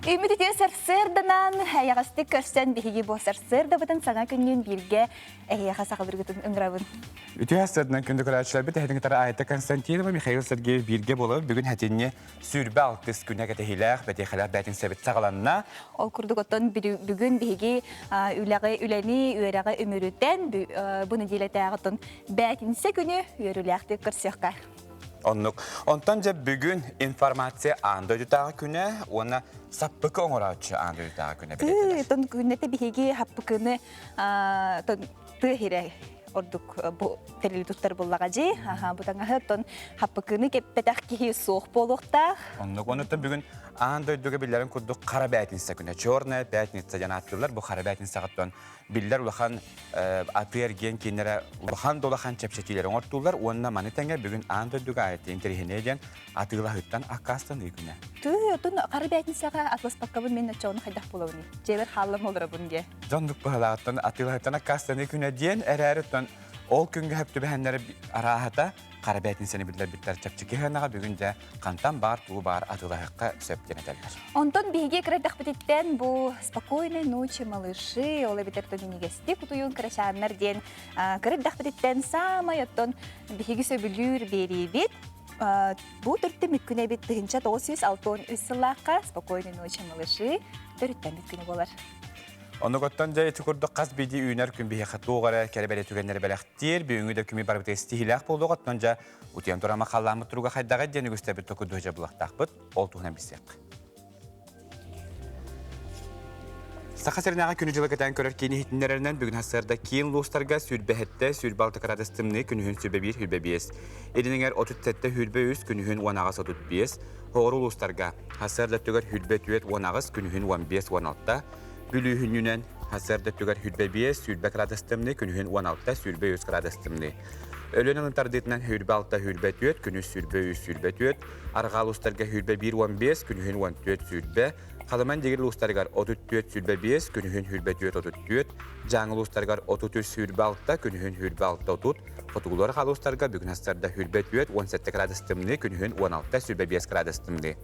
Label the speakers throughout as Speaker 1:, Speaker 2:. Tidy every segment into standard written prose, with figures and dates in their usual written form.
Speaker 1: Үүммүт үтүө сарсыарданан эйэҕэстик көрсөн биһиги бу сарсыардабытын саҥа күннүүн бииргэ эһиэхэ саҕалыыргытын ыҥырабын.
Speaker 2: Үтүө сарсыарданан күндү көрөөччүлэрбит эһэтин кытары Айта Константинова, Михаил Сергеев бииргэ буолабыт. Бүгүн хэтинни сүүрбэ алтыс күнэ кэтэһиилээх, бэтиэхэлээх бээтинсэбит саҕаланна.
Speaker 1: Ол курдук оттон бүгүн биһиги үлэҕи, үлэни, үөрэҕи үмүрүтэн бу нэдиэлэтээҕи оттон бээтинсэ күнү үөрүүлээхтик көрсүөххэ.
Speaker 2: Оннук. Онтон дьэ бүгүн информация аан дойдутааҕы күнэ уонна саппыкы оҥорооччу аан дойдутааҕы күнэ бэлиэтэнэр.
Speaker 1: Тон күннэтэ биһиги хаппыкыны тыа сирэ ордук бу тэрили туттар буллаҕа дьи. Бу таҥаһы оттон хаппыкыны кэппэтэх киһи суох буолуохтаах.
Speaker 2: Оннук. Онуттан бүгүн аан дойдуга биллэрин курдук хара бээтинсэ күнэ. Черная пятница диэн ааттыыллар. Бу хара бээтинсэҕиттэн биллэр улахан атыы-эргиэн кииннэрэ улахан да улахан чэпчэтиилэри оҥортууллар уонна маны тэҥэ бүгүн аан дойдуга айытыын интэриэһинэй диэн атыылаһыыттан аккаастаныы күнэ.
Speaker 1: Тыы, отун хара бээтинсэҕэ атласпаккабын мин оччоҕуна хайдах буолабыный? Дьиэбэр хааллам олоробун диэ.
Speaker 2: Дьоннук быһалааҕыттан атыылаһыттан аккаастаныы күнэ диэн эрээри оттон ол күҥҥэ сөп түбэһэннэри арааһата хара бээтинсэни биллэрбиттэр чэпчэки сыанаҕа бүгүн дьэ хантан баар тугу баар атыылаһыахха сөп диэн этэллэр.
Speaker 1: Онтон биһиги кырайдахпытыттан бу «Спокойной ночи, малыши» ол эбэтэр минньигэстик утуйун кырачааннар диэн кырайдахпытыттан саамай оттон биһиги сөбүлүүр биэриибит бу төрүттэ мүккүнэ эбит 1963 сыллаахха «Спокойной ночи, малыши» төрүттэн бүткүнэ буолар.
Speaker 2: Онугуттан дьэ ити курдук хас биирдии үүнэр күн биһиэхэ туох эрэ кэрэ бэлиэ түгэннэри бэлэхтиир, бүгүҥҥү да күмү барыбытыгар ситиһиилээх буолуох, оттон дьэ утуйан турама халлааммыт туруга хайдаҕый диэн үгүстэбит токурдуһа дьабылыахтаахпыт, ол туһунан билсиэххэ. Саха сиринээҕи күнү-дьылы кэтээн көрөр киин иһитиннэрэринэн бүгүн сарсыарда киин улуустарга сүүрбэһэттэ, сүүрбэ алта кыраадыс тымныы, күнүһүн сүүрбэ биир, сүүрбэ биэс. Илин эҥэр 37, сүүрбэ үс, күнүһүн 18, 35. Хоҕур улуустарга сарсыарда өттүгэр сүүрбэ түөрт, 18, күнүһүн 15, 16. Бүлүүһүнньүнэн сарсыарда өттүгэр сүүрбэ биэс, сүүрбэ кыраадыс тымныы, күнүһүн 16, сүүрбэ үс кыраадыс тымныы. Өлүөн ылын тардыытынан сүүрбэ алта, сүүрбэ түөрт, күнүс сүүрбэ үс, сүүрбэ түөрт, арҕаа улуустарга сүүрбэ биир, уон биэс, күнүһүн уон түөрт, сүүрбэ, Халыман Дигир улуустарыгар 34, сүүрбэ биэс, күнүһүн сүүрбэ түөрт, отут түөрт, Дьааҥы улуустарыгар 33, сүүрбэ алта, күнүһүн сүүрбэ алта, отут, Хотугулар улуустарга бүгүн сарсыарда сүүрбэ түөрт, уон сэттэ кыраадыс тымныы, күнүһүн уон алта, сүүрбэ биэс кыраадыс тымныы.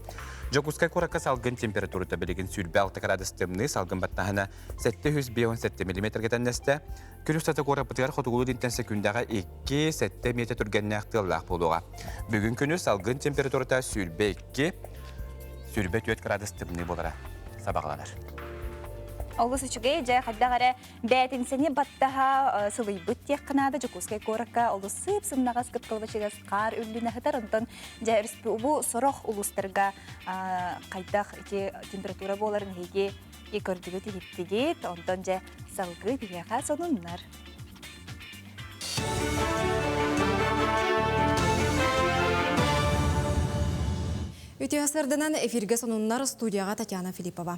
Speaker 2: Дьокуускай куоракка салгын температурата билигин сүүрбэ алта кыраадыс тымныы, салгын баттаһына 757 миллиметргэ тэннэстэ. Күн устата куораппытыгар хотугулуу илинтэн секүндэҕэ 2-7 миэтэ түргэннээх тыаллаах буолуоҕа. Бүгүн күнүс салгын температурата сүүрбэ икки, сүүрбэ түөрт кыраадыс тымныы буолара сабаҕаланар.
Speaker 1: Олус үчүгэй, дьэ хайдах эрэ бээтинсэни баттаһа сылыйбыт диэххэ наада Дьокуускай куоракка олус сыып-сымнаҕас кыпталбачыгас хаар үллүнэ сытар. Онтон дьэ бу сорох улуустарга хайдах ити температура буоларын эһиги көрдүгүт иһиттигит. Онтон дьэ салгыы биһиэхэ сонуннар.
Speaker 3: Үтүө сарданан эфиргэ сонуннар студияҕа Татьяна Филиппова.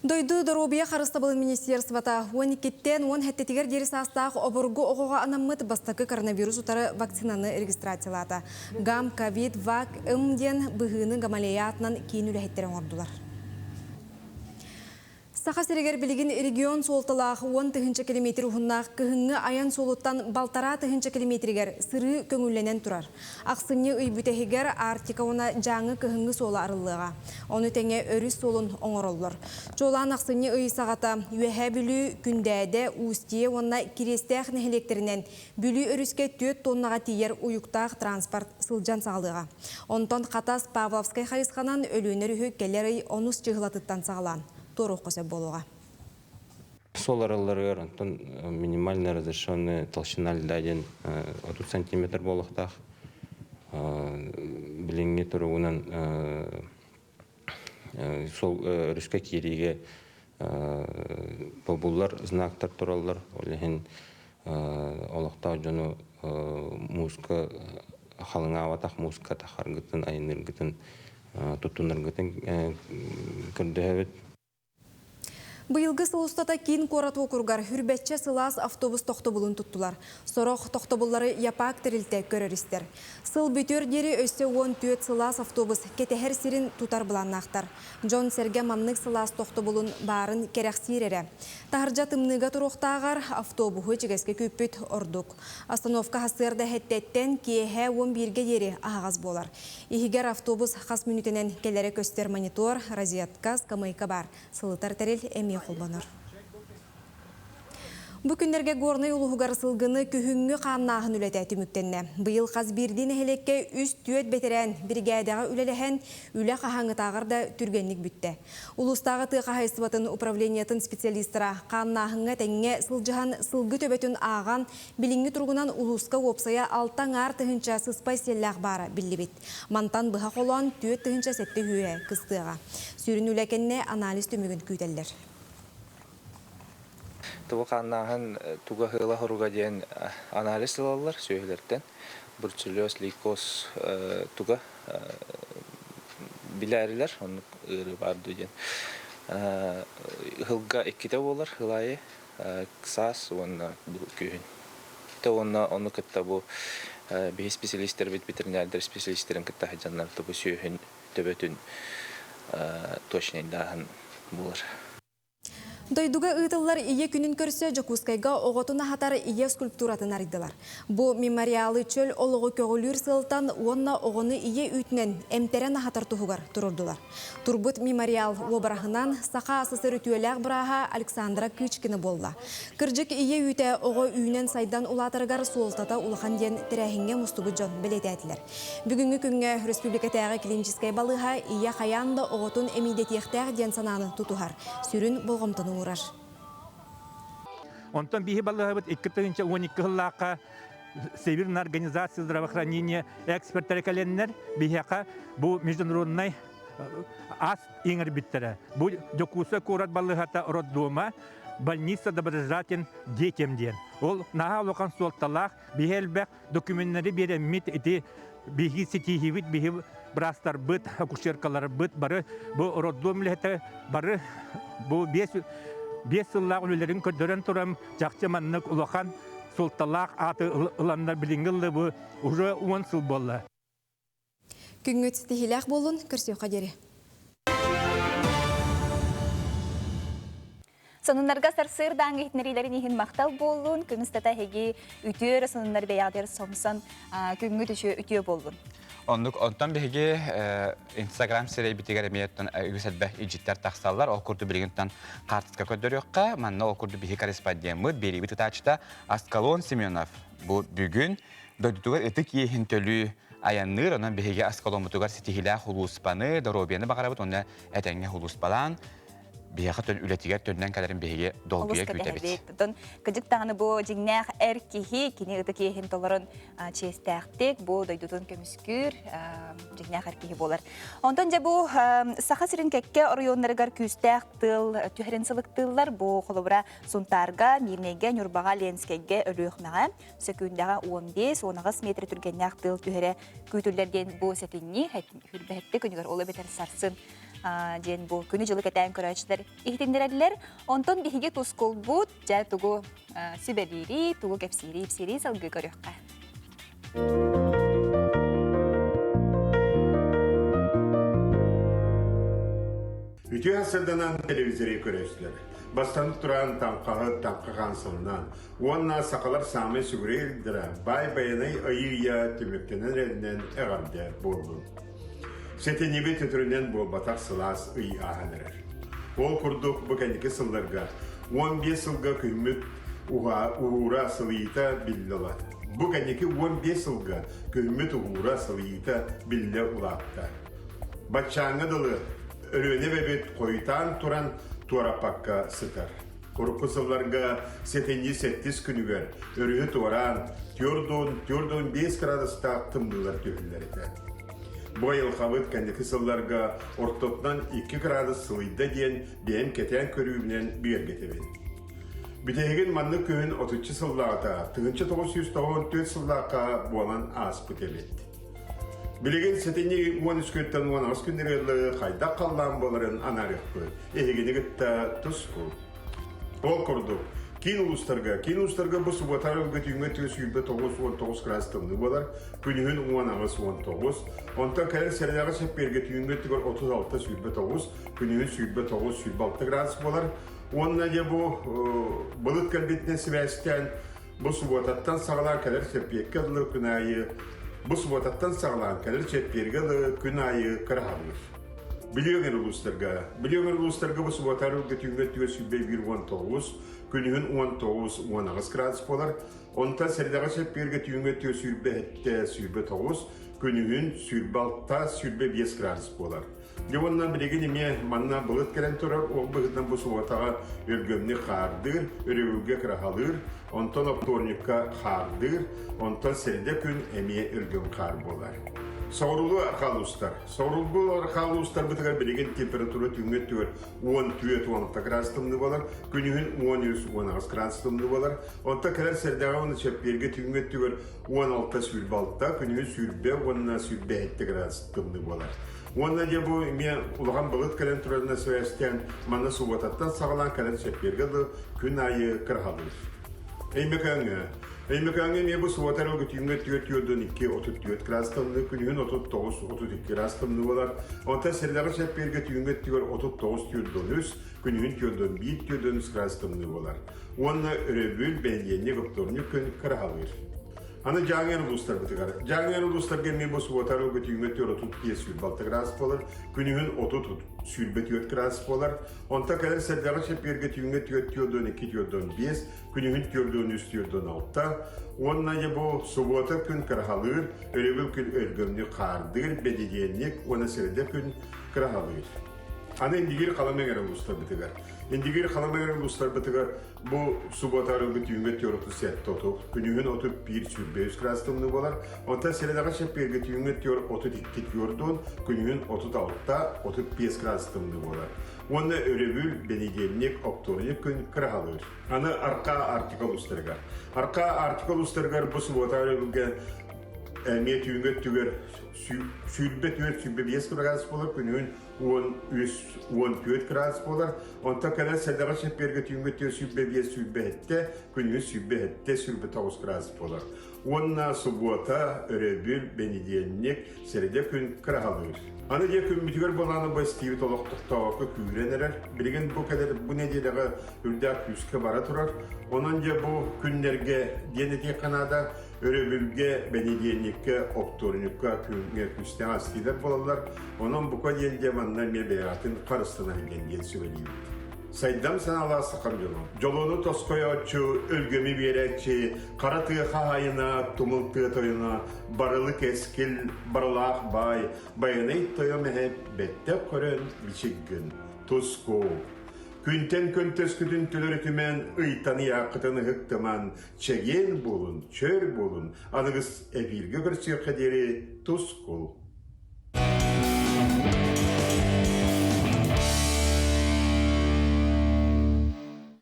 Speaker 3: Дойду доруобуйа харыстабылын министерствота 12-ттэн 17-тигэр диэри саастаах обургу оҕоҕо анаммыт бастакы коронавирус утары вакцинаны регистрациялаата. Гам ковид вак ым диэн быһыыны Гамалея аатынан киин үлэһиттэрэ оҥордулар. Саха сиригэр билигин регион суолталаах уон тыһыынча километр уһуннаах кыһыҥҥы айан суолуттан балтараа тыһыынча километригэр сырыы көҥүллэнэн турар. Ахсынньы ый бүтэһигэр Арктика уонна Дьааҥы кыһыҥҥы суола арыллыаҕа. Ону тэҥэ өрүс суолун оҥороллор. Чуолаан ахсынньы ый саҕата Үөһээ Бүлүү, Күндээдэ, Устье уонна Кириэстээх нэһилиэктэринэн Бүлүү өрүскэ түөрт тоннаҕа тиийэр уйуктаах транспорт сылдьан саҕалыаҕа. Онтон Хатас, Павловскай хайысханан Өлүөнэ өрүһү кэлэр ый онус чыһылатыттан саҕалаан туоруохха сөп буолуоҕа.
Speaker 4: Суол арылларыгар онтон минимально разрешенная толщина льда диэн 30 сантиметр буолуохтаах. Билиҥҥи туругунан суол өрүскэ киириигэ бобуллар знактар тураллар. Ол иһин олохтоох дьону мууска халыҥаабатах мууска тахаргытын, айанныыргытын, туттунаргытын көрдөһөбүт.
Speaker 3: Быйылгы сыл устата киин куорат уокуругар Хүрбэччэ сылаас автобус тохтобулун туттулар. Сорох тохтобуллары ЯПАК тэрилтэ көрөр-истэр. Сыл бүтүөр диэри өссө 14 сылаас автобус кэтэһэр сирин тутар былааннаахтар. Дьон-сэргэ маннык сылаас тохтобулун баарын кэрэхсиир эрэ. Таһырдьа тымныыга туруохтааҕар автобуһу ичигэскэ күүппүт ордук. Остановка сарсыарда эһэттэттэн киэһэ 11-гэ диэри аһаҕас буолар. Иһигэр автобус хас мүнүүтэнэн кэлэрэ көстөр монитор, розетка, скамейка баар. Сылытар тэрил эмиэ холбонор. Бу күннэргэ Горнай улууһугар сылгыны күһүҥҥү хааннааһын үлэтэ түмүктэннэ. Быйыл хас биирдии нэһилиэккэ үс-түөрт бэтэрээн биригээдэҕэ үлэлэһэн, үлэ хаһааҥҥытааҕар да түргэнник бүттэ. Улуустааҕы тыа хаһаайыстыбатын управлениетын специалистара хааннааһыҥҥа тэҥҥэ сылдьыһан сылгы төбөтүн ааҕан, билиҥҥи туругунан улууска уопсайа 6,5 тыһыынча сыспай сиэллээх баара биллибит. Мантан быһа холоон 4700 үһүө кыстыаҕа. Сүрүн үлэ кэннэ анализ түмүгүн күүтэллэр.
Speaker 5: Тугу хааннааһын туга ыла-хоруга диэн анализ ылаллар сүөһүлэртэн. Бруцеллез, лейкоз туга билээрилэр, оннук ыарыы баар дуу диэн. Ыһылга иккитэ буолар, ыл аайы саас уонна күһүн. Уонна ону кытта бу биһи специалистэрбит, ветеринардар специалистэрин кытта сылдьаннар бу сүөһүн төбөтүн точнайдааһын буолар.
Speaker 3: Дойдуга ыытыллар Ийэ күнүн көрсө Дьокуускайга оҕотун аһатар Ийэ скульптуратын арыйдылар. Бу мемориалы чөл олоҕу көҕүлүүр сыалтан уонна оҕону ийэ үүтүнэн эмтэрэн аһатар туһугар туруордулар. Турбут мемориал уобараһынан Саха СССР үтүөлээх бырааһа Александра Кычкина буолла. Кырдьык ийэ үүтэ оҕо үүнэн-сайдан улаатарыгар суолтата улахан диэн тэрээһиҥҥэ мустубут дьон бэлиэтээтилэр. Бүгүҥҥү күҥҥэ республикатааҕы клиническэй балыыһа ийэ хайаан да оҕотун эмиийдэтиэхтээх диэн санааны тутуһар, сүрүн болҕомтону уурар.
Speaker 6: Онтон биһи балыыһабыт 2012 сыллаахха Северная организация здравоохранения эксперттэрэ кэлэннэр биһиэхэ бу международнай ас иҥэрбиттэрэ. Бу Дьокуускай куорат балыыһата роддома больница доброжелатель детям диэн. Ол наһаа улахан суолталаах биһи элбэх докуменнары биэрэммит ити биһиги ситиһиибит биһи быраастарбыт, акушеркаларбыт бары бу роддом үлэһитэ бары бу 5 сыллаах үлэлэрин көрдөрөн туран чахчы маннык улахан суолталаах ааты ыланнар билиҥҥи ыллы бу уже 10 сыл буолла.
Speaker 3: Күҥҥүт ситиһиилээх буоллун, көрсүөххэ диэри.
Speaker 1: Сонуннарга сарсыардааҥҥы иһитиннэриилэрин иһин махтал буоллун, күн устата эһиги үтүө эрэ сонуннар бэйэҕитигэр сомсон күҥҥүт үтүө буоллун.
Speaker 2: Оннук, онтон биһиги Инстаграм сирэйбитигэр эмиэ үгүс элбэх илдьиттэр тахсаллар. Ол курдук билигин хаартыска көрдөрүөххэ. Манна ол курдук биһиги корреспондеммыт, биэриибит ытааччыта Аскалон Семенов бу бүгүн дойдутугар ытык иэһин төлүү айанныыр. Онон биһиги Аскаломмутугар ситиһиилээх улууспаны, доруобуйаны баҕарабыт уонна этэҥҥэ улууспалаан биһиэхэ үлэтигэр төннөн кэлэрин биһиги долгуйа күүтэбит.
Speaker 1: Оттон кыдьык даҕаны бу дьиҥнээх эр киһи кини ытык иэһин толорон чиэстээхтик бу дойдутун көмүскүүр дьиҥнээх эр киһи буолар. Онтон дьэ бу Саха сирин кэккэ оройуоннарыгар күүстээх тыал түһэрин сылыктыыллар. Бу холобура Сунтаарга, Миирнэйгэ, Ньурбаҕа, Ленскэйгэ, Өлүөхүмэҕэ сөкүүндэҕэ 15-18 метр түргэннээх тыал түһэрэ күүтүллэр диэн бу сэтинньи хүрбэһэтти күнүгэр ол эбэтэр сарсын диэн бу күнү-дьылы кэтээн көрөөччүлэр иһитиннэрэллэр. Онтон биһиги тускулбут дьэ тугу сүбэлиири, тугу кэпсиири, ипсиири салгыы көрүөххэ.
Speaker 7: Үтүө сырданан телевизоры көрөөччүлэр. Бастан туран таҥхаһыт таҥха хаансылынан уонна сахалар саамай сүгүрүйэрдэрэ баай байанай айыы-ыйа түмүктэнэн эрэринэн эҕэрдэ буоллун. Сэтинньибит өтөрүнэн буолбатах сылаас ый ааһан эрэр. Ол курдук бу кэнники сылларга 15 сылга күммүт уһуура сылыйыыта биллэ улаатта. Бу кэнники 15 сылга күммүт уһуура сылыйыыта биллэ улаатта. Баччааҥҥа дылы Өлүөнэ эбэбит хойутаан туран туораппакка сытар. Урукку сылларга сэтинньи сэттис күнүгэр өрүһү туораан 4-4,5 градустаах тымныылар түһэллэр этэ. Бу айылҕабыт кэнники сылларга ортотунан 2 градус сылыйда диэн бэйэм кэтээн көрүүбүнэн бигэргэтэбин. Бүтэһигин маннык күһүн отучча сыллааҕыта 1994 сыллаахха буолан ааспыт эбит. Билигин сэтинньи 13 күнтэн 18 күннэргэ хайдах халлаан буоларын анаарыахпыт. Эһигини кытта тус Ол курдук, киин улуустарга, киин улуустарга бу субуотар ылга түүҥҥэ түө 29-19 градус тымныы буолар, күнүһүн 18-19, онтон кэлэр сэрэдэҕэ чэппиэргэ түүҥҥэ өттүгэр 36-29, күнүһүн 29-26 градус буолар. Уонна дьэ бу былыт кэлбитинэн сибээстээн бу субуотаттан саҕалаан кэлэр чэппиэргэ дылы күн аайы бу субуотаттан саҕалаан кэлэр чэппиэргэ дылы күн аайы кыраһалыыр. Бүлүү өҥөр улуустарга. Бүлүү өҥөр улуустарга бу субуотаар ылга түүҥҥэ өттүгэр 21-19, күнүһүн 19-18 градус буолар. Онтон сэрэдэҕэ чэппиэргэ түүҥҥэ өттүгэр 27-29, күнүһүн 26-25 градус буолар. Дьэ уонна билигин эмиэ манна былыт кэлэн турар, ол быһыытынан бу субуотаҕа өлгөмнүк хаардыыр, өрөбүлгэ кыраһалыыр, онтон оптуорунньукка хаардыыр, онтон сэрэдэ күн эмиэ өлгөм хаар буолар. Соҕуруулуу архаалуустар. Соҕуруулуу архаалуустарбытыгар билигин температура түүҥҥү өттүгэр 14-16 градус тымныы буолар, күнүһүн 13-18 градус тымныы буолар. Онтон кэлэр сэрдэҕэ уонна чэппиэргэ түүҥҥү өттүгэр 16-26, күнүһүн 20 уонна 27 градус тымныы буолар. Уонна дьэ бу эмиэ улахан былыт кэлэн турарынан сибээстээн манна субуотаттан саҕалаан кэлэн чэппиэргэ дылы күн аайы кыраһалыыр. Өймөкөөҥҥө Өймөкөөҥҥө эмиэ бу субуота эрэ түүҥҥэ 4-42 34 градус тымныы, күнүһүн 39-32 градус тымныы буолар. Онтон сэрдэҕэ чэппиэргэ түүҥҥэ өттүгэр 39-43, күнүһүн 41-43 градус тымныы буолар. Уонна өрөбүл, бэнидиэнньик, оптуорунньук күн кыраһалыыр. Аны Дьааҥы улуустарбытыгар. Дьааҥы улуустарга эмиэ бу субуота эрэ түүҥҥэ 35-36 градус буолар, күнүһүн 30-24 градус буолар. Онтон кэлэр сэрдэҕэ чэппиэргэ түүҥҥэ 4-42-45, күнүһүн 43-46 уонна дьэ бу субуота күн кыраһалыыр, өрөбүл күн өлгөмнүк хаардыыр, бэдидиэнньик уонна сэрдэ күн кыраһалыыр. Аны Индигир Халыма эҥэр улуустарбытыгар. Индигир Халыма эҥэр улуустарбытыгар бу субуота арылбыт түүҥҥэ 37 күнүһүн 31 23 градус тымныы буолар. Онтон сэрэдэҕэ чэппиэргэ түүҥҥэ 32 40, күнүһүн 36 35 градус тымныы буолар. Уонна өрөбүл, бэнидиэнньик, оптуорунньук күн кыраһалыыр. Аны Арка Арктика улуустарыгар. Арка Арктика улуустарыгар бу субуота өрөбүлгэ эмиэ түүҥҥү өттүгэр 24-25 градус буолар, күнүһүн 13-14 градус буолар. Онтон кэлэр сэдэҕэ чэппиэргэ түүҥҥү өттүгэр 25-27, күнүһүн 27-29 градус буолар. Уонна субуота, өрөбүл, бэнидиэнньик, сэрэдэ күн кыраһалыыр. Аны дьэ күммүтүгэр былааны бастиибит олох тохтообокко күүрэн эрэр. Билигин бу кэлэр бу нэдиэлэҕэ үрдээх күүскэ бара турар. Онон дьэ бу күннэргэ диэн этиэххэ наада, өрөбүлгэ, бэнидиэнньиккэ, оптуорунньукка күҥҥэ күүстээх астыылар буолаллар. Онон бука диэн дьэ манна эмиэ бэйэҕитин харыстанар диэн диэн сүбэлиибит. Сайдам санаалаах сахам дьоно. Дьолуону тосхойооччу, өлгөмү биэрээччи, хара тыа хаһаайына, тумул тыа тойоно, барылы кэскил, барылаах баай, байанай тойом эһэ бэттэх көрөн бичик гын. Туску. Күнтэн көнтөскүтүн төлөрүтүмэн, ыйтан ыйааххытын ыһыктыман, чэгиэн буолун, чөр буолун, аныгыс эфиргэ көрсүөххэ диэри тускул.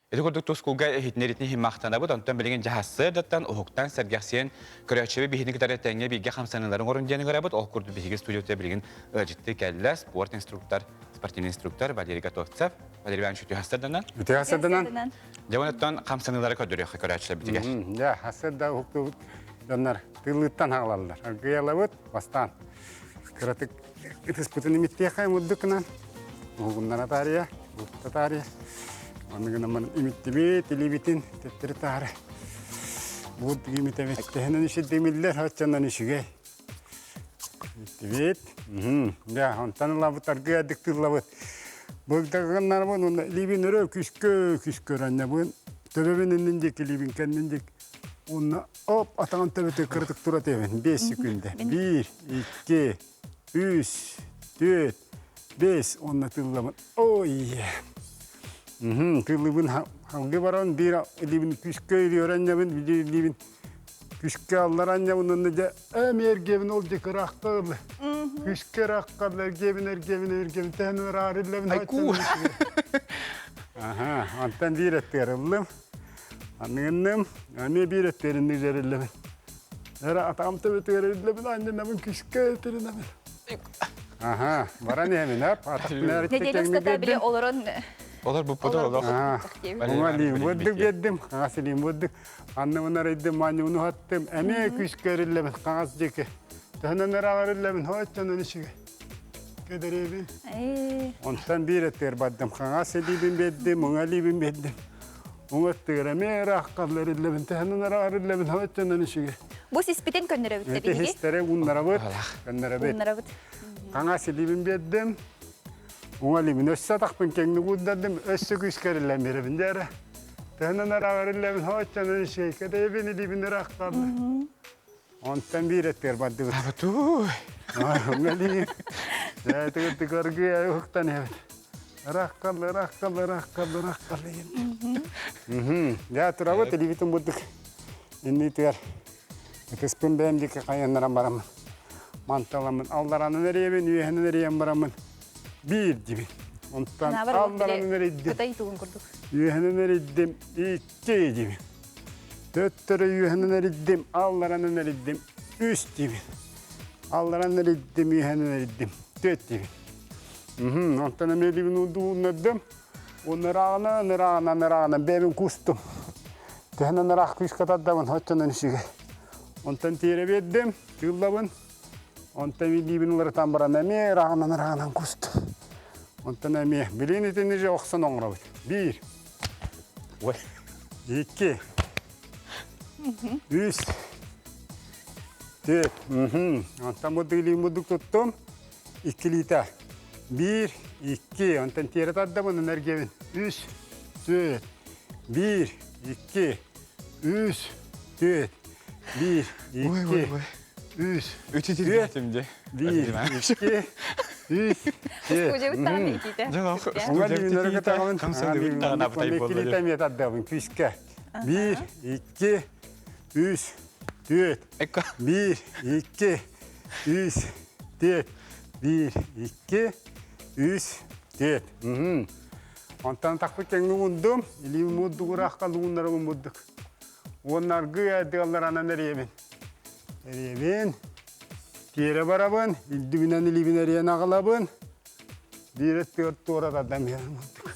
Speaker 2: Ити курдук тускулга иһитинэритин иһин махтанабыт. Онтон билигин дьаһассыардаттан уһуктан сэргэхсийэн көрөөччүбү биһини кытары тэҥҥэ бииргэ хамсаныыларын оҥорун диэн ыҥырабыт. Ол курдук биһиги студията билигин ыалдьытты кэллэ спорт инструктор, спортивный инструктор Валерий Готовцев. Валерий Иванович үтүө хастарданан.
Speaker 8: Үтүө хастарданан.
Speaker 2: Дьэ онтон хамсаныылары көрдөрүөххэ көрөөччүлэрбитигэр.
Speaker 8: Дьэ, хастарда уһуктубут дьоннор тыллыттан хаалаллар. Аргыйалабыт бастаан кыратык ытыспытын имиттиэхэ мурдук гынан уһугуннара таарыйа, уһукта таарыйа. Ону гынан имиттибит, илиибитин төттөрү таары. Буут имитэбит. Тэһинэн үсүддимиллэр, оччонон үчүгэй. Имиттибит. Дьэ, онтон ылабыт, аргыйардык тыллабыт. Былдагыннарбын уонна илиибин өрө күскө күскө ыранньабын. Төбөбүн иннин диэки илиибин кэннин диэки. Уонна Оп, атаҕын төбөтө кыратык тура түһэбин. 5 секунда. 1, 2, 3, 4, 5 уонна тыллабын. Ой! Тыллыбын халгы баран биир илиибин күскэ илиөрэнньэбин, биир илиибин күскэ алларанньабын уонна дьэ эм эргиэбин ол дьэ кыраахта ылы. Күскэ ыраахха эргиэбин эргиэбин эргиэбин тэһэн ыраариллэбин.
Speaker 2: Айкуу!
Speaker 8: Аха, онтон биир эттигэр ыллым. Аныгынным, эмиэ биир өттүөрүннүк дьэриллэбин. Эрэ атаҕым төбөтүгэр эриллэбин, анньынабын, күскэ тиринэбин. Аха, баран иһэбин, ап, атахпын эритте
Speaker 1: Неделя
Speaker 8: кэҥни
Speaker 1: устата били
Speaker 8: биэрдим.
Speaker 1: олорон
Speaker 2: Олор буппуту
Speaker 1: олор
Speaker 2: олох.
Speaker 8: Уҥа илиим бурдук биэрдим, хаҥас илиим бурдук. Анныбын арыйдым, маанньыбын уһаттым. Эмиэ күүскэ эриллэбин, хаҥас диэки. Төһөнөн ыраах эриллэбин, оччонон үчүгэй. Кэдэриэбин. Онтон биир өттүгэр бардым, хаҥас илиибин биэрдим, уҥа илиибин биэрдим. Уҥа өттүгэр эмиэ ыраах хаалла эриллэбин, төһөнөн ыраах эриллэбин, оччонон үчүгэй.
Speaker 1: Бу сиспитин көннөрөбүт
Speaker 8: Эти
Speaker 1: биһиги.
Speaker 8: истэри ууннарабыт, көннөрөбүт.
Speaker 1: Ууннарабыт.
Speaker 8: Хаҥас илиибин биэрдим, уҥа илиибин өссө атахпын кэҥник уурдардым, өссө күүскэ эриллэн биэрэбин дьэ эрэ. Төһөнөн ыраах эриллэбин, оччонон үчүгэй. Кэтэйэбин илиибин ыраах хаалла. Онтон биир өттүгэр бардыбыт.
Speaker 2: Абатуй.
Speaker 8: Уҥа Дьэ, тыгыр уһуктан иһэбит. Ыраах хаалла, ыраах хаалла, ыраах хаалла, ыраах хаалла диэн. Дьэ, турабыт, илиибитин бурдук иннитигэр ытыспын бэйэм диэки хайаннаран бараммын. Манталаммын алларанан эрийэбин, үөһэнэн эрийэн бараммын биир диибин. Онтон алларанан эрийдим.
Speaker 1: Кытай тугун курдук.
Speaker 8: Үөһэнэн эрийдим, икки диибин. Төттөрү үөһэнэн эрийдим, алларанан эрийдим, үс диибин. Алларан эрийдим, үөһэнэн эрийдим, түөрт диибин. Онтон эмиэ илиибин ууннардым. Уннарааҕынан, ырааҕынан, ырааҕынан бэйэбин куустум. Төһөнөн ыраах күүскэ тардабын, оччонон үчүгэй. Онтон тиэрэ биэрдим, тыыллабын. Онтон илиибин уларытан баран эмиэ ырааҕынан, ырааҕынан куустум. Онтон эмиэ билин итини же охсон оҥоробут. Биир.
Speaker 2: Ой.
Speaker 8: Икки. Үс. Түөрт. Онтон бу илиим бурдук туттум. Иккилиитэ. Биир, икки, онтон тиэрэ тардабын энергиябын. Үс, түөрт. Биир, икки, үс, түөрт. Биир, икки, үс, түөрт. Биир, икки, үс, түөрт. Иккилиитэ эмиэ тардабын күүскэ. Биир, икки, үс, түөрт. Биир, икки, үс, түөрт. Биир, икки, үс, түөрт. Онтон тахпыт кэҥҥэ угундум, илиим муддугураахха лууннарабын бурдук. Уонна аргыый айдыалларанан эрийэбин. Эрийэбин. Тиэрэ барабын, илдибинэн илиибин эрийэн аҕалабын. Биир өттүгэр туора тардан биэрэн бурдук.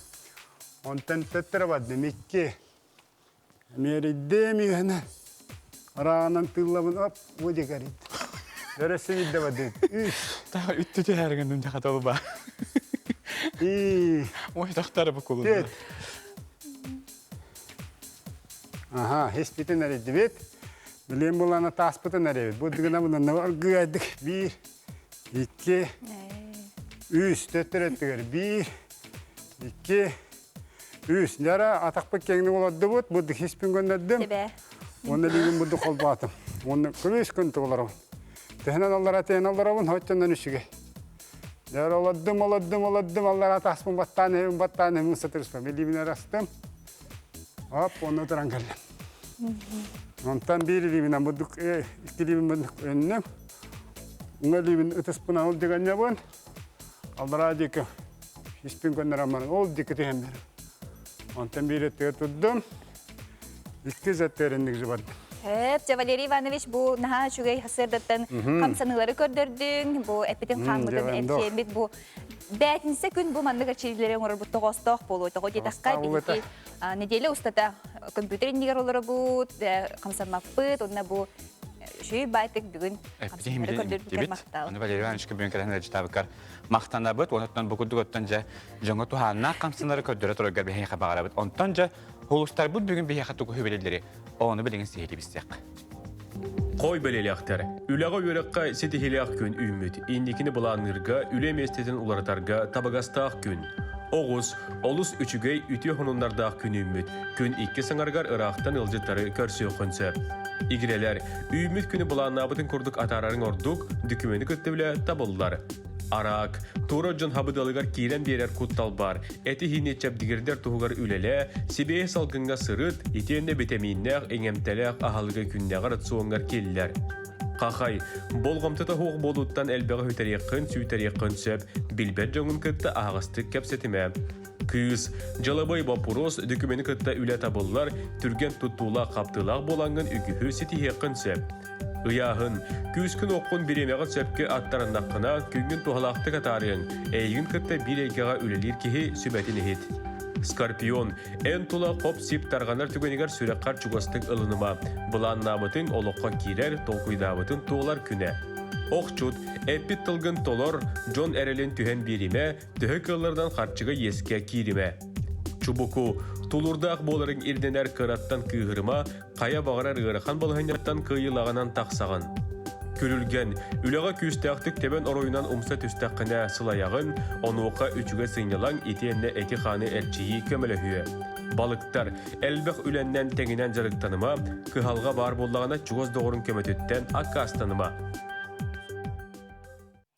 Speaker 8: Онтон төттөрө бардым икки, Миэрийдиэм үһүнэ араанан тыыллабын оп бу дикарит. Өрөссүбүддэ бадыт. Үс.
Speaker 2: Таа үттү түһээригин дьахатолба.
Speaker 8: И.
Speaker 2: Ой тахтары бу кулун.
Speaker 8: Түт. Аха, хеспитин эрийдибит. Билиэн булана тааспытын эрийбит. Бу дыгына бунан аргыайдык. Биир, икки, үс, төттөр өттүгэр. Биир, икки, Үс. Дьара атахпыт киэҥник олордубут, бу хиспин көннөрдүм. Уонна билигин бурдук холбоотум. Уонна күлүс күн туоларабын. Төһөнөн аллара тиэн олоробун, оччонон үчүгэй. Дьара олордум, олордум, олордум, аллара таспын баттаан эһим, баттаан эһим сатырыспам. Илиибин арастым. Оп, онно туран кэллим. Онтон биир илиибинэн бурдук, икки илиибин бурдук өннүм. Уҥа илиибин ытыспынан ол дьаганньабын. Аллараа диэки испин көннөрөн баран ол диэки түһэн бэрим. Онтон биир өттүгэр турдум. Икки заттыарыннык жыбардым.
Speaker 1: Эп, дьэ, Валерий Иванович, бу наһаа үчүгэй сырдаттан хамсаныылары көрдөрдүҥ, бу эппитин хааммытын эрчийэммит бу бээтинсэ күн бу маннык эрчийиилэри оҥорорбут тоҕоостоох буолуо. Тоҕо диэтэххэ, биһиги неделя устата компьютер иннигэр олоробут, хамсаммаппыт, уонна бу Үчүгэй баайтык бүгүн көрдөрбүккэр махтал.
Speaker 2: Аны Валерий Ивановичка бүгүн кэлэн ыалдьытаабыккар махтанабыт. Онтон бу курдук оттон дьэ дьоҥҥо туһааннаах хамсанары көрдөрө тураргар биһиэхэ баҕарабыт. Онтон дьэ холустарбыт бүгүн биһиэхэ тугу хүбэлиллэри ону билигин сиһилии билсиэххэ.
Speaker 9: Хой бэлиэлээхтэр. Үлэҕэ-үөрэххэ ситиһиилээх күн үүммүт. Инникини былаанныырга, үлэ миэстэтин уларытарга табыгастаах күн. Оҕус, олус үчүгэй үтүө сонуннардаах күн үүммүт. Күн иккис аҥарыгар ыраахтан ыалдьыттары көрсүөххүн сөп. Игирэлэр, үүммүт күнү былааннаабытын курдук атаарарыҥ ордук, дүкүмүөнү кытта үлэ табыллар. Араак, туора дьон хабыдыалыгар киирэн биэрэр куттал баар. Эти-иһини чэбдигирдэр туһугар үлэлээ, сибиэһэй салгыҥҥа сырыт, итиэннэ битэмииннээх, иҥэмтэлээх аһылыгы күннээҕи рационҥар киллэр. Хахай, болҕомтото суох буолууттан элбэҕи сүтэриэххин, сүүйтэриэххин сөп, билбэт дьоҥҥун кытта аһаҕастык кэпсэтимэ. Кыыс, дьылабыай боппуруос дөкүмүөнү кытта үлэ табыллар, түргэн туттуулаах-хаптыылаах буолаҥҥын үгүһү ситиһиэххин сөп. Ыйааһын, күүскүн-уоххун бириэмэҕин сөпкө аттарыннаххына, күҥҥүн туһалаахтык атаарыаҥ, эйигин кытта биир эйгэҕэ үлэлиир киһи сүбэтин иһит. Скорпион, эн тула хоп-сип тарҕанар түгэнигэр сүрэххэр чугастык ылыныма. Былааннаабытыҥ олоххо киирэр, толкуйдаабытын туолар күнэ. Охчут, эппит тылгын толор, дьон эрэлин түһэн биэримэ, төһө кыалларынан харчыга иэскэ кииримэ. Чубуку, тулуурдаах буоларыҥ ирдэнэр кыраттан кыыһырыма, хайа баҕарар ыарахан балаһыанньаттан кыайыылааҕынан тахсаҕын. Күрүлгэн, үлэҕэ күүстээхтик тэбэн оройунан умса түстэххинэ сылайаҕын, онуоха үчүгэй сынньалаҥ итиэннэ эти-хааны эрчийии көмөлөһүө. Балыктар, элбэх үлэннэн тэҥинэн дьарыктаныма, кыһалҕа баар буоллаҕына чугас доҕорун көмөтүттэн аккаастаныма.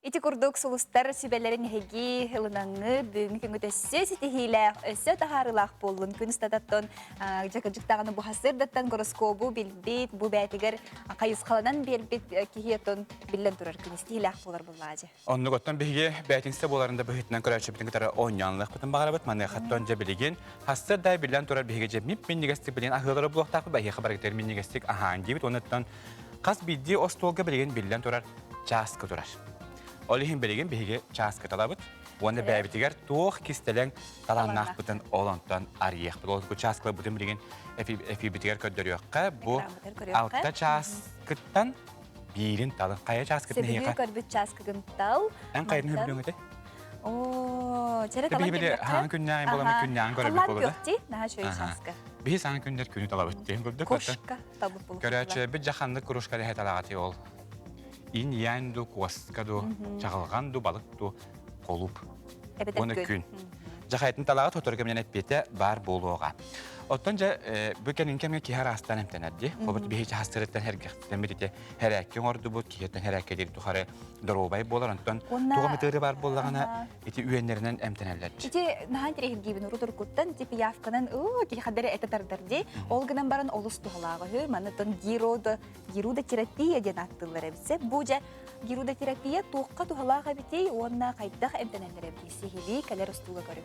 Speaker 1: Ити курдук сулустар сүбэлэрин эһиги ылынаңҥыт, бүгүҥҥү күҥҥүт өссө ситиһиилээх, өссө таһаарыылаах буоллун. Күн устататтан дьакыдьык даҕаны бу сырдаттан гороскобу билбит, бу бээтигэр хайысхаланан биэрбит киһи оттон биллэн турар күн ситиһиилээх буолар буллаадьы.
Speaker 2: Оннук оттон биһиги бээтинсэ буоларын да быһыытынан көрөөччүбүтүн кытары оонньоон ылыахпытын баҕарабыт. Маныаха дьэ билигин хастыр да биллэн турар биһиги дьэ мип-минньигэстик билигин аһыылары булуохтаахпыт, бэһиэхэ барыгытыгар минньигэстик аһаан диибит. Онуттан хас биирдии остуолга билигин биллэн турар чааскы турар. Ол иһин билигин биһиги чааскы талабыт. Уонна бэйэбитигэр туох кистэлэҥ талааннаахпытын ол онтон арыйыахпыт. Ол бу чааскыларбытын билигин эфирбитигэр көрдөрүөххэ. Бу алта чааскыттан биирин талын. Хайа чааскытын
Speaker 1: эһиэхэ? көрбүт чааскыгын тал.
Speaker 2: Эн хайатын хөбүлүөҥ этэй?
Speaker 1: Оо, чэрэ талан
Speaker 2: Биһи хаан күннээҕин буолан күннээҕин көрөбүт
Speaker 1: болуда. Наһаа үчүгэй чааска.
Speaker 2: Биһи саҥа күннэр күнү талабыт диэн курдук.
Speaker 1: Кружка талбыт
Speaker 2: болук. Көрөөччүлэрбит дьаханнык кружка дэһэ талаҕатый ол. Инь-янь ду, куоска ду, чаҕылҕан ду, балык ду, холуп. Уонна күн. Дьахайтын талаҕа тотору кэминэн эппиэтэ баар буолуоҕа. Оттон дьэ бу кэнин кэмҥэ киһи араастаан эмтэнэр дии. Хобут биһи чаһастырыттан хэргэхтэн ити хэрээкки оҥордубут, киһиттэн хэрээккэ диир тухары доруобай буолар. Онтон туга мытыыры баар буоллаҕына ити үөннэринэн эмтэнэллэр.
Speaker 1: Ити наһаа интэриэһиргиибин урут уруккуттан ити пиявканан ыы киһи хадары этэ тардар дии. Ол гынан баран олус туһалаах үһү. Манытын гиродо Гирудотерапия диэн ааттыыллар эбит. Бу дьэ гирудотерапия туохха туһалаах эбитий уонна хайдах эмтэнэллэр эбитий сиһилии кэлэр устууга көрүҥ.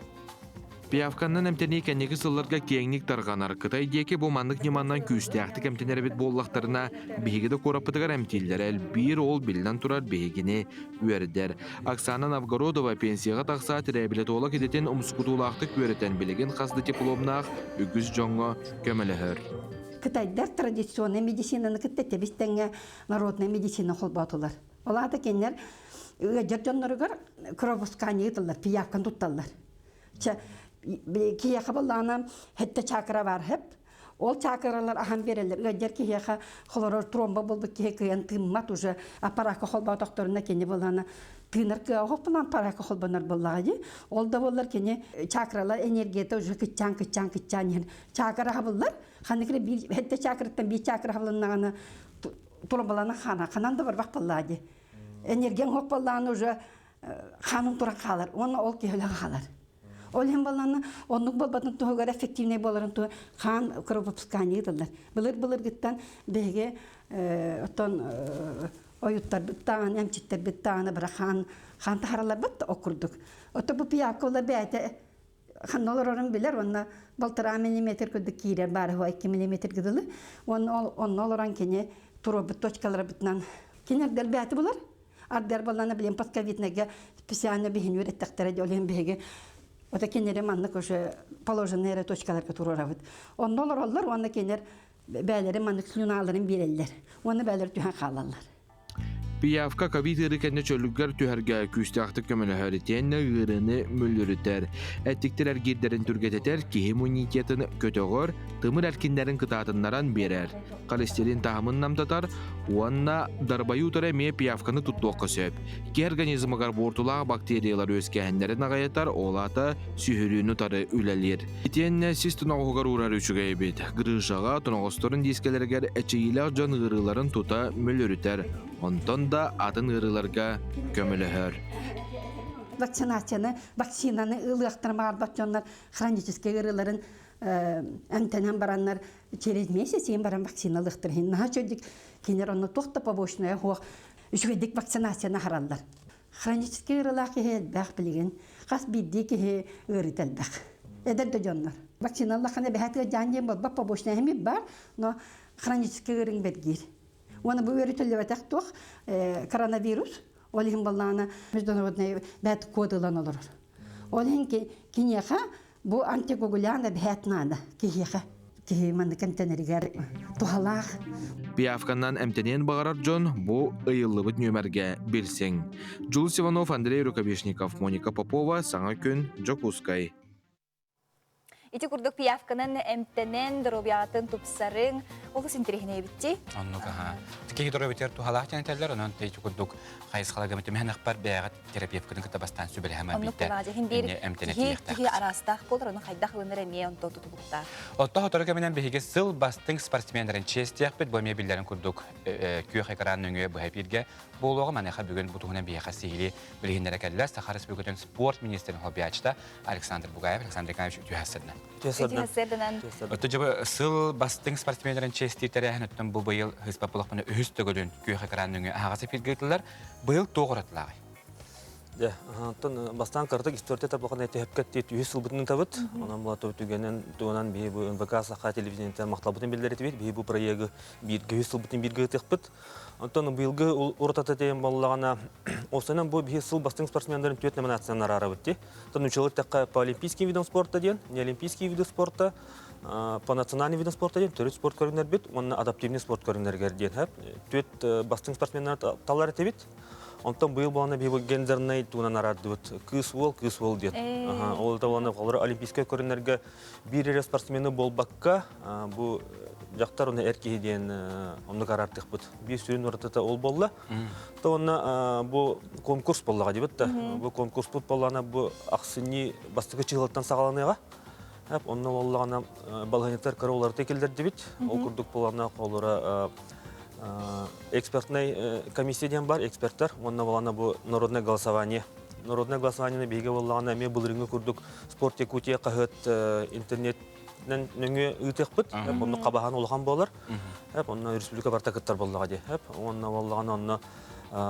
Speaker 10: Пиявканнан эмтэнии кэнники сылларга киэҥник тарҕанар. Кытай диэки бу маннык ньыманан күүстээхтик эмтэнэр эбит буоллахтарына, биһиги да куораппытыгар эмтииллэрэ элбиир, ол биллэн турар биһигини үөрдэр. Оксана Новгородова пенсияҕа тахсаат реабилитолог идэтин умсугутуулаахтык үөрэтэн билигин хас да дипломнаах үгүс дьоҥҥо көмөлөһөр.
Speaker 11: Кытайдар традиционнай медицинаны кытта тэбис-тэҥҥэ народнай медицина холбоотулар. Ол аата кинилэр ыалдьар дьонноругар кровопускание ыыталлар, пиявканы тутталлар. Чэ, киһиэхэ буоллаҕына хэттэ чакра бар хэп. Ол чакралар аһан биэрэллэр. Ыалдьар киһиэхэ холорор тромба буолбут киһи кыайан тыыммат уже аппараакка холбоотохторуна кини буоллаҕына тыынар кыаҕа хоппунан аппараакка холбонор буоллаҕа дии. Ол да буоллар кини чакралар энергията уже кыччаан кыччаан кыччаан иһэн чакра хабыллар Ханнык эрэ биир хэттэ чакрыттан биир чакра хабылыннаҕына тромбалана хаана ханан да барбах буоллаа дии. Энергияң хоп буоллаҕына уже хаанын туран хаалар уонна ол киһи өлөн хаалар. Ол иһин буоллаҕына оннук буолбатын туһугар эффективнэй буоларын туһугар хаан кровопускание ыытыллар. Былыр-былыргыттан биһиги оттон ойуттарбыт даҕаны, эмчиттэрбит даҕаны бара хаан хаан таһаралларбыт ол курдук. Ото бу пиявка ола бэйэтэ ханна олорорун билэр уонна балтараа миллиметр курдук киирэр баар үһү 2 миллиметргэ дылы уонна ол онно олорон кини туруорбут точкаларбытынан кини эрдэр бэйэтэ булар ардыар буоллаҕына билим подковиднайга специально биһини үөрэттэхтэрэ дии ол иһин биһиги ото кинилэри маннык уже положенные эрэ точкаларга туруорабыт онно олороллор уонна кинилэр бээлэрин маннык слюналарын биэрэллэр уонна бээлэр түһэн хаалаллар
Speaker 10: Пиявка ковид ыарыы кэннэ чөлүгэр түһэргэ күүстээхтик көмөлөһөр итиэннэ ыарыыны мүлүрүтэр. Эттиктэр эргиирдэрин түргэтэтэр, киһи иммунитетын көтөҕөр, тымыр эркиннэрин кытаатыннаран биэрэр. Холестерин таһымын намтатар уонна дарбайыы утары эмиэ пиявканы туттуохха сөп. Киһи организмыгар буортулаах бактериялар үөскээһиннэрин аҕыйатар, ол аата сүһүрүүнү утары үлэлиир. Итиэннэ сис тоноҕоһугар уурар үчүгэй эбит. Грыжаҕа, тоноҕосторун диискэлэригэр эчэйиилээх дьон ыарыыларын тута мүлүрүтэр, онтон да атын ыарыыларга көмөлөһөр.
Speaker 11: Вакцинацияны, вакцинаны ылыахтарын баҕарбат дьоннор хроническай ыарыыларын эмтэнэн бараннар через месяц иһин баран вакцина ылыахтар иһин наһаа үчүгэйдик кинилэр онно туох да побочная суох үчүгэйдик вакцинацияны аһараллар. Хроническай ыарыылаах киһи элбэх билигин. Хас биирдии киһи ыарыыта элбэх. Эдэр да дьоннор. Вакциналлаххына бэһэ тыа дьаан диэн буолбат побочная эмиэ бар, но хроническай ыарыыҥ бэргиир. Уонна бу ыарыы төллүбэтэх туох коронавирус, ол иһин баллаана международный бэт код ылан олорор. Ол иһин киниэхэ бу антикоагулянт эбэһээт наада киһиэхэ. Киһи маннык эмтэнэригэр туһалаах.
Speaker 10: Пиявканан эмтэниэн баҕарар дьон бу ыйыллыбыт нүөмэргэ билсиҥ. Дьулус Иванов, Андрей Рукавишников, Моника Попова, Саҥа күн, Дьокуускай.
Speaker 1: Ити курдук пиявканан эмтэнэн, доруобуйаҕытын тупсарыҥ, олус интэриэһинэй эбитчи.
Speaker 2: Оннук аха. Киһи доруобуйатыгар туһалаах диэн этэллэр, онон ити курдук хайысхаларга мэтимэһэн ахпар бэйэҕит терапевткытын кытта бастаан сүбэлэһэн
Speaker 1: Оннук
Speaker 2: биирдэ
Speaker 1: иһин биир
Speaker 2: эмтэнэ
Speaker 1: киһи киһи араастаах буолар, ону хайдах ылынар эмиэ онто тутулуктаах.
Speaker 2: Отто сотору кэминэн биһиги сыл бастыҥ спортсменнарын чиэстиэхпит, бу эмиэ биллэрин курдук күөх экран нөҥүө быһа эпииргэ буолуоҕа. Маныаха бүгүн бу туһунан биһиэхэ сиһилии билиһиннэрэ кэллэ Саха Республикатын спорт министрин солбуйааччыта Александр Бугаев. Александр Николаевич үтүө
Speaker 1: Үтүө
Speaker 2: Отто дьыбы сыл бастыҥ спортсменнарын чиэстиир тэрээһин өттөн бу быйыл хыспап булахпына үһүс төгүлүн күөх экран нөҥүө аһаҕас эфиргэ ыытыллар. Быйыл туох уратылааҕый?
Speaker 12: Дьэ, онтон бастаан кыратык история табылҕан этиһэпкэт диэт үһүс сылбытын ытабыт. Онон була түгэнэн тугунан биһи бу НВК Саха телевидениетен махталбытын биллэритибит. Биһи бу проегы бииргэ үһүс сылбытын бииргэ ытыахпыт. Онтон быйылгы уратата тиийэн буоллаҕына, осынан бу биһи сыл бастыҥ спортсменнарын түөрт номинациянан араарабыт дии. Онтон учуолар тэххэ по олимпийским видам спорта диэн, не олимпийские виды спорта, по национальным видам спорта диэн төрүт спорт көрүҥнэрбит уонна адаптивный спорт көрүҥнэригэр диэн түөрт бастыҥ спортсменнар талар этибит. Онтон быйыл буолана биһи гендернай туунан араардыбыт. Кыыс уол, кыыс уол диэн. Ол да буолана олимпийскай көрүҥнэргэ биир эрэ спортсмены буолбакка, бу дьахтар уонна эр киһи диэн оннук араартыахпыт. Биир сүрүн уратыта ол буолла. То онно бу конкурс буоллаҕа дибит да. Бу конкурспут буоллаҕына бу ахсынньы бастакы чыһылтан саҕаланыаҕа. Онно буоллаҕына балаһыанньаттар кыра уларыта киллэрдибит. Ол курдук буоллаҕына холура экспертнай комиссия диэн бар, эксперттэр. Уонна буоллаҕына бу народное голосование. Народное голосование биһиги буоллаҕына эмиэ былырыыҥҥы курдук Спорт Якутия хаһыат интернетинэн нөҥүө ыытыахпыт. Онно хабаһан улахан буолар. Онно республика барыта кыттар буоллаҕа дии. Уонна буоллаҕына онно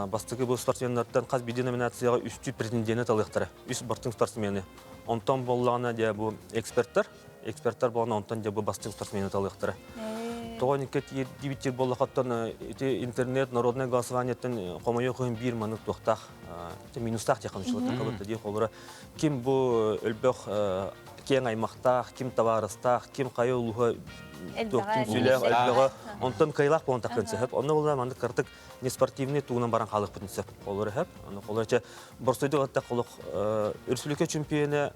Speaker 12: бастакы бу спортсменнартан хас биирдии номинацияҕа үстүү претенденти талыахтара. Үс бастыҥ спортсмены. Онтон буоллаҕына дьэ бу эксперттэр, эксперттэр буоллаҕына онтон дьэ бу бастыҥ спортсмены талыахтара. Тоҕо никэ тиийбит буоллахаттан ити интернет народное голосованиеттан хомойуох иһин биир маннык туохтаах минустаах диэххэ нуччалыы дии холура ким бу өлбөх киэҥ аймахтаах, ким табаарыстаах, ким хайа улууһа түмсүүлээх элбэҕэ онтон кыайылаах буолан таххын сөп. Онно буолла маннык кыртык неспортивный туунан баран хаалыахпытын сөп. Олор сөп. Аны холор чэ борстойдук аттах холох өрсүлүкэ чемпионы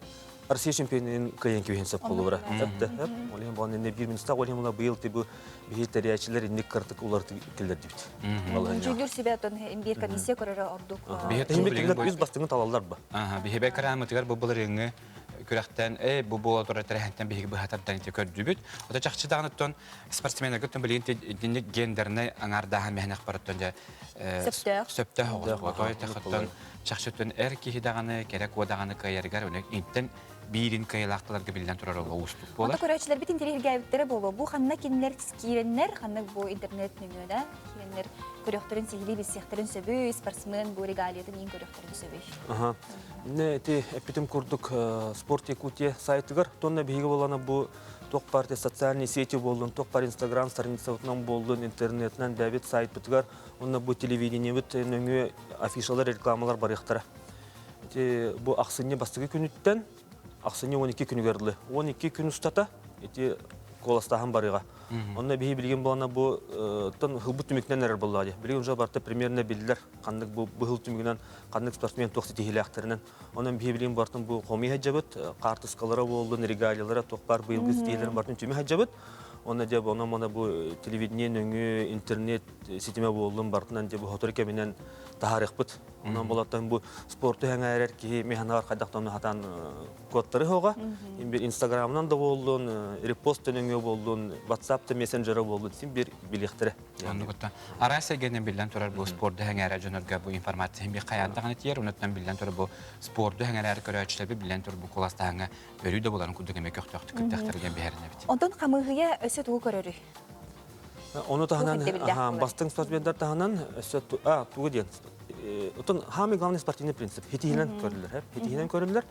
Speaker 12: Россия чемпионын кыайан күүһүн сөп болура. Сөп да. Ол иһин буолан инне биир минустаах ол иһин була быйыл тибу биһи тэрийээччилэр инник кыртык уларытыы киллэрдибит.
Speaker 1: Дьүүллүүр сүбэ оттон биир комиссия көрөрө ордук.
Speaker 12: Биһи үс бастыҥы талаллар ба.
Speaker 2: Биһи бэкрамытыгар бу былырыыҥҥы күрэхтэн э бу буола турар тэрээһинтэн биһиги быһатардан ити көрдүбүт. Ото чахчы даҕаны оттон спортсменнарга оттон билигин итинник гендернай аҥаардааһын мэһэнэх барыттан дьэ
Speaker 1: сөптөөх
Speaker 2: сөптөөх оҕус буо. Той чахчы оттон эр киһи даҕаны кэрэ куо даҕаны кыайарыгар интэн биирин кыайылаахталарга биллэн турар оло уустук буолар.
Speaker 1: Ото көрөөччүлэрбит интэриэһиргээбиттэрэ буолуо. Бу ханна кинилэр киирэннэр, ханнык бу интернет нөҥүө да киирэннэр көрүөхтэрин сиһилии билсиэхтэрин сөбүй, спортсмен бу регалиятын иин көрүөхтэрин сөбүй.
Speaker 12: Аха. Не ити эппитим курдук Спорт Якутия сайтыгар тонна биһиги болана бу туох партия социальные сети буоллун, туох бар Инстаграм страницабытынан буоллун, интернетинэн бэбит сайтпытыгар, онно бу телевидениебит нөҥүө афишалар, рекламалар барыахтара. Ити бу ахсынньы бастакы күнүттэн ахсынньы 12 күнүгэр дылы 12 күн устата ити куоластааһын барыаҕа. Онно биһи билигин буолана бу тон хылбыт түмүгүнэн эрэр буоллаҕа дии. Билигин уже барыта примерно биллэр ханнык бу быһыл түмүгүнэн ханнык спортсмен туох ситиһиилээхтэринэн. Онон биһи билигин бартын бу хомуйа сылдьабыт, хаартыскалара буоллун, регалиялара туох баар быйылгы ситиһиилэрин бартын түмэ сылдьабыт. Онно дьэ онон мана бу телевидение нөҥүө интернет ситимэ буоллун бартынан дьэ бу сотору кэминэн таһаарыахпыт. Онон болоттон бу спорту сэҥээрэр киһи механаар хайдах да хатан куоттары хоға. Бир инстаграмынан да буоллун, репост нөҥүө буоллун, WhatsApp та мессенджера буоллун син бир билиэхтэрэ.
Speaker 2: Оннугуттан араас эйгэнэн биллэн турар бу спорду сэҥээрэр дьонорго бу информация бир хайаан даҕаны тиийэр, онуттан биллэн турар бу спорду сэҥээрэр көрөөччүлэрби биллэн турар бу куластааҥҥа өрүү да буларын курдук эмэ көхтөөхтүк кыттыахтарыгар биһэринэбит.
Speaker 1: Онтон хамыыһыйа өссө тугу көрөрүй?
Speaker 12: Ону таһынан бастыҥ спортсмендар таһынан өссө тугу диэн Отон самый главный спортивный принцип хитиһинэн көрүллэр. Хитиһинэн көрүллэр.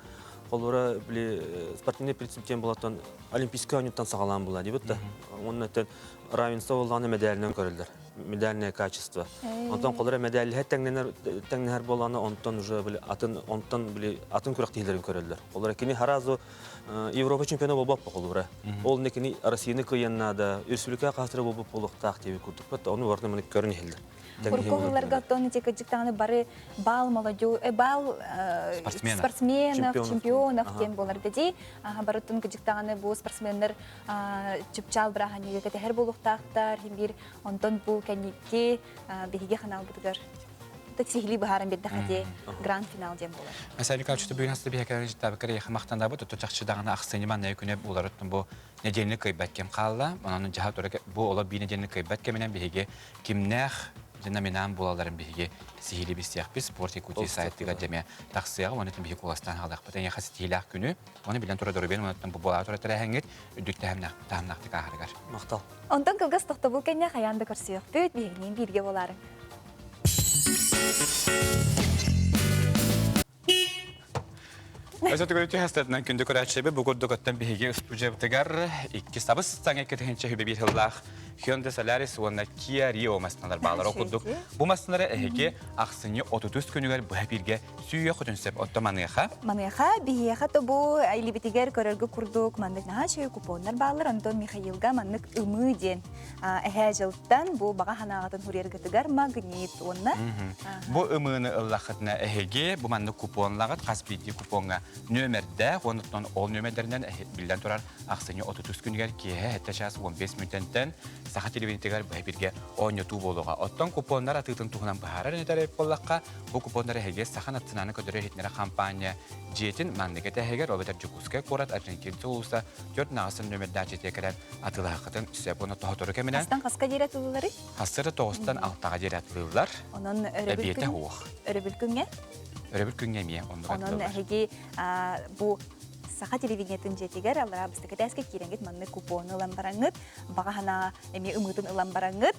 Speaker 12: Холура били спортивный принцип диэн болаттан олимпийскай оонньууттан саҕалаан була диэбит да. Онно равенство боллаҕына медалынан көрүллэр. Медальное качество. Онтон холоро медальлиһэ тэҥнэнэр тэҥнэһэр буоллаҕына, онтон уже били атын онтон били атын күрэхтэһиилэрин көрөллөр. Олора кини харазу Европа чемпиона буолбат холура. Ол не кини Россияны кыайан наада, республика хаһытыра буолбут буолуохтаах диэби курдук. Ону барытын маны көрөн иһэллэр.
Speaker 1: Урукку сылларга оттон ити кырдьыктаҕына бары бал молодежь, бал спортсменов, чемпионов диэн буолар дии. Барытын кырдьыктаҕына бу спортсменнар чыпчаал бырааһынньыгы кэтэһэр буолуохтаахтар. Биир онтон бу кэнники биһиги ханаалбытыгар сиһилии быһааран биэрдэххэ гранд финал диэн буолар.
Speaker 2: Василий Николаевич, бүгүн хаста биһиэхэ життабыккар эйиэхэ махтанабыт, отто чахчы даҕаны ахсынньы манна күнэ буоларыттан бу нэдиэлэни кыайбат кэм хаалла. Онон дьаһал тура бу олор биир нэдиэлэни кыайбат кэминэн биһиги кимнээх номинант буолалларын биһиги сиһилии билсиэхпит. Спорт Якутии сайтыгар дьэмэ тахсыаҕа, уонна биһиги куоластаан хаалыахпыт. Эйиэхэ ситиһиилээх күнү, оны билэн тура доруобуйан уонна бу буолаа тура тэрээһиҥҥит үрдүк таһымнаахтык ааһарыгар.
Speaker 12: Махтал.
Speaker 1: Онтон кылгас тохтобул кэннэ хайаан да көрсүөхпүт, биһигиниин бииргэ буолаарыҥ.
Speaker 2: Өсө түгөрүтү хастатынан күндү көрөөччүбү бу курдук оттон биһиги устудьуябытыгар икки сабыс саҥа 2000 хүбэ биир сыллаах Hyundai Solaris уонна Kia Rio массыыналар баалар. Ол курдук бу массыыналары эһиги ахсынньы 33 күнүгэр быһа бииргэ сүүйэ хотун сөп. Отто маныаха
Speaker 1: Маныаха биһиэхэ то бу илибитигэр көрөргө курдук маннык наһаа үчүгэй купоннар бааллар. Онтон Михаилга маннык ымыы диэн эһээ дьылтан бу баҕа санааҕытын суруйаргытыгар магнит уонна
Speaker 2: Бу ымыыны ыллаххытына эһиги бу маннык купонлаҕыт хас биирдии купоҥҥа нүөмэрдээх уонна ол нүөмэрдэринэн биллэн турар ахсынньы 33 күнүгэр киэһэ 7 чаас 15 мүнүүтэнтэн саха телевидениетигэр быһа бииргэ оонньотуу буолуоҕа. Оттон купоннар атыытын туһунан быһаарар этэр буоллахха, бу купоннар эһиги Саха национальнай көрдөрөр-иһитиннэрэр хампаанньа дьиэтин маннык этэһигэр, ол эбэтэр Дьокуускай куорат Орджоникидзе уулусса 4 нүөмэрдээх дьиэтигэр кэлэн атыылаһаххытын сөп уонна тоһотору кэминэн
Speaker 1: Хастан хаска диэри атыллары?
Speaker 2: Хастары тоҕустан алтаҕа диэри атылыыллар.
Speaker 1: Онон өрөбүл
Speaker 2: күн уох.
Speaker 1: Өрөбүл күҥҥэ?
Speaker 2: Өрөбүл күҥҥэ эмиэ оннук
Speaker 1: Онон эһиги бу саха телевидениетын дьиэтигэр аллараа бастакы этээскэ киирэҥҥит маннык купону ылан бараҥҥыт, баҕа санаа эмиэ ымыытын ылан бараҥҥыт,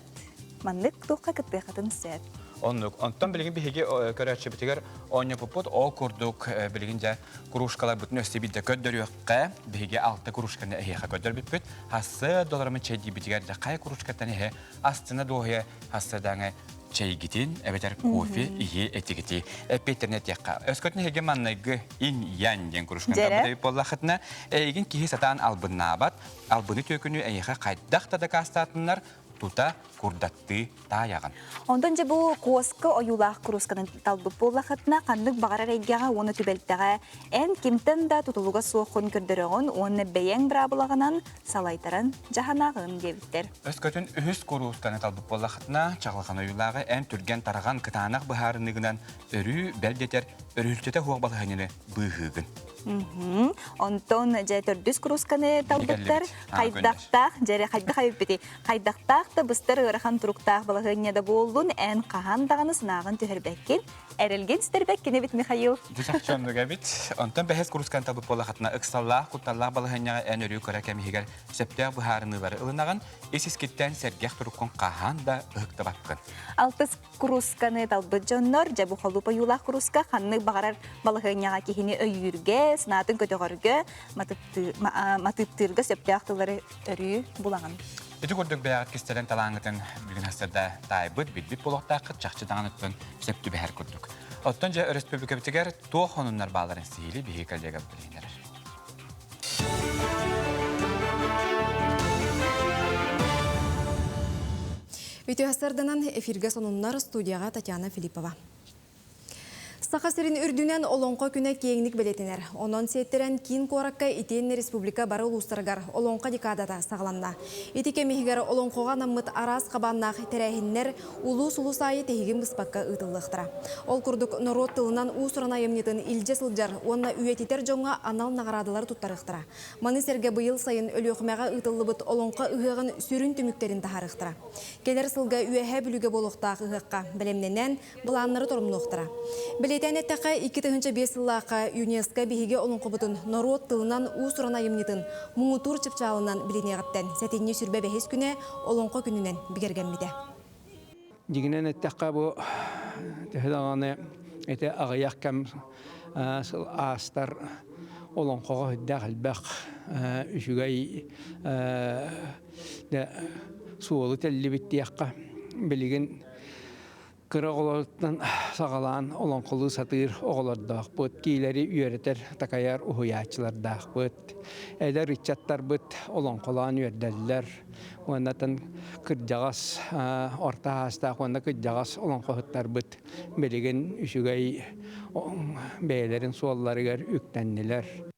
Speaker 1: маннык туохха кыттыаххытын сөп.
Speaker 2: Оннук. Онтон билигин биһиги көрөөччүбүтүгэр оонньоппуппут ол курдук билигин дьэ кружкаларбытын өссө биирдэ көрдөрүөххэ. Биһиги алта кружканы эһиэхэ көрдөрбүппүт. Хассы долларымын чэйдиибитигэр дьэ хайа кружкаттан эһэ астына дуоһуйа хассы даҥы чэйгитин эбэтэр кофе иһи этигити эппиэттэрин этиэххэ. Өскөтүн эһиги маннайгы инь-янь диэн кружканы талбыт буоллаххытына, эйигин киһи сатаан албыннаабат, албыны түөкүнү эйиэхэ хайдах да дакаастаатыннар, тута курдаттыы таайаҕын.
Speaker 1: Онтон дьэ бу куоска ойуулаах куруусканы талбыт буоллаххытына, ханнык баҕарар эйгэҕэ уонна түбэлтэҕэ эн кимтэн да тутулуга суоххун көрдөрөҕүн уонна бэйэҥ быраабылаҕынан салайтаран дьаһанаҕын диэбиттэр.
Speaker 2: Өскөтүн үһүс куруусканы талбыт буоллаххытына, чаҕылхан ойуулааҕы эн түргэн-тарҕан кытаанах быһаарыныыгынан өрүү бэл диэтэр өрүһүлтэтэ суох балаһыанньаны быыһыыгын.
Speaker 1: Онтон дьэ төрдүс куруусканы талбыттар хайдахтаах дьэ хайдах эбиппитий хайдахтаах да быстар ыарахан туруктаах балаһыанньа да буоллун эн хаһан даҕаны санааҕын түһэрбэккин эрэлгин сүтэрбэккин эбит Михаил.
Speaker 2: Дьэ чахчы оннук эбит. Онтон бэһис куруусканы талбыт буоллаххытына ыксаллаах, кутталлаах балаһыанньаҕа эн өрүү кыра кэм иһигэр сөптөөх быһаарыныылары ылынаҕын, ис-искиттэн сэргэх туруккун хаһан да ыһыктыбаккын.
Speaker 1: Алтыс куруусканы талбыт дьоннор дьэ бу холууп ойуулаах курууска ханнык баҕарар балаһыанньаҕа киһини өйүүргэ, санаатын көтөҕөргө, матыыптыырга сөптөөх тыллары өрүү булаҕын.
Speaker 2: Ити курдук бэйэҕит кистэлэҥ талааҥҥытын бүгүн сарсыарда таайбыт, билбит буолуохтааххыт, чахчы даҕаныттан сөп түбэһэр курдук. Оттон дьэ өрөспүүбүлүкэбитигэр туох сонуннар баалларын сиһилии биһиги коллегабыт билиһиннэрэр.
Speaker 3: Үтүө сарданан эфиргэ сонуннар студияға Татьяна Филиппова. Саха сирин үрдүнэн Олоҥхо күнэ киэҥник бэлиэтэнэр. Онон сиэттэрэн киин куоракка итиэннэ республика бары улуустарыгар Олоҥхо декадата саҕаланна. Ити кэм иһигэр олоҥхоҕо анаммыт араас хабааннаах тэрээһиннэр улуус-улуус аайы тиһигин быспакка ыытыллыахтара. Ол курдук норуот тылынан уус-уран айымньытын илдьэ сылдьар уонна үйэтитэр дьоҥҥо анал наҕараадалары туттарыахтара. Маны сэргэ быйыл сайын Өлүөхүмэҕэ ыытыллыбыт Олоҥхо ыһыаҕын сүрүн түмүктэрин таһаарыахтара. Кэлэр сылга Үөһээ Бүлүүгэ буолуохтаах ыһыахха бэлэмнэнэн, былааннары торумнуохтара. Бэлиэтээн эттэххэ, 2005 сыллаахха ЮНЕСКО биһиги олоҥхобутун норуот тылынан уус-уран айымньытын муҥутуур чыпчаалынан билиниэҕиттэн сэтинньи сүрбэ бэһис күнэ Олоҥхо күнүнэн бигэргэммитэ.
Speaker 13: Дьиҥинэн эттэххэ, бу төһө даҕаны ити аҕыйах кэм сыл аастар олоҥхоҕо сүрдээх элбэх үчүгэй суолу тэллибит диэххэ. Билигин кыра оҕолортон саҕалаан олоҥхолуу сатыыр оҕолордоохпут, киилэри үөрэтэр, такайар уһуйааччылардаахпыт. Эдэр ыччаттарбыт олоҥхолоон үөрдэллэр. Уоннатан кырдьаҕас орто аастаах уонна кырдьаҕас олоҥхоһуттарбыт билигин үчүгэй бэйэлэрин суолларыгар үктэннилэр.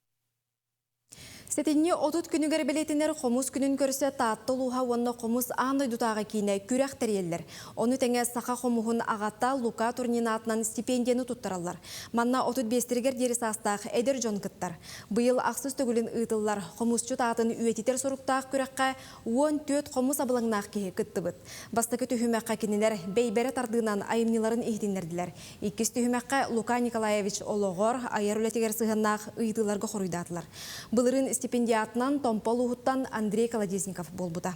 Speaker 3: Сэтинньи 30 күнүгэр бэлиэтэнэр Хомус күнүн көрсө Таатта улууһа уонна Хомус аан дойдутааҕы киинэ күрэх тэрийэллэр. Ону тэҥэ саха хомуһун аҕата Лука Турнин аатынан стипендияны туттараллар. Манна 35-тэригэр диэри саастаах эдэр дьон кыттар. Быйыл ахсыс төгүлүн ыытыллар хомусчут аатын үйэтитэр соруктаах күрэххэ 14 хомус абылаҥнаах киһи кыттыбыт. Бастакы түһүмэххэ кинилэр бэйбэрэ тардыынан айымньыларын иһитиннэрдилэр. Иккис түһүмэххэ Лука Николаевич олоҕор, айар үлэтигэр сыһыаннаах ыйытыыларга хоруйдаатылар. Былырыын стипендиатынан Томпо улууһуттан Андрей Колодезников буолбута.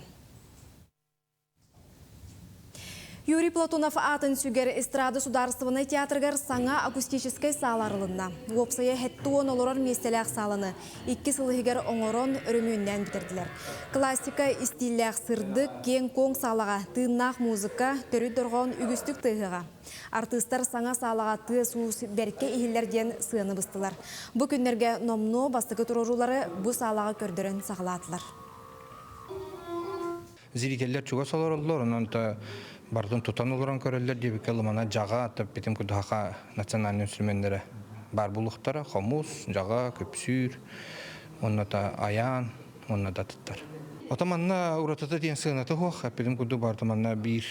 Speaker 3: Юрий Платонов аатын сүгэр эстрада судаарыстыбаннай театрыгар саҥа акустическай саала арылынна. Уопсайа 70 олорор миэстэлээх сааланы икки сыл иһигэр оҥорон, өрөмүөннээн бүтэрдилэр. Классика истииллээх сырдык, киэҥ-куоҥ саалаҕа тыыннаах музыка, төрүт дорҕоон үгүстүк тыаһыаҕа. Артыыстар саҥа саалаҕа тыас-уус бэркэ иһиллэр диэн сыаны быстылар. Бу күннэргэ номнуо бастакы туруоруулары бу саалаҕа көрдөрөн саҕалаатылар.
Speaker 14: Зрителлэр чугас олороллор, онон то бардын тутан олорон көрөллөр диэбиккэ лымана дьаҕа битим кудуһаха национальный инструменнэрэ бар булуктара хомус, дьаҕа, көпсүүр, онно та айаан, онно да туттар. Ото манна уратыта диэн сыаната суох, эппитим курдук барыта манна биир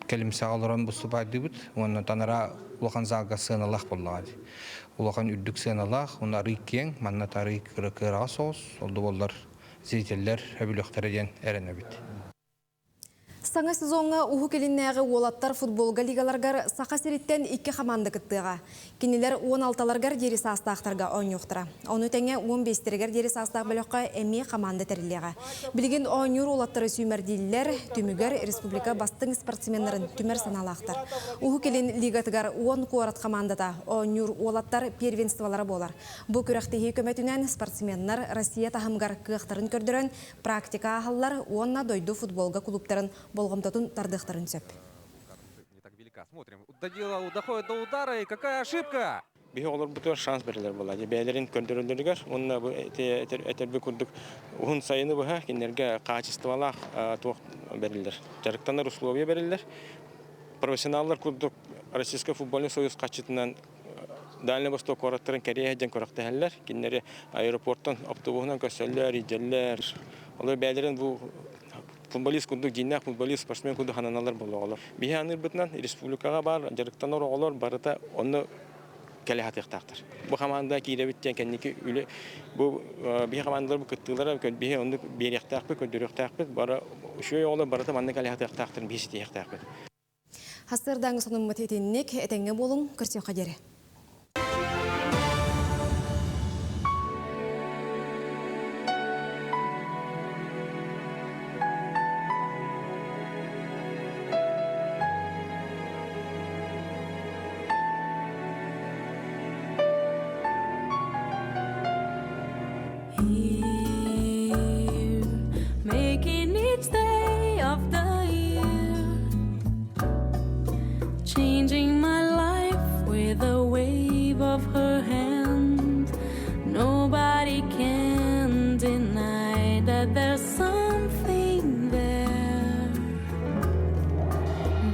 Speaker 14: кэлимсэҕэ олорон выступайдыыбыт уонна танара улахан залга сыаналаах буоллаҕа дии. Улахан үрдүк сыаналаах, уонна арый киэҥ, манна арый кыра кыараҕа соҕус, ол да буоллар зрителлэр өбүлүөхтэрэ диэн эрэнэбит.
Speaker 3: Саҥа сезоҥҥа Уһук Илиннээҕи уолаттар футболга лигаларыгар Саха сириттэн икки хамаанда кыттыаҕа. Кинилэр 16-ларыгар диэри саастаахтарга оонньуохтара. Ону тэҥэ 15-тэригэр диэри саастаах бөлөххө эмиэ хамаанда тэриллиэҕэ. Билигин оонньуур уолаттары сүүмэрдииллэр, түмүгэр республика бастыҥ спортсменнарын түмэр санаалаахтар. Уһук Илин лигатыгар 10 куорат хамаандата оонньуур уолаттар первенстволара буолар. Бу күрэхтэһии көмөтүнэн спортсменнар Россия таһымыгар кыахтарын көрдөрөн практика ааһаллар уонна дойду футболга клубтарын болҕомтотун тардыахтарын сөп.
Speaker 15: Смотрим. Доделал, доходит до удара, и какая ошибка!
Speaker 4: Биһи олорбутугар шанс берилер буолла. Бэйэлэрин көрдөрөллөрүгэр уонна бу этэрби курдук уһун сайыны быһа кинилэргэ качестволаах туох бериллэр. Дьарыктанар условия бериллэр. Профессионаллар курдук Российский футбольный союз хаччытынан Дальний Восток куораттарын кэрийэ сылдьан күрэхтэһэллэр. Кинилэри аэропортан автобуһунан көрсөллөр, илдьэллэр. Олор бэйэлэрин бу футболист курдук дьиҥнээх футболист, спортсмен курдук хананаллар буолуоҕалар. Биһи аныырбытынан республикаҕа баар дьарыктанар оҕолор барыта онно кэлэ сатыахтаахтар. Бу хамаанда киирэбит диэн кэнники үлэ бу биһи хамаандалар бу кыттыылара биһи оннук биэриэхтээхпит, көрдөрүөхтээхпит. Бары үчүгэй оҕолор барыта маннык кэлэ сатыахтаахтарын биһи ситиһиэхтээхпит.
Speaker 3: Хастырдааҥы сонуммут итинник, этэҥҥэ буолуҥ, көрсүөххэ диэри.
Speaker 16: Here, making each day of the year, changing my life with a wave of her hand. Nobody can deny that there's something there.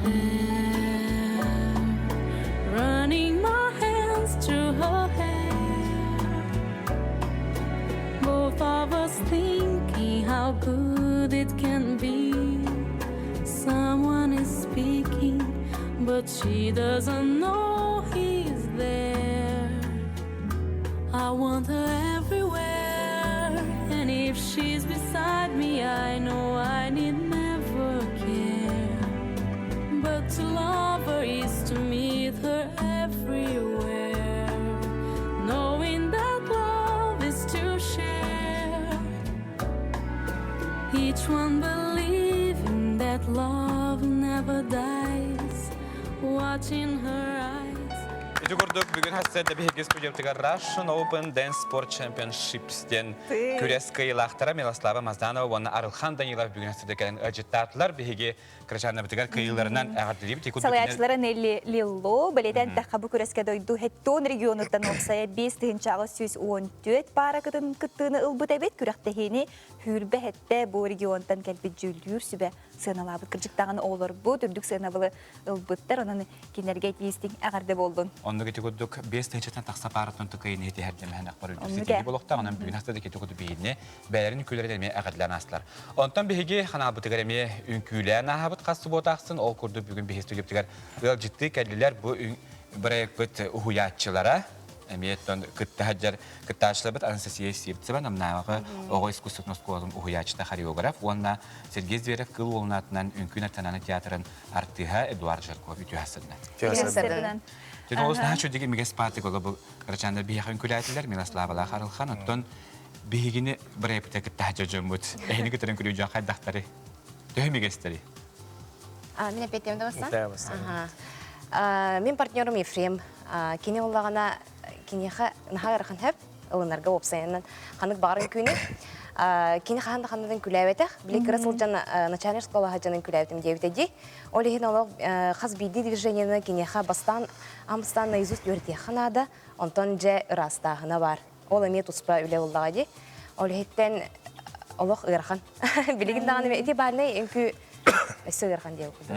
Speaker 16: There, running my hands through her hair. Both of us thinking how good it can be. Someone is speaking, but she doesn't know he's there. I want her everywhere, and if she's beside me, I know I need never care. But to love her is to meet her everywhere, knowing that love is to share. Each one believing that love never dies, watching her eyes.
Speaker 2: Ити курдук бүгүн хассыарда биһиги студиябытыгар Russian Open Dance Sport Championships диэн күрэс кыайыылаахтара Милослава Мазданова уонна Арылхан Данилов бүгүн хассыарда кэлэн ыалдьыттаатылар. Биһиги кырачааннарбытыгар кыайыыларынан эҕэрдэлиибит.
Speaker 1: Салайааччылара Нелли Лилло бэлиэтээн эттэххэ бу күрэскэ дойду Хеттон регионуттан уопсайа 5814 паара кыттыыны ылбыт эбит. Күрэхтэһиини Хүүрбэ хэттэ бу регионтан кэлбит дьүүллүүр сүбэ сыаналаабыт. Кырдьыктааҕын оҕолорбут үрдүк сыанабылы ылбыттар. Онон кинилэргэ тиистиҥ эҕэрдэ буоллун.
Speaker 2: Оннук ити курдук 5 тыһыынчаттан тахса паараттан тыкайын иһитиһэрдэмэһэн акпар үрдүк ситиһии болохтаах. Онон бүгүн хаста да ити курдук биһигини бэйэлэрин үҥкүүлэрин эмиэ эҕэрдэлээн аастылар. Онтон биһиги ханаалбытыгар эмиэ үҥкүүлээн ааһабыт хас субуота ахсын. Ол курдук бүгүн биһиги студиябытыгар ыалдьыттыы кэллилэр. Бу бырайыакпыт уһуйааччылара эмиэ оттон кытта сылдьар кыттааччыларбыт Анастасия Сивцева Намнааҕы оҕо искусствотын оскуолатын уһуйааччыта хореограф уонна Сергей Зверев Кыыл Уолун аатынан Үҥкүү национальнай театрын артыыһа Эдуард Жарков үтүө сырдынан.
Speaker 1: Үтүө сырдынан.
Speaker 2: Дьон олус наһаа чудик имигэс паатык оло бу кырачааннар биһиэхэ үҥкүүлээтилэр Милославалаах Арылхан оттон биһигини бырайыпыта кытта дьоммут эһини кытарын күлүү дьон хайдахтары төһө имигэстэри
Speaker 17: Мин эппиэттиэм да бастаан? Мин партнерум Ефрем. Кини улаҕана киниэхэ наһаа ыарахан хөп ылынарга уопсайынан ханнык баҕар үҥкүүнү. Кини хаһан да ханнадан күлээбэтэх. Били кыра сылдьан начальник школа сылдьан күлээбитим диэбитэ дии. Ол иһин олох хас биирдии движениены киниэхэ бастаан амстаан наизусть үөрэтиэххэ наада. Онтон дьэ ыраастааһына баар. Ол эмиэ туспа үлэ буоллаҕа дии. Ол иһиттэн олох ыарахан. Билигин даҕаны ити бальнай үҥкүү өссө ыарахан диэн курдук.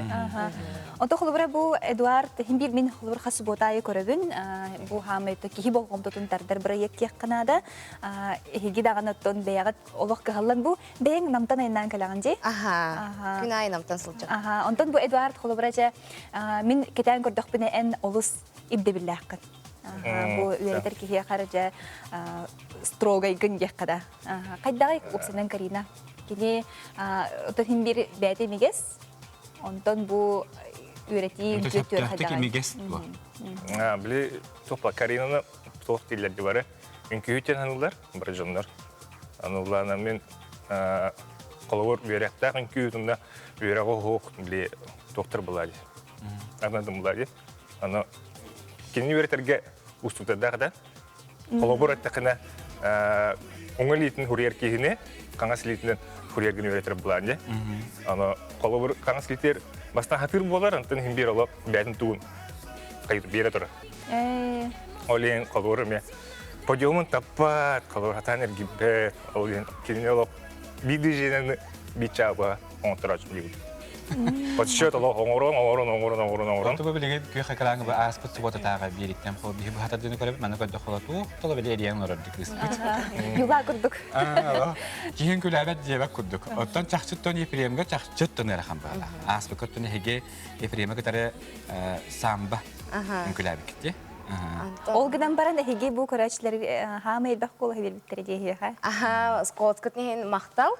Speaker 1: Онто холобура бу Эдуард иһин биир мин холобур хас суббота аайы көрөбүн. Бу хаамайта киһи болҕомтотун тардар бырайыак диэххэ наада. Эһиги даҕаны оттон бэйэҕит олох кыһаллан бу бэйэҥ намтан айаннаан кэлэҕин дии.
Speaker 17: Аха. Күн аайы намтан сылдьар.
Speaker 1: Аха. Онтон бу Эдуард холобура дьэ мин кэтээн көрдөхпүнэ эн олус ирдэбиллээххин. Бу үөрэтэр киһиэхэ дьэ строгайгын диэххэ да. Хайдаҕый уопсайынан Карина? Кини отон иһин биир бэйэтэ имигэс, онтон бу үөрэтии үтүө
Speaker 2: хайдаҕый? Имигэс дуо?
Speaker 4: Били тупа Каринаны туох дииллэр ди бары үҥкүүһүт диэн аныыллар бары дьоннор. Аныыллаана мин холобур үөрэхтээх үҥкүүһүт үөрэҕи оһуох били туохтар булаа дии. Анадым булаа дии. Аны кинини үөрэтэргэ уустуктардаах да. Холобур эттэххинэ, уҥа илиитин хуруйар киһини хаҥас илиитинэн хуруйаргын үөрэтэр булаан дьэ. Аны холобур хаҥас илиитигэр бастаан хатыыр буолар, онтон иһин биир олох бэйэтин тугун биэрэ турар. Ол иһин холобур эмиэ подиумун таппат, холобур хатаан эргийбэт, ол иһин кинини олох биир движениены биир чаапа оҥотторооччу диибин. Подсчет олох оҥорон, оҥорон, оҥорон, оҥорон, оҥорон.
Speaker 2: Тугу билигин күөх экраҥҥа бу ааспыт субуотатааҕы биэриттэн хол биһи быһатардыны көрөбүт, манна көрдөх холотуу, толо били эрийэн олорор кыыспыт.
Speaker 1: Юла курдук.
Speaker 2: Киһин күлээбэт диэбэт курдук. Оттон чахчыттан Ефремга чахчыттан ыарахан баала. Ааспыкка оттон эһиги Ефрема кытары самбо үҥкүлээбиккит
Speaker 1: Ол гынан баран эһиги бу көрөөччүлэр хаама элбэх куолаһы биэрбиттэрэ диэһиэхэ.
Speaker 17: Аха, скоткут иһин махтал.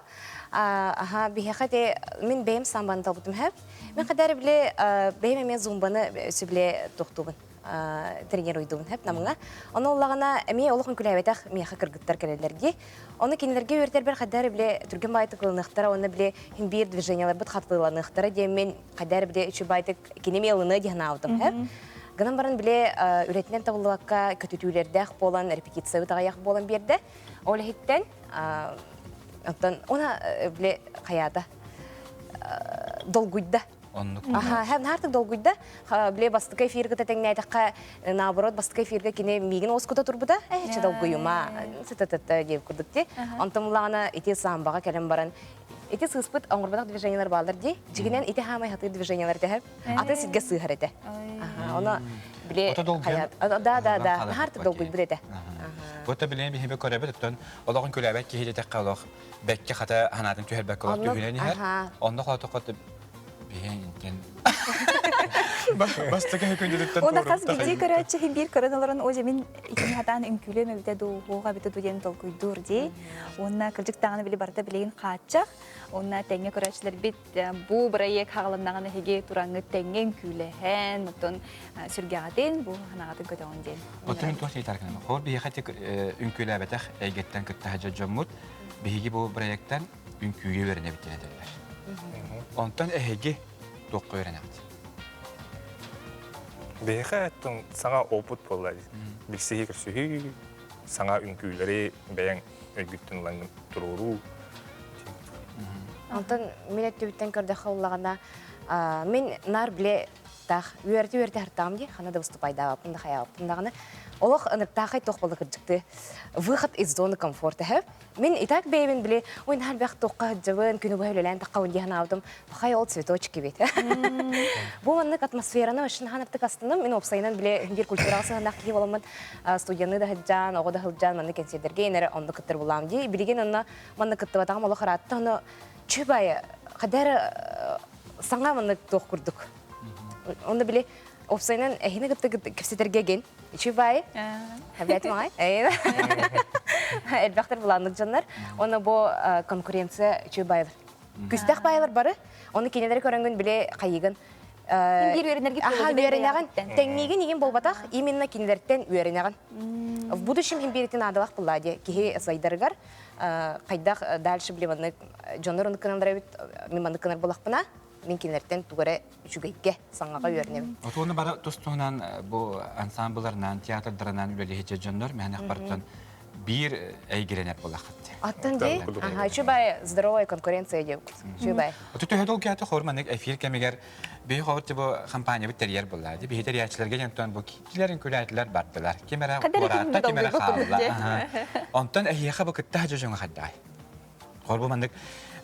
Speaker 17: Аха, биһиэхэ те мин бэйэм самбаны талбытым хэп. Мин хадары биле бэйэм эмиэ зумбаны сүбле тохтубун тренируйдубун хэп намыңа. Ону оллаҕына эмиэ олох үҥкүлээбэтэх миэхэ кыргыттар кэлэллэр дии. Ону кинилэргэ үөрэтэрбэр хадары биле түргэн баайтык ылыныахтара уонна биле хин биир движенияларбыт хатыланыахтара диэммин хадары биле үчү баайтык кини эмиэ ылыныа дии санаабытым хэп. Гынан баран биле үлэтинэн табыллыбакка көтүтүүлэрдээх буолан репетициябыт аҕыйах буолан биэрдэ. Ол иһиттэн Оттон она биле хаята долгуйда.
Speaker 2: Оннук.
Speaker 17: Аха, һәм наартык долгуйда. Биле бастыкы эфиргэ тэҥнээтэххэ, наоборот, бастыкы эфиргэ кини миигин оскута турбута. Э, чэ долгуйума, сытатата диэбит курдук ди. Онтон буллаҕына ити самбаҕа кэлэн баран ити сыыспыт оҥорботох движениелар бааллар ди. Дьигинэн ити хаамай хатыыр движениелар тэһэр. Атын сиргэ сыыһар этэ. Аха, ону биле Да, да, да. Наһаартык долгуйбут этэ.
Speaker 2: Бу биле биһиби көрөбүт, оттон олоҕун күлээбэт киһи диэтэххэ олох бэккэ хата санаатын түһэрбэккэ олох түһүнэн иһэр. Онно хотохот биһи бастакы күндүтүттэн
Speaker 1: Уна хас биирдии көрөөччү иһин биир көрөн олорон о мин итини хатаан үҥкүүлүөм эбитэ дуу, уоҕа эбитэ дуу диэн толкуйдуур дии. Уонна кырдьык даҕаны били барыта билигин хааччах. Уонна тэҥҥэ көрөөччүлэрбит бу бырайыак хаҕылыннаҕына эһиги тураҥҥыт тэҥҥэ үҥкүүлэһэн, оттон сүргэҕитин бу санаҕытын көтөҕүн диэн.
Speaker 2: Оттон мин туох диэтэр гынан, хор биһиэхэ тик үҥкүүлээбэтэх эйгэттэн кытта сылдьар дьоммут биһиги бу бырайыактан үҥкүүгэ үөрэнэбит диэн этэллэр. Онтон эһиги туохха үөрэнэҕит?
Speaker 18: Биһиэхэ саҥа опыт буолла. Билсиһии көрсүһүү, саҥа үҥкүүлэри бэйэҥ өйгүттэн ылан туруоруу.
Speaker 17: Онтон мин өттүбүттэн көрдөххө уллаҕына, мин наар биле таах үөртэ-үөртэ хартаҕым дии, хана да выступайдаабаппын да хайаабаппын даҕаны. Олох ынырыктаахай туох буолла кырдьыкты. Выход из зоны комфорта һэ. Мин и так бэйэбин били, ой наһаа элбэх туохха сылдьабын, күнү быһа үлэлээн таххабын дии санаабытым. Пахай ол цветочки бит. Бу маннык атмосфераны вообще наһаа артык астыным. Мин уопсайынан били биир культураҕа сыһыаннаах киһи буоламмын студияны да сылдьан, оҕо да сылдьан маннык кэнсиэрдэргэ инэрэ онно кыттар булаам дии. Билигин онно манна кыттыбатаҕым олох ыраатта, ону чүбай хадара саҥа маннык туох курдук. Онно били Опсайынан эһини кытта кэпсэтэргэ ген. Үчүгэй баайы. Хабят маҕай. Элбэхтэр булааннык дьоннор. Оны бу конкуренция үчүгэй баайылар. Күстэх баайылар бары. Оны кинилэри көрөнгүн биле хайыгын.
Speaker 1: Биир үөрэнэргит
Speaker 17: Аха, үөрэнэҕин. Тэҥниигин игин болбатах, именно кинилэртэн үөрэнэҕин. В будущем хим биэритин аадалах булла ди киһи сайдарыгар хайдах дальше биле маннык дьоннор оннук гыналлар эбит, мин маннык гынар булахпына, мин кинилэртэн тугу эрэ үчүгэйгэ, саҥаҕа үөрэнэбин.
Speaker 2: Отуону бары тус-туһунан бу ансамбларынан, театрдарынан үлэлиһиччэ дьоннор мэһэнэх бартан биир эйгирэнэр булахыт.
Speaker 17: Аттан дии. Аха, үчүгэй здоровая конкуренция диэбит. Үчүгэй.
Speaker 2: Оту төһө долгуйата хор маннык эфир кэмигэр биһи хор тибо компания бит тэрийэр булла. Биһи тэрийээччилэргэ дьонтон бу килерин күлээтилэр бардылар. Ким эрэ куораатта, ким эрэ хаалла. Онтон эһиэхэ бу кытта дьоҥо хайдай. Холбу маннык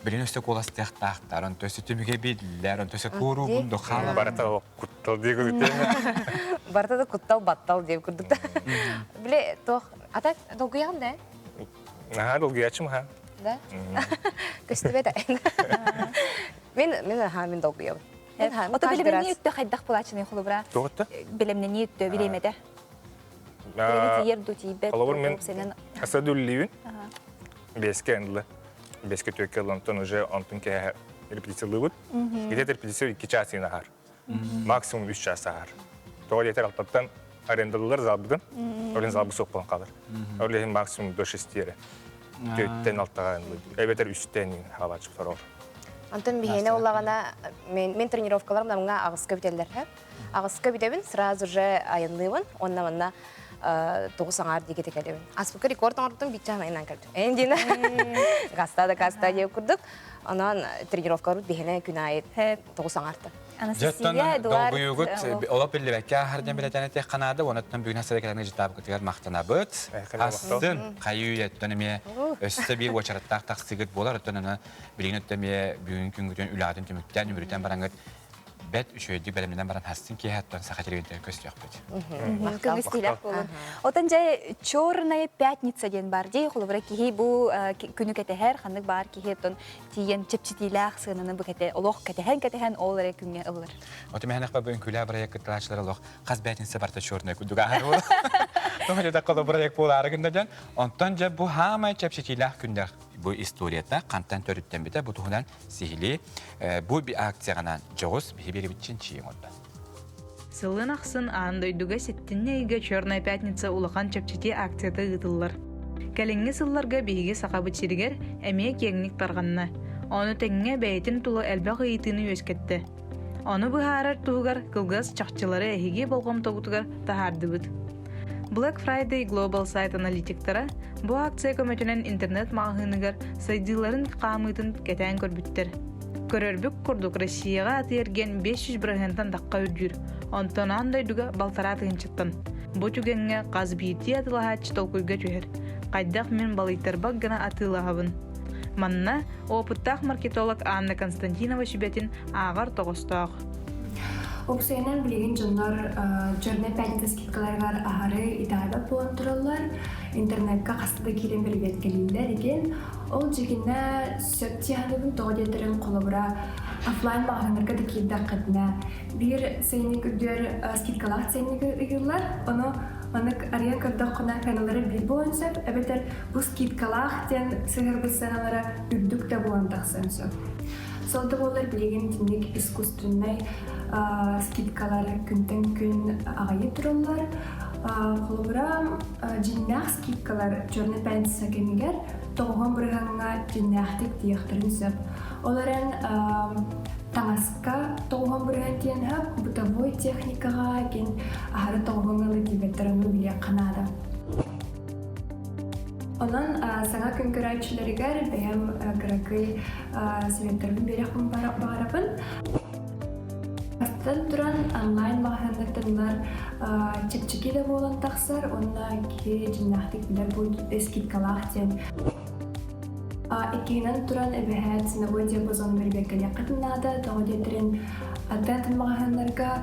Speaker 2: билин өссө куоластыахтаахтар, онто өссө түмүгэ биллэр, онто өссө кууруу бунду хаала.
Speaker 18: Барыта куттал дии курдук.
Speaker 17: Барыта да куттал баттал диэн курдук да. Биле туох ата долгуйаҕын да?
Speaker 18: Наһаа долгуйааччым ха.
Speaker 17: Да? Көстүбэт Мен мен аха мен долгуйабын.
Speaker 1: Ото билимнени өттө хайдах булаачыны холобура?
Speaker 18: Туохта?
Speaker 1: Билимнени өттө биремете. Тиийэр ду тиийбэт.
Speaker 18: Холобур мен асадуллибин. Беске ынылы. Беске төкке онтон уже онтун кэһэ репетициялыыбыт. Где-то репетиция 2 час аһар. Максимум 3 час аһар. Тоҕо диэтэр алтаттан арендалылар залбытын. Олен залбы суох болон қалар. Ол максимум до 6 эрэ. Төттен алтаға эбэтэр үстен хаалаачык сороор.
Speaker 17: Антон биһиэнэ улаҕана мен тренировкаларым намҥа аҕыска бүтэллэр. Аҕыска бүтэбин, сразу же айанныыбын. Онна манна тоҕус аҥаар диэки кэлэбин. Аспыкка рекорд оҥордум, биччаан айаннаан кэлдим. Эн диэн гаста да гаста диэн курдук. Онон тренировкаларбыт биһиэнэ күн аайы тоҕус аҥаарта.
Speaker 2: Дьоттон долгуйугут олох биллибэккэ аһар диэн билэтэн этиэх ханаада, онуттан бүгүн хасыра кэлэн ыжытаабыкытыгар махтанабыт. Астын хайыы үйэттэн эмиэ өссө биир уочараттаах тахсыгыт буолар, оттон аны билигин өттө эмиэ бүгүн күнгүтүн үлэҕитин түмүктээн, үмүрүтэн бараҥыт бэт үчүгэйдик бэлэмнэнэн баран хастын киэһэттэн саха телевидениетигэр көстүөхпүт.
Speaker 1: Көмүстиилээх буолун. Отон дьэ Черная пятница диэн бар дии. Холобура киһи бу күнү кэтэһэр, ханнык баар киһи оттон тиийэн чэпчэтиилээх сыананы бу кэтэ олох кэтэһэн-кэтэһэн ол эрэ күҥҥэ ыллар.
Speaker 2: Оту мэһэнэх бу үҥкүүлээх бырайыак кыттааччылар олох хас бээтинсэ барта черная курдук ааһар буолар. Тоҕо диэтэххэ бырайыак буолаары гынна дьон. Онтон дьэ бу хаамай чэпчэтиилээх күннэр бу историята хантан төрүттэммитэ бу туһунан сиһилии бу акцияҕынан дьоҕус биһи биэрибит чинчийиҥ онтон.
Speaker 19: Сылын ахсын аан дойдуга сэтинньи ыйга Черная пятница улахан чэпчэтии акцията ыытыллар. Кэлиҥҥи сылларга биһиги Сахабыт сиригэр эмиэ киэҥник тарҕанна. Ону тэҥҥэ бэйэтин тула элбэх ыйытыыны үөскэттэ. Ону быһаарар туһугар кылгас чахчылары эһиги болҕомтобутугар таһаардыбыт. Black Friday Global сайт аналитиктара бу акция көмөтүнэн интернет маҕаһыыныгар сайдыыларын хаамыытын кэтээн көрбүттэр. Көрөрбүт курдук Россияҕа атыы-эргиэн 500 бырыһыантан тахха үрдүүр, онтон аан дойдуга балтараа тыһыынчаттан. Бу түгэҥҥэ хас биирдии атыылаһааччы толкуйга түһэр. Хайдах мин балыйтарбат гына атыылаһабын? Манна опыттаах маркетолог Анна Константинова сүбэтин ааҕар тоҕостоох.
Speaker 20: Уопсайынан билигин дьоннор Черная пятница скидкаларыгар аһары итэҕэйбэт буолан тураллар. Интернекка хаста да киирэн бэрэбиэркэлииллэр игин. Ол дьигинэ сөп дии тоҕо диэтэрин холобура офлайн маҕаһыыннарга да киирдэххитинэ биир ценник үрдүгэр скидкалаах ценниги ыйыыллар. Ону маннык арыйан көрдөххүнэ сыаналара биир буолуон сөп эбэтэр бу скидкалаах диэн сыһыарбыт сыаналара үрдүк да буолан тахсыан сөп. Сол да буоллар билигин итинник искусственнай скидкалар күнтэн күн аҕыйыы тураллар. Холобура, дьиҥнээх скидкалар Черный пятница кэмигэр. Тоҕуһун бырыһыаҥҥа дьиҥнээхтик тиийиэхтэрин сөп. Ол эрэн таҥаска тоҕуһун бырыһыан диэн сөп, бытовой техникаҕа кин аһары тоҕуһуҥ ылы тиийбэттэр ону билиэххэ наада. Онон саҥа күн көрөөччүлэригэр бэйэм кыракый советтарбын биэриэхпин баҕарабын. Бастатан туран, онлайн маҕаһыыннартан ылар чэпчэки да буолан тахсар уонна киһи дьиҥнээхтик билэр бу скидкалаах диэн. Иккиһинэн туран, эбэһээт ценовой диапазон бэрбиэккэлиэххитин наада, тоҕо диэтэрин атын маҕаһыыннарга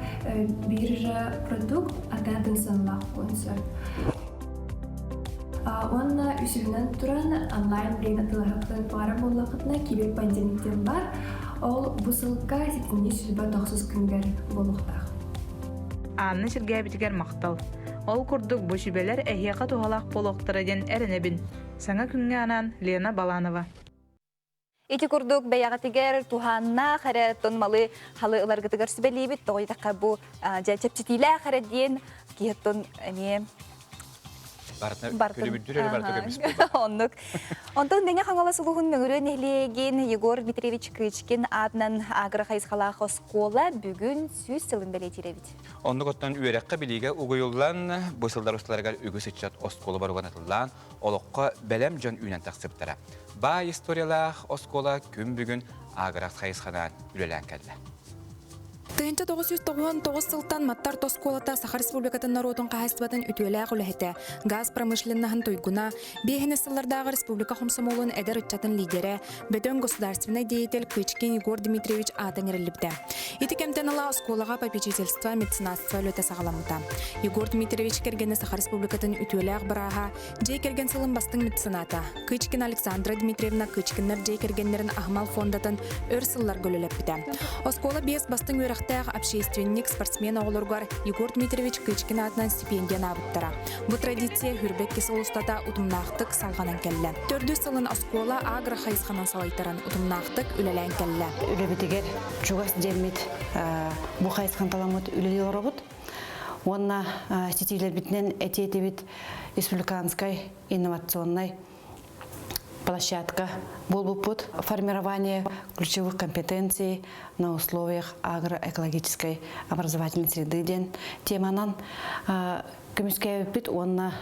Speaker 20: биир же продукт атын сыаналаах буолуон сөп. Уонна үсүһүнэн туран, онлайн билигин атыылаһыахтарын баҕарар буоллаххытына, киберпандемик диэн баар. Ол бу сылга сэтинньи сүлбэ тохсус күнүгэр буолуохтаах.
Speaker 19: Анна сэргээбитигэр махтал. Ол курдук бу сүбэлэр эһиэхэ туһалаах буолуохтара диэн эрэнэбин. Саҥа күҥҥэ анаан Лена Баланова.
Speaker 1: Ити курдук бэйэҕитигэр туһааннаах эрэ тон малы халы ыларгытыгар сүбэлиибит. Тоҕо диэтэххэ бу дьэ чэпчэтиилээх эрэ диэн киһи эмиэ
Speaker 2: Күлүбүрдүр эрэ барыта көмүс
Speaker 1: Оннук. Онтон Мэҥэ Хаҥалас улууһун Мөҥүрүө нэһилиэгин Егор Дмитриевич Кычкин аатынан агро хайысхалаах оскуола бүгүн 100 сылын бэлиэтиир эбит.
Speaker 2: Оннук оттон үөрэххэ билиигэ угуйуллан, бу сыллар усталарыгар үгүс ыччат оскуола боруган атыллаан, олоххо бэлэм дьон үүнэн тахсыбыттара. Баай историялаах оскуола күн бүгүн аграрт хайысханан үлэлээн кэллэ.
Speaker 21: 1999 сылтан Маттар оскуолата Саха Республикатын норуотун хаһаайыстыбатын үтүөлээх үлэһитэ, газ промышленноһын туйгуна, биэһинэ сыллардааҕы республика хомсомуолун эдэр ыччатын лидерэ, бөдөҥ государственнай деятель Кычкин Егор Дмитриевич аата иҥэриллибитэ. Ити кэмтэн ыла оскуолаҕа попечительство, меценатство үлэтэ саҕаламмыта. Егор Дмитриевич кэргэнэ Саха Республикатын үтүөлээх бырааһа, Дьиэ кэргэн сылын бастыҥ мецената Кычкина Александра Дмитриевна Кычкиннар дьиэ кэргэннэрин аһымал фондатын өр сылларга үлэлэппитэ. Оскуола биэс бастыҥ үөрэхтээх общественник, спортсмен оҕолоругар Егор Дмитриевич Кычкин аатынан стипендия анаабыттара. Бу традиция хүрбэт сыл устата утумнаахтык салҕанан кэллэ. Төрдүс сылын оскуола агро хайысханан салайтаран утумнаахтык үлэлээн кэллэ.
Speaker 22: Үлэбитигэр чугас диэммит бу хайысхан таламмыт үлэлии олоробут. Уонна ситиилэрбитинэн этиэ этибит республиканскай инновационнай площадка буолбуппут. Формирование ключевых компетенций на условиях агроэкологической образовательной среды диэн теманан көмүскээбиппит уонна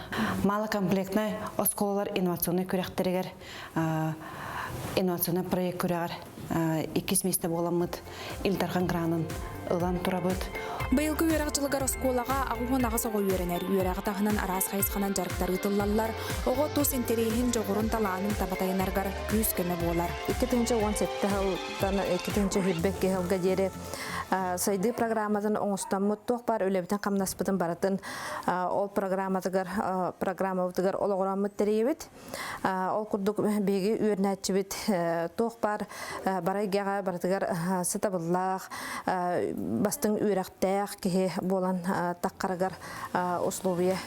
Speaker 22: малокомплектнай оскуолалар инновационнай күрэхтэригэр инновационнай проект күрэҕэр иккис миэстэ буоламмыт Ил Дархан гранын ылан турабыт.
Speaker 21: Быйылгы үөрэх дьылыгар оскуолаҕа 88 оҕо үөрэнэр. Үөрэҕи таһынан араас хайысханан дьарыктар ыытыллаллар. Оҕо тус интэриэһин, дьоҕурун, талаанын таба тайанарыгар күүс-көмө буолар.
Speaker 23: 2017 сылтан 2022 сылга диэри сайдыы программатын оҥостоммут туох баар үлэбитин-хамнаспытын барытын ол программатыгар программабытыгар олоҕураммыт тэрийэбит. Ол курдук биһиги үөрэнээччибит туох баар бары эйгэҕэ барытыгар сатабыллаах, бастыҥ үөрэхтээх киһи буолан таххарыгар условия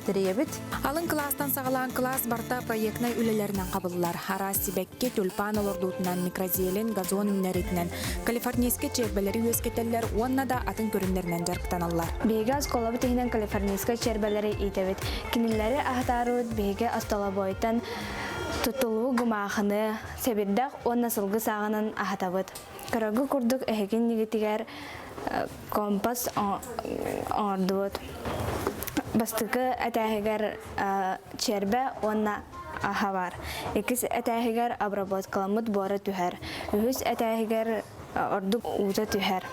Speaker 23: тэрийэбит.
Speaker 21: Алын кылаастан саҕалаан кылаас барыта проектнай үлэлэринэн хабыллар. Араас сибэкки, тюльпан олордуутунан, микрозелень, газон үүннэриитинэн, калифорнийскай чиэрбэлэри үөскэтэллэр уонна да атын көрүҥнэринэн дьарыктаналлар.
Speaker 20: Биһиги оскуолабыт иһинэн калифорнийскай чиэрбэлэри иитэбит. Кинилэри аһатаарыбыт биһиги остолобуойтан тутулуу гумаахыны, сэбирдэх уонна сылгы сааҕынан аһатабыт. Кырагы курдук эһиги иннигитигэр компас оҥордубут. Бастакы этээһигэр чиэрбэ уонна аһа бар. Иккис этээһигэр обработкаламмыт буора түһэр. Үһүс этээһигэр ордук уута түһэр.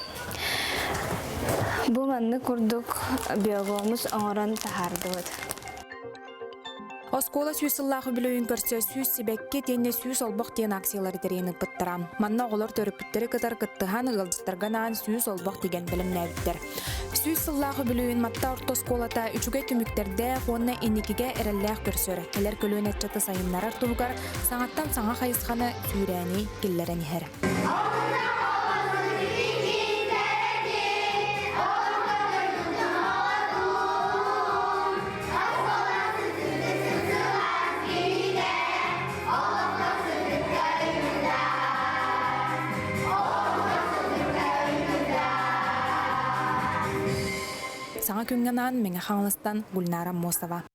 Speaker 20: Бу маннык курдук биогомус оҥорон таһаардыбыт.
Speaker 21: Оскуола сүүс сыллаах үбүлүөйүн көрсө сүүс сибэкки итиэннэ сүүс олбох диэн акциялары тэрийэн ыыппыттара. Манна оҕолор төрөппүттэри кытары кыттыһан, ыалдьыттарга анаан сүүс олбох тигэн бэлэмнээбиттэр. Сүүс сыллаах үбүлүөйүн Матта орто оскуолата үчүгэй түмүктэрдээх уонна инникигэ эрэллээх көрсөр, кэлэр көлүөнэ ыччаты сайыннарар туһугар саҥаттан саҥа хайысханы, сүүрээни киллэрэн иһэр. Саҥа күҥҥэ анаан Мэҥэ Хаҥаластан Гульнара Мосова.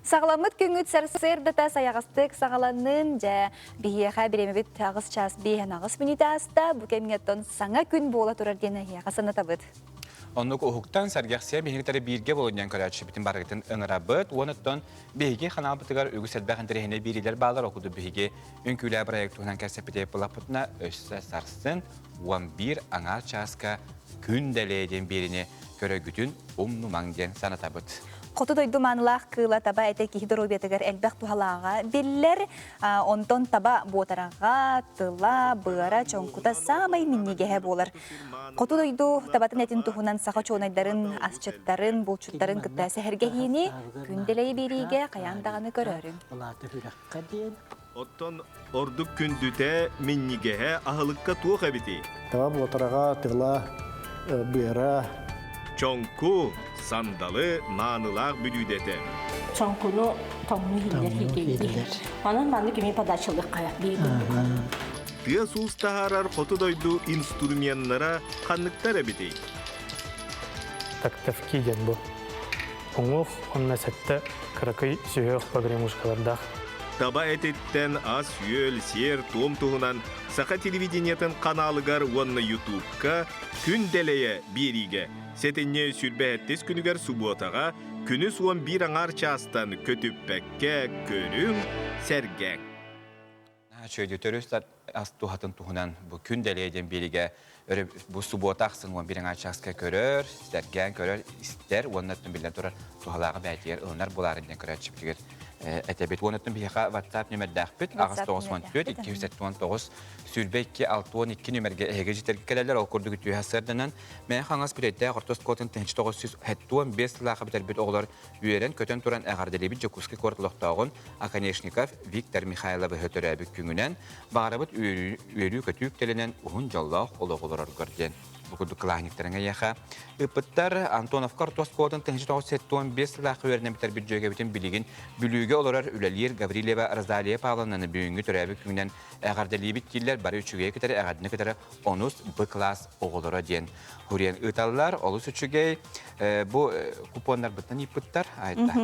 Speaker 1: Саҕаламмыт күҥҥүт сарсыардата сайаҕастык саҕаланнын. Дьэ, биһиэхэ бириэмэбит аҕыс чаас биэһэн аҕыс мүнүүтэ ааста. Бу кэмҥэ оттон саҥа күн буола турар диэн эһиэхэ санатабыт.
Speaker 2: Оннук уһуктан сэргэхсийэ биһиги бииргэ буолунньан көрөөччүбүтүн барыгытын ыҥырабыт. Уонуттан биһиги ханаабытыгар үгүс элбэх интэриэһинэй биэриилэр баалар. Ол курдук биһиги үҥкүүлээ проект туһунан кэпсэппит булаппытына өссө сарсын 11 аҥаар чааска күн дэлээ диэн биэриини көрөгүтүн умнумаҥ диэн санатабыт.
Speaker 1: Хоту дойду маанылаах кыыла таба этэ киһи доруобуйатыгар элбэх туһалааҕа биллэр. Онтон таба буотараҕа, тыла, быара, чоҥкута саамай минньигэһэ буолар. Хоту дойду табатын этин туһунан саха учуонайдарын, асчыттарын, булчуттарын кытта сэһэргэһиини күн дэлэйи биэриигэ хайаан даҕаны көрөөрүҥ.
Speaker 5: Оттон ордук күндүтэ, минньигэһэ аһылыкка туох эбитий?
Speaker 6: Таба буотараҕа тыла, быара.
Speaker 5: Чоҥку, сандалы, маанылаах бүлүүдэтэ.
Speaker 7: Чоҥкуну тоҥну иһиллэр иһиллэр. Онон маннык эмиэ подачалыахха биир курдук.
Speaker 5: Тыас-уус таһаарар хоту дойду инструменнара ханныктар эбитий?
Speaker 24: Тактовки диэн бу. Уҥуох уонна сэттэ кыракый сүһүөх погремушкалардаах.
Speaker 5: Таба этиттэн ас-үөл, сиэр-туом туһунан саха телевидениетын ханаалыгар уонна Ютубка Күн дэлэйэ биэриигэ сэтинньи сүүрбэһэттис күнүгэр субуотаҕа күнүс 11 аҥаар чаастан көтүппэккэ көрүҥ, сэргээҥ.
Speaker 2: Чөйдү төрүс ас туһатын туһунан бу күн дэлэйэ диэн биэриигэ бу субуота ахсын 11 аҥаар чааска көрөр, сэргээн көрөр, истэр уонна биллэн турар туһалааҕы бэйэтигэр ылынар буоларын диэн көрөөччүбүтүгэр этэбит. Уонна биһиэхэ WhatsApp нүмердээхпит 894 279 22 62 нүмергэ эһиги дьитэргэ кэлэллэр. Ол курдук үтүө сырданан Мэҥэ Хаҥас Бүтэйдээх орто оскуолатын 1975 сыллаахха бүтэрбит оҕолор үөрэн-көтөн туран эҕэрдэлиибит Дьокуускай куорат олохтооҕун Оконешников Виктор Михайловыһы төрөөбүт күҥүнэн баҕарабыт үөрүү-көтүү үктэлинэн уһун дьоллоох олоҕу олороргор диэн бу курдук кылааһынньыктарын эйиэхэ ыыппыттар. Антоновка орто оскуолатын 1975 сыллаахха үөрэнэн бүтэрбит дьүөгэбитин билигин Бүлүүгэ олорор үлэлиир Гаврильева Розалия Павловнаны бүгүҥҥү төрөөбүт күҥүнэн эҕэрдэлиибит дииллэр. Бары үчүгэйи кытары эҕэрдэни кытары онус Б класс оҕолоро диэн хуриен ыыталлар. Олус үчүгэй. Бу купоннарбыттан ыыппыттар.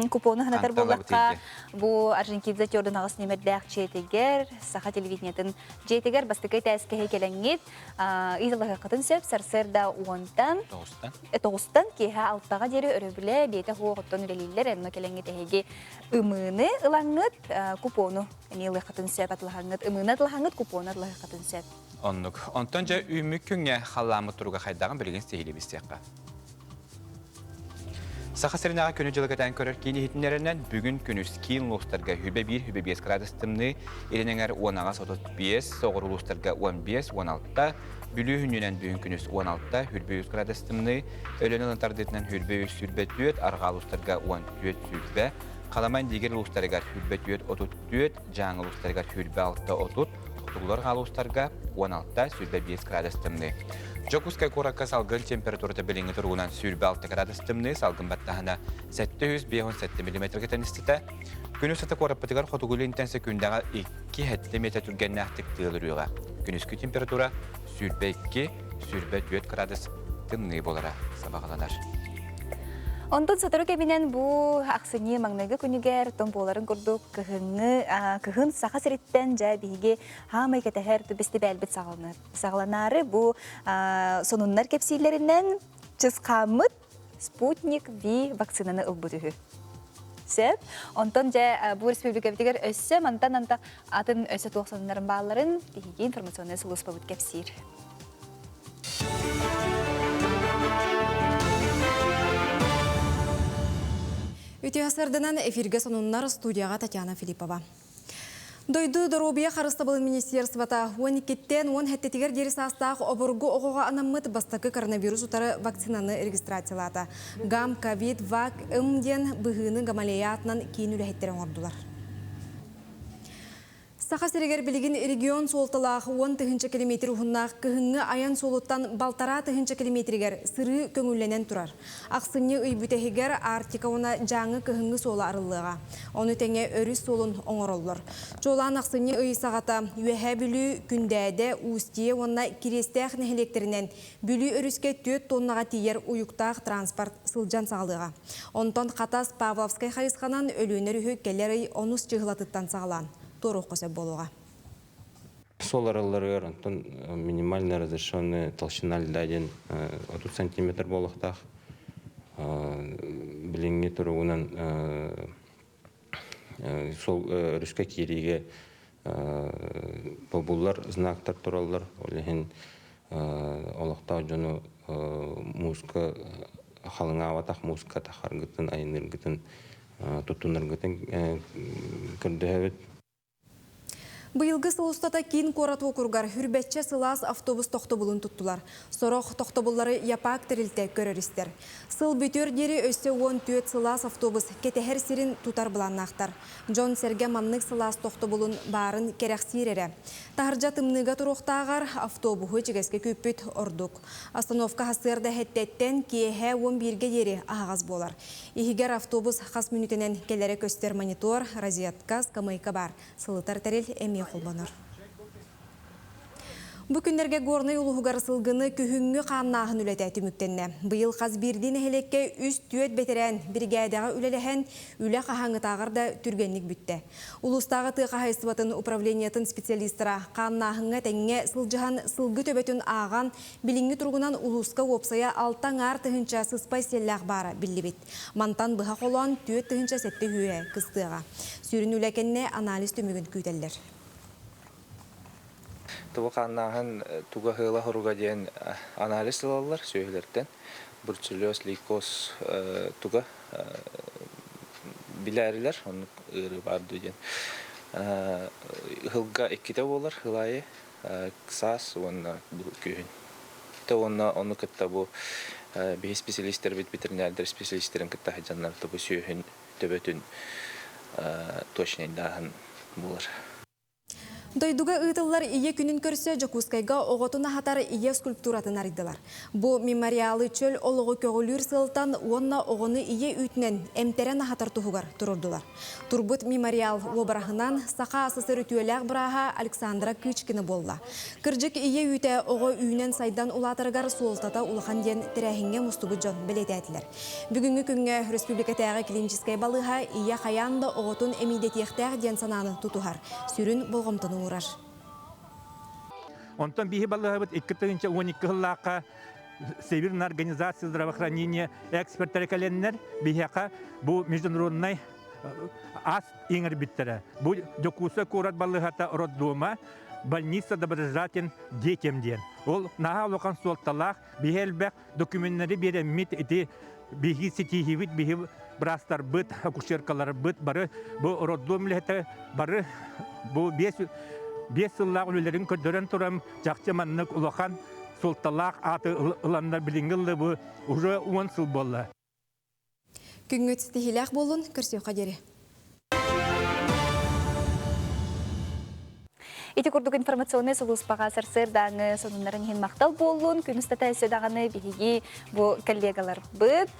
Speaker 1: Купону ханатар буоллахха, бу Орджоникидзе төрдүн аҕыс нөмердээх дьиэтигэр, Саха телевидениетын дьиэтигэр бастакы этээскэһи кэлэҥҥит ыытыллыаххытын сөп. Сарсыарда уонтан, тоҕустан киэһэ алтаҕа диэри өрөбүлэ биэтэ хуоҕуттан үлэлииллэр. Онно кэлэҥҥит эһиги ымыыны ылаҥҥыт, купону эмиэ ылыаххытын сөп, атылаһаҥҥыт, ымыыны атылаһаҥҥыт, купону атылаһыаххытын сөп.
Speaker 2: Оннук. Онтон дьэ үүммүт күҥҥэ халлааммыт туруга хайдаҕын билигин сиһилии билсиэххэ. Саха сиринээҕи күнү-дьылы кэтээн көрөр киин иһитиннэрэринэн, бүгүн күнүс киин улуустарга хүбэ 1, хүбэ 5 градус тымныы, илин эҥэр 18-35, соҕуруу улуустарга 15-16, Бүлүү хүннүнэн бүгүн күнүс 16, хүрбэ 3 градус тымныы, Өлөөн ылын тардыытынан хүрбэ 3 сүүрбэ 4, арҕаа улуустарга 14 сүүрбэ, Халама Индигир улуустарыгар хүрбэ 4 34, Дьааҥы улуустарыгар хүрбэ 6 30, Хотугулар хаалуустарга 16 25 градус тымныы. Дьокуускай куоракка салгын температурата билиҥҥи туругунан 26 градус тымныы, салгын баттаһына 757 миллиметргэ тэниститэ. Күн устата куораппытыгар хотугу илинтэн секундаҕа 2-7 метр түргэннээхтик тыал үрүөҕэ. Күнүскү температура 22-24 градус тымныы буолара сабаҕаланар.
Speaker 1: Онтон сотору кэминэн бу ахсынньы маҥнайгы күнүгэр том буоларын курдук кыһыҥҥы кыһын Саха сириттэн дьэ биһиги хаамай кэтэһэр бэстибээлбит саҕаланаары бу сонуннар кэпсииллэринэн чысхааммыт Спутник V вакцинаны ылбыт үһү. Сөп. Онтон дьэ бу республикабытыгар өссө мантан антах атын өссө туох сонуннарын баалларын биһиги информационнай сулууспабыт кэпсиир.
Speaker 3: Үтүө сарданан эфиргэ сонуннар студияға Татьяна Филиппова. Дойду доруобуйа харыстабылын министерствота 12-тен 17-тигэр диэри саастаах обургу оҕоҕо анаммыт бастакы коронавирус утары вакцинаны регистрациялаата. Гам ковид вак ым диэн быһыыны Гамалея атынан киин үлэһиттэрэ оҥордулар. Саха сиригэр билигин регион суолталаах 10 000 километр уһуннаах кыһыҥҥы айан суолуттан 1,5 тыһыынча километригэр сырыы көҥүллэнэн турар. Ахсынньы ый бүтэһигэр Арктика уонна Дьааҥы кыһыҥҥы суола арыллыаҕа. Ону тэҥэ өрүс суолун оҥороллор. Чуолаан ахсынньы ый саҕата Үөһээ Бүлүү, Күндээдэ, Устье уонна Кириэстээх нэһилиэктэринэн Бүлүү өрүскэ 4 тоннаҕа тиийэр уйуктаах транспорт сылдьан саҕалыаҕа. Онтон Хатас, Павловскай хайысханан Өлүөнэ өрүһү кэлэр ый онус чыһылатыттан саҕалаан туоруохха сөп буолуоҕа.
Speaker 8: Суол арылларыгар онтон минимально разрешенная толщина льда диэн 30 сантиметр буолуохтаах. Билиҥҥи туругунан суол өрүскэ киириигэ бобуллар знактар тураллар. Ол иһин олохтоох дьону мууска халыҥаабатах мууска тахаргытын, айанныыргытын туттунаргытын көрдөһөбүт.
Speaker 3: Быйылгы сыл устата киин куорат уокуругар хүрбэччэ сылаас автобус тохтобулун туттулар. Сорох тохтобуллары ЯПАК тэрилтэ көрөр-истэр. Сыл бүтүөр диэри өссө 14 сылаас автобус кэтэһэр сирин тутар былааннаахтар. Дьон-сэргэ маннык сылаас тохтобулун баарын кэрэхсиир эрэ. Таһырдьа тымныыга туруохтааҕар автобуһу ичигэскэ күүппүт ордук. Остановка сарсыарда сэттэттэн киэһэ 11-гэ диэри аһаҕас буолар. Иһигэр автобус хас мүнүүтэнэн кэлэрэ көстөр монитор, розетка, скамейка баар. Сылытар тэрил эмиэ холбонор. Бу күннэргэ Горнай улууһугар сылгыны күһүҥҥү хааннааһын үлэтэ түмүктэннэ. Быйыл хас биирдии нэһилиэккэ үс-түөрт бэтэрээн биригээдэҕэ үлэлэһэн, үлэ хаһааҥҥытааҕар да түргэнник бүттэ. Улуустааҕы тыа хаһаайыстыбатын управлениетын специалистара хааннааһыҥҥа тэҥҥэ сылдьыһан сылгы төбөтүн ааҕан, билиҥҥи туругунан улууска уопсайа 6,5 тыһыынча сыспай сиэллээх баара биллибит. Мантан быһа холоон 4700 үө кыстыаҕа. Сүрүн үлэ кэннэ анализ түмүгүн күүтэллэр.
Speaker 9: Тугу хааннааһын туга ыала хоруга диэн анализ ылаллар сүөһүлэртэн. Бруцеллез, лейкоз туга билээрилэр, оннук ыарыы баар дуу диэн. Ыһылга иккитэ буолар, ыл аайы саас уонна күһүн. Уонна ону кытта бу биһи специалистэрбит, ветеринардар специалистэрин кытта сылдьаннар бу сүөһүн төбөтүн точнайдааһын буолар.
Speaker 3: Дойдуга ыытыллар Ийэ күнүн көрсө Дьокуускайга оҕотун аһатар ийэ скульптуратын арыйдылар. Бу мемориалы чөл олоҕу көҕүлүүр сыалтан уонна оҕону ийэ үүтүнэн эмтэрэн аһатар туһугар туруордулар. Турбут мемориал уобараһынан Саха АССР үтүөлээх бырааһа Александра Кычкина буолла. Кырдьык ийэ үүтэ оҕо үүнэн-сайдан улаатарыгар суолтата улахан диэн тэрээһиҥҥэ мустубут дьон бэлиэтээтилэр. Бүгүҥҥү күҥҥэ республикатааҕы клиническэй балыыһа ийэ хайаан да оҕотун эмиийдэтиэхтээх диэн санааны тутуһар, сүрүн болҕомтону уурар.
Speaker 10: Онтон биһи балыыһабыт 2012 сыллаахха Всемирная организация здравоохранения эксперттэрэ кэлэннэр биһиэхэ бу международный ас иҥэрбиттэрэ. Бу Дьокуускай куорат балыыһата роддома больница доброжелатель детям диэн. Ол наһаа улахан суолталаах, биһи элбэх докуменнары биэрэммит ити биһи ситиһиибит, биһи быраастарбыт, акушеркаларбыт бары бу роддом үлэһитэ бары бу 5 сыллаах үлэлэрин көрдөрөн туран чахчы маннык улахан суолталаах ааты ыланнар билиҥҥи ыллы бу уже 10 сыл буолла.
Speaker 3: Күҥҥүт ситиһиилээх буоллун, көрсүөххэ диэри.
Speaker 1: Ити курдук информационнай сулууспаҕа сарсыардааҥы сонуннарын иһин махтал буоллун. Күн устата өссө даҕаны биһиги бу коллегаларбыт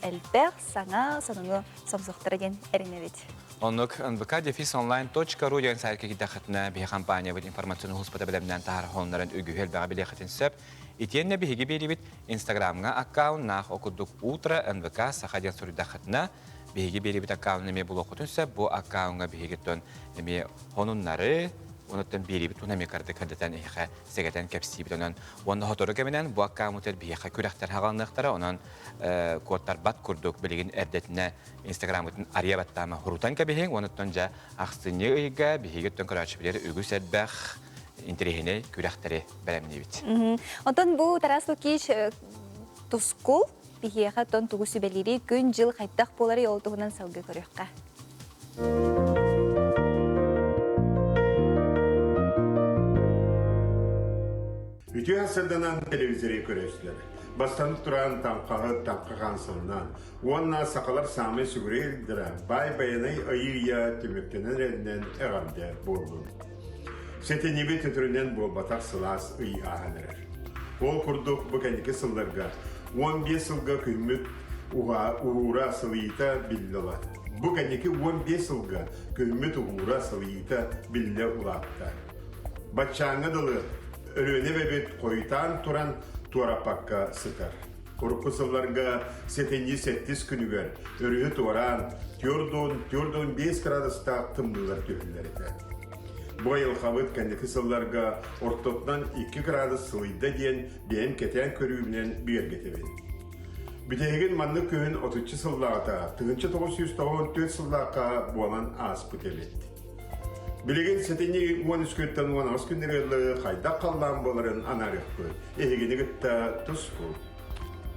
Speaker 1: элбэх саҥа сонуну сомсуохтара диэн эрэнэбит.
Speaker 2: Оннук нвк дефис онлайн.ру диэн сайтка киирдэххитинэ биһи компаниябыт информационный сулууспата бэлэмнээн таһаар сонуннарын үгүһү элбэҕи билиэххитин сөп. Итиэннэ биһиги биэрибит Инстаграмҥа аккауннаах окурдук утро НВК саха диэн суруйдаххытына биһиги биэрибит аккаунун эмиэ булуоххутун сөп. Бу аккауҥҥа биһигиттэн эмиэ сонуннары, онуттан биэрибит уонна эмиэ кырдык кырдытан эһиэхэ сэгэтэн кэпсиибит. Онон уонна сотору кэминэн бу аккаунтар биһиэхэ күрэхтэр хаҕаланыахтара. Онон куоттарбат курдук билигин эрдэтинэ Инстаграммытын арыйа баттаама хурутан кэбиһиҥ. Онуттан дьэ ахсынньы ыйга биһиги көрөөччүбүлэр үгүс элбэх интэриэһинэй күрэхтэри бэлэмниибит.
Speaker 1: Онтон бу Тарас Лукич тускул биһиэхэ тон тугу сүбэлиири күн-дьыл хайдах буоларый ол туһунан салгыы көрүөххэ.
Speaker 11: Үтүө сырданан телевизоры көрөөччүлэр. Бастан туран таҥхаһыт таҥха хаансылынан уонна сахалар саамай сүгүрүйэрдэрэ баай байанай айыы-ыйа түмүктэнэн эрэринэн эҕэрдэ буоллун. Сэтинньибит өтөрүнэн буолбатах сылаас ый ааһан эрэр. Ол курдук бу кэнники сылларга 15 сылга күммүт уһуура сылыйыыта биллэ улаатта. Бу кэнники 15 сылга күммүт уһуура сылыйыыта биллэ улаатта. Баччааҥҥа дылы Өлүөнэ эбэбит хойутаан туран туораппакка сытар. Урукку сылларга сэтинньи сэттис күнүгэр өрүһү туораан 4-4,5 градустаах тымныылар түһэллэр этэ. Бу айылҕабыт кэнники сылларга ортотунан 2 градус сылыйда диэн бэйэм кэтээн көрүүбүнэн бигэргэтэбин. Бүтэһигин маннык күһүн отучча сыллааҕыта 1994 сыллаахха буолан ааспыт эбит. Билигин сэтинньи 13 күнтэн 18 күннэргэ хайдах халлаан буоларын анаарыахпыт. Эһигини кытта туску.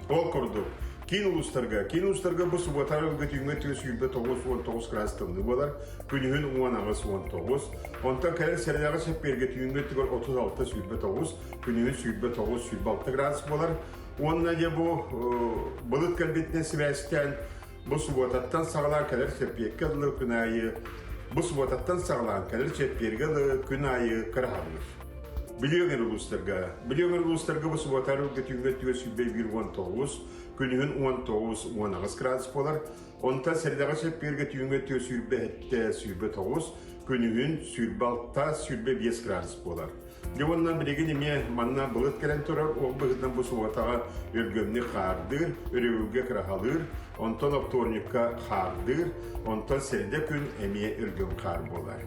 Speaker 11: Ол курдук, киин улуустарга, киин улуустарга бу субуотар ылга түүҥҥэ 499 градус тымныы буолар, күнүһүн 18-19, онтон кэлэр сэрэдэҕэ чэппиэргэ түүҥҥэ өттүгэр 36-29, күнүһүн 29-26 градус буолар. Уонна дьэ бу былыт кэлбитинэн сибээстээн Бу субуотаттан саҕалаан кэлэр чэппиэргэ дылы күн аайы Бу субуотаттан саҕалаан кэлэр чэппиэргэ дылы күн аайы кыраһалыыр. Бүлүү өҥөр улуустарга Бүлүү өҥөр улуустарга бу субуота арылга түүҥҥэ өттүгэр 21-19, күнүһүн 19-18 градус буолар. Онтон сэрэдэҕэ чэппиэргэ түүҥҥэ өттүгэр 27-29, күнүһүн 26-25 градус буолар. Дьэ уонна билигин эмиэ манна былыт кэлэн турар, ол быһыытынан бу субуотаҕа өлгөмнүк хаардыыр, өрөбүлгэ кыраһалыыр, онтон оптуорунньукка хаардыыр, онтон сэрдэ күн эмиэ өлгөм хаар буолар.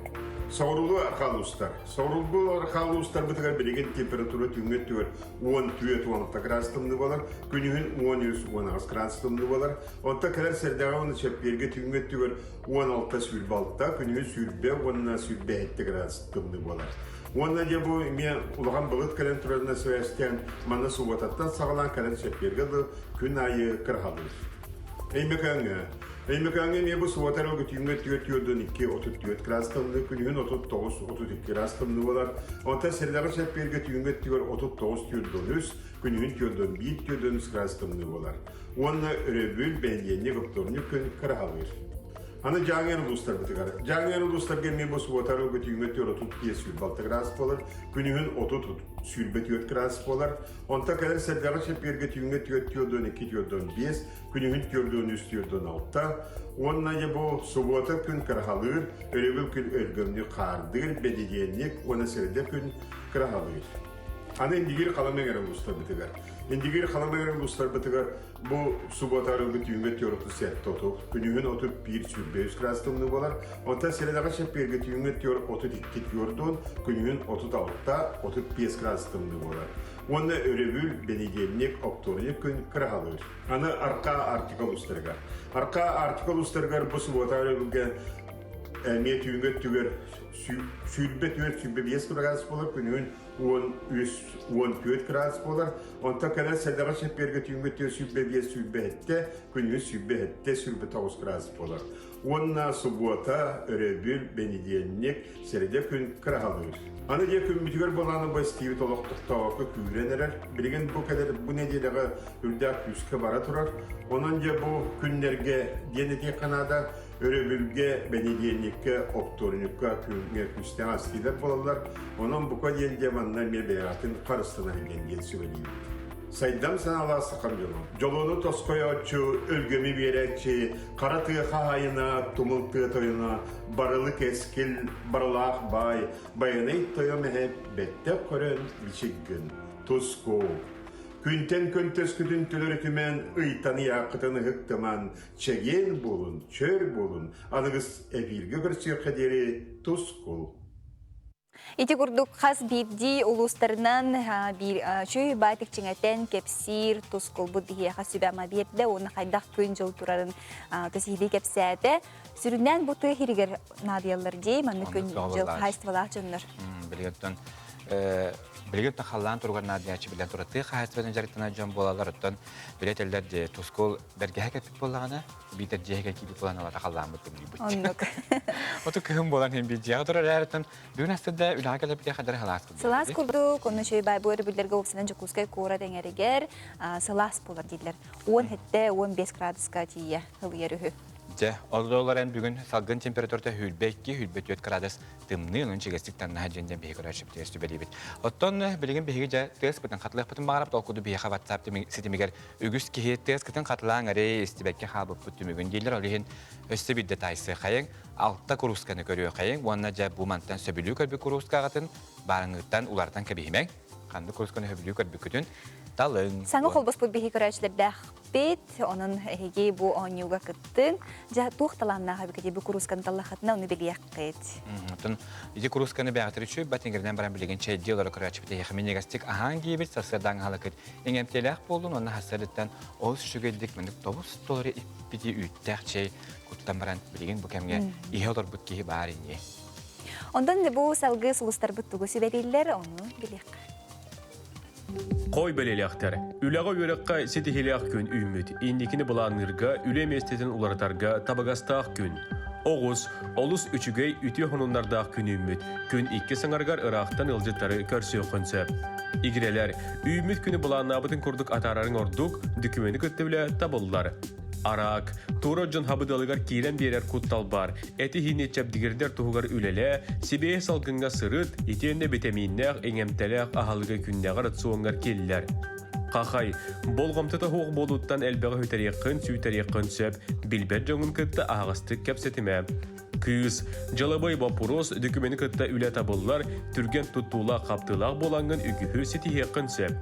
Speaker 11: Соҕуруулуу арҕаа улуустар. Соҕуруулуу арҕаа улуустарбытыгар билигин температура түүҥҥү өттүгэр 14-16 градус тымныы буолар, күнүһүн 13-18 градус тымныы буолар. Онтон кэлэр сэрдэҕэ уонна чэппиэргэ түүҥҥү өттүгэр 16-26, күнүһүн 20 уонна 27 градус тымныы буолар. Уонна дьэ бу эмиэ улахан былыт кэлэн турарынан сибээстээн манна субуотаттан саҕалаан кэлэн чэппиэргэ дылы күн аайы кыраһалыыр. Өймөкөөҥҥө. Өймөкөөҥҥө эмиэ бу субуота эрэ түүҥҥэ өттүгэр 42-34 градус тымныы, күнүһүн 39-32 градус тымныы буолар. Онтон сэрдэҕэ чэппиэргэ түүҥҥэ өттүгэр 39-43, күнүһүн 41-43 градус тымныы буолар. Уонна өрөбүл, бэнидиэнньик, оптуорунньук күн кыраһалыыр. Аны Дьааҥы улуустарбытыгар. Дьааҥы улуустарга эмиэ бу субуота арылгы түүҥҥэ 35 26 градус буолар, күнүһүн 30 24 градус буолар. Онтон кэлэр сэргэҕэ чэппиэргэ түүҥҥэ 4 42 45, күнүһүн 43 46. Уонна дьэ бу субуота күн кыраһалыыр, өрөбүл күн өлгөмнүк хаардыыр, бэдидиэнньик уонна сэрдэ күн кыраһалыыр. Аны Индигир Халыма эҥэр улуустарбытыгар. Индигир Халыма эҥэр улуустарбытыгар Бу субуота арылгы түүҥҥэ 47 күнүһүн 31 23 градус тымныы буолар. Онтон сэрэдэҕэ чэппиэргэ түүҥҥэ 32 40, күнүһүн 36 35 градус тымныы буолар. Уонна өрөбүл, бэнидиэнньик, оптуорунньук күн кыраһалыыр. Аны Арка Арктика улуустарыгар. Арка Арктика улуустарыгар бу субуота өрөбүлгэ эмиэ түүҥҥэ өттүгэр 24-25 градус буолар, күнүһүн 13-14 градус буолар. Онтон кэлэр сэдэҕэ чэппиэргэ түүҥҥү 425-27, күнүһүн 27-29 градус буолар. Уонна субуота, өрөбүл, бэнидиэнньик, сэрэдэ күн кыраһалыыр. Аны дьэ күммүтүгэр былааны бастиибит олох тохтообокко күүрэн эрэр. Билигин бу кэлэр бу нэдиэлэҕэ үрдээх күүскэ бара турар. Онон дьэ бу күннэргэ диэн этиэххэ наада, Өрөбүлгэ, бэнидиэнньиккэ, оптуорунньукка күҥҥэ күүстээх астыылар буолаллар. Онон бука диэн дьэ манна эмиэ бэйэҕитин харыстанар диэн диэн сүбэлиибит. Сайдам санаалаах сахам дьоно. Дьолуону тосхойооччу, өлгөмү биэрээччи, хара тыа хаһаайына, тумул тыа тойоно, барылы кэскил, барылаах баай, байанай тойом эһэ бэттэх көрөн бичик гын. Туску. Күнтэн көнтөскүтүн төлөрүтүмэн, ыйтан ыйааххытын ыһыктыман, Чэгиэн буолун, чөл буолун, аныгыс эфиргэ көрсүөххэ диэри тускул.
Speaker 1: Ити курдук хас биирдии улуустарынан биир чүй баатик чиҥэтэн кэпсиир тускулбут биһиэхэ сүбэ-ама биэрдэ уонна хайдах күн-дьыл турарын төсиһилии кэпсээтэ. Сүрүннээн бу тыа иһигэр наадыйаллар дии маннык күн-дьыл хаһаайыстыбалаах дьоннор.
Speaker 2: Билигин. Билигин та халлаан туругар наадыйааччы билэн турар тыа хаһаайыстыбатын дьарыктанар дьон буолаллар. Оттон билэ этэллэр дьэ тускул бэргэһэ кэппит буоллаҕына, биитэр дьиэһэ киирбит буолан алата халлааммыт тымныйбыт.
Speaker 1: Оннук.
Speaker 2: Оту кыһын буолан иһин биир дьиэҕэ турар ээртэн бүгүн астыда үлэҕэ кэлэрбитэ хадары халаас курдук.
Speaker 1: Сылаас курдук, онно үчүгэй баай бу өрөбүллэргэ уопсанан Дьокуускай куорат эҥэригэр сылаас буолар дииллэр. 17 15 градуска тиийэ ылыйар үһү.
Speaker 2: Дьэ, ол эрэн бүгүн салгын температурата 22, 24 градус тымныы, онон чигэстик таннаһа дьэн дьэн биһиги көрөөччүбүтүгэр сүбэлиибит. Оттон билигин биһиги дьэ тыаспытын хатылыахпытын баҕарабыт, ол курдук биһиэхэ WhatsApp ситимигэр үгүс киһи тыаскытын хатылааҥ эрэ истибэккэ хаалбыппыт түмүгүн дииллэр. Ол иһин өссө биирдэ таайсыахайыҥ, алта куруусканы көрүөхайыҥ уонна дьэ бу мантан сөбүлүү көрбүт куруускаҕытын баарыҥҥыттан уларытан кэбиһимэҥ. Ханнык куруусканы сөбүлүү көрбүккүтүн талыҥ.
Speaker 1: Саҥа холбоспут биһиги көрөөччүлэрдээхпит, онон эһиги бу оонньууга кыттыҥ. Дьэ, туох талааннаах эбиккитий бу куруусканы таллаххытына, ону билиэххит.
Speaker 2: Оттон ити куруусканы бэҕэтэр үчүгэй батингеринэн баран билигин чэйдии олоро көрөөччүбүт эһиэхэ минньигэстик аһаан диэбит сарсыардаҥ аһалыкыт иҥэмтиэлээх буоллун уонна сарсыардыттан олус үчүгэйдик маннык тобус толору иппити үүттээх чэй куттан баран билигин бу кэмҥэ иһэ олорбут киһи баар ини.
Speaker 1: Онтон бу салгыы сулустарбыт тугу сүбэлииллэр, ону билиэххэ.
Speaker 12: Хой бэлиэлээхтэр. Үлэҕэ-үөрэххэ ситиһиилээх күн үүммүт. Инникини былаанныырга, үлэ миэстэтин уларытарга табыгастаах күн. Оҕус, олус үчүгэй, үтүө сонуннардаах күн үүммүт. Күн икки саҥарыгар ыраахтан ыалдьыттары көрсүөххүн сөп. Игирэлэр, үүммүт күнү былааннаабытын курдук атаарарыҥ ордук, дүкүмүөнү кытта үлэ табыллар. Араак, туора дьон хабыдыалыгар киирэн биэрэр куттал баар. Эти-иһини чэбдигирдэр туһугар үлэлээ, сибиэһэй салгыҥҥа сырыт, итиэннэ битэмииннээх, иҥэмтэлээх аһылыгы күннээҕи рациоҥҥар киллэр. Хахай, болҕомтото суох буолууттан элбэҕи сүтэриэххин, сүүйтэриэххин сөп, билбэт дьоҥҥун кытта аһаҕастык кэпсэтимэ. Кыыс, дьалабыай боппуруос, дөкүмүөнү кытта үлэ табыллар, түргэн туттуулаах-хаптыылаах буолаҥҥын үгүһү ситиһиэххин сөп.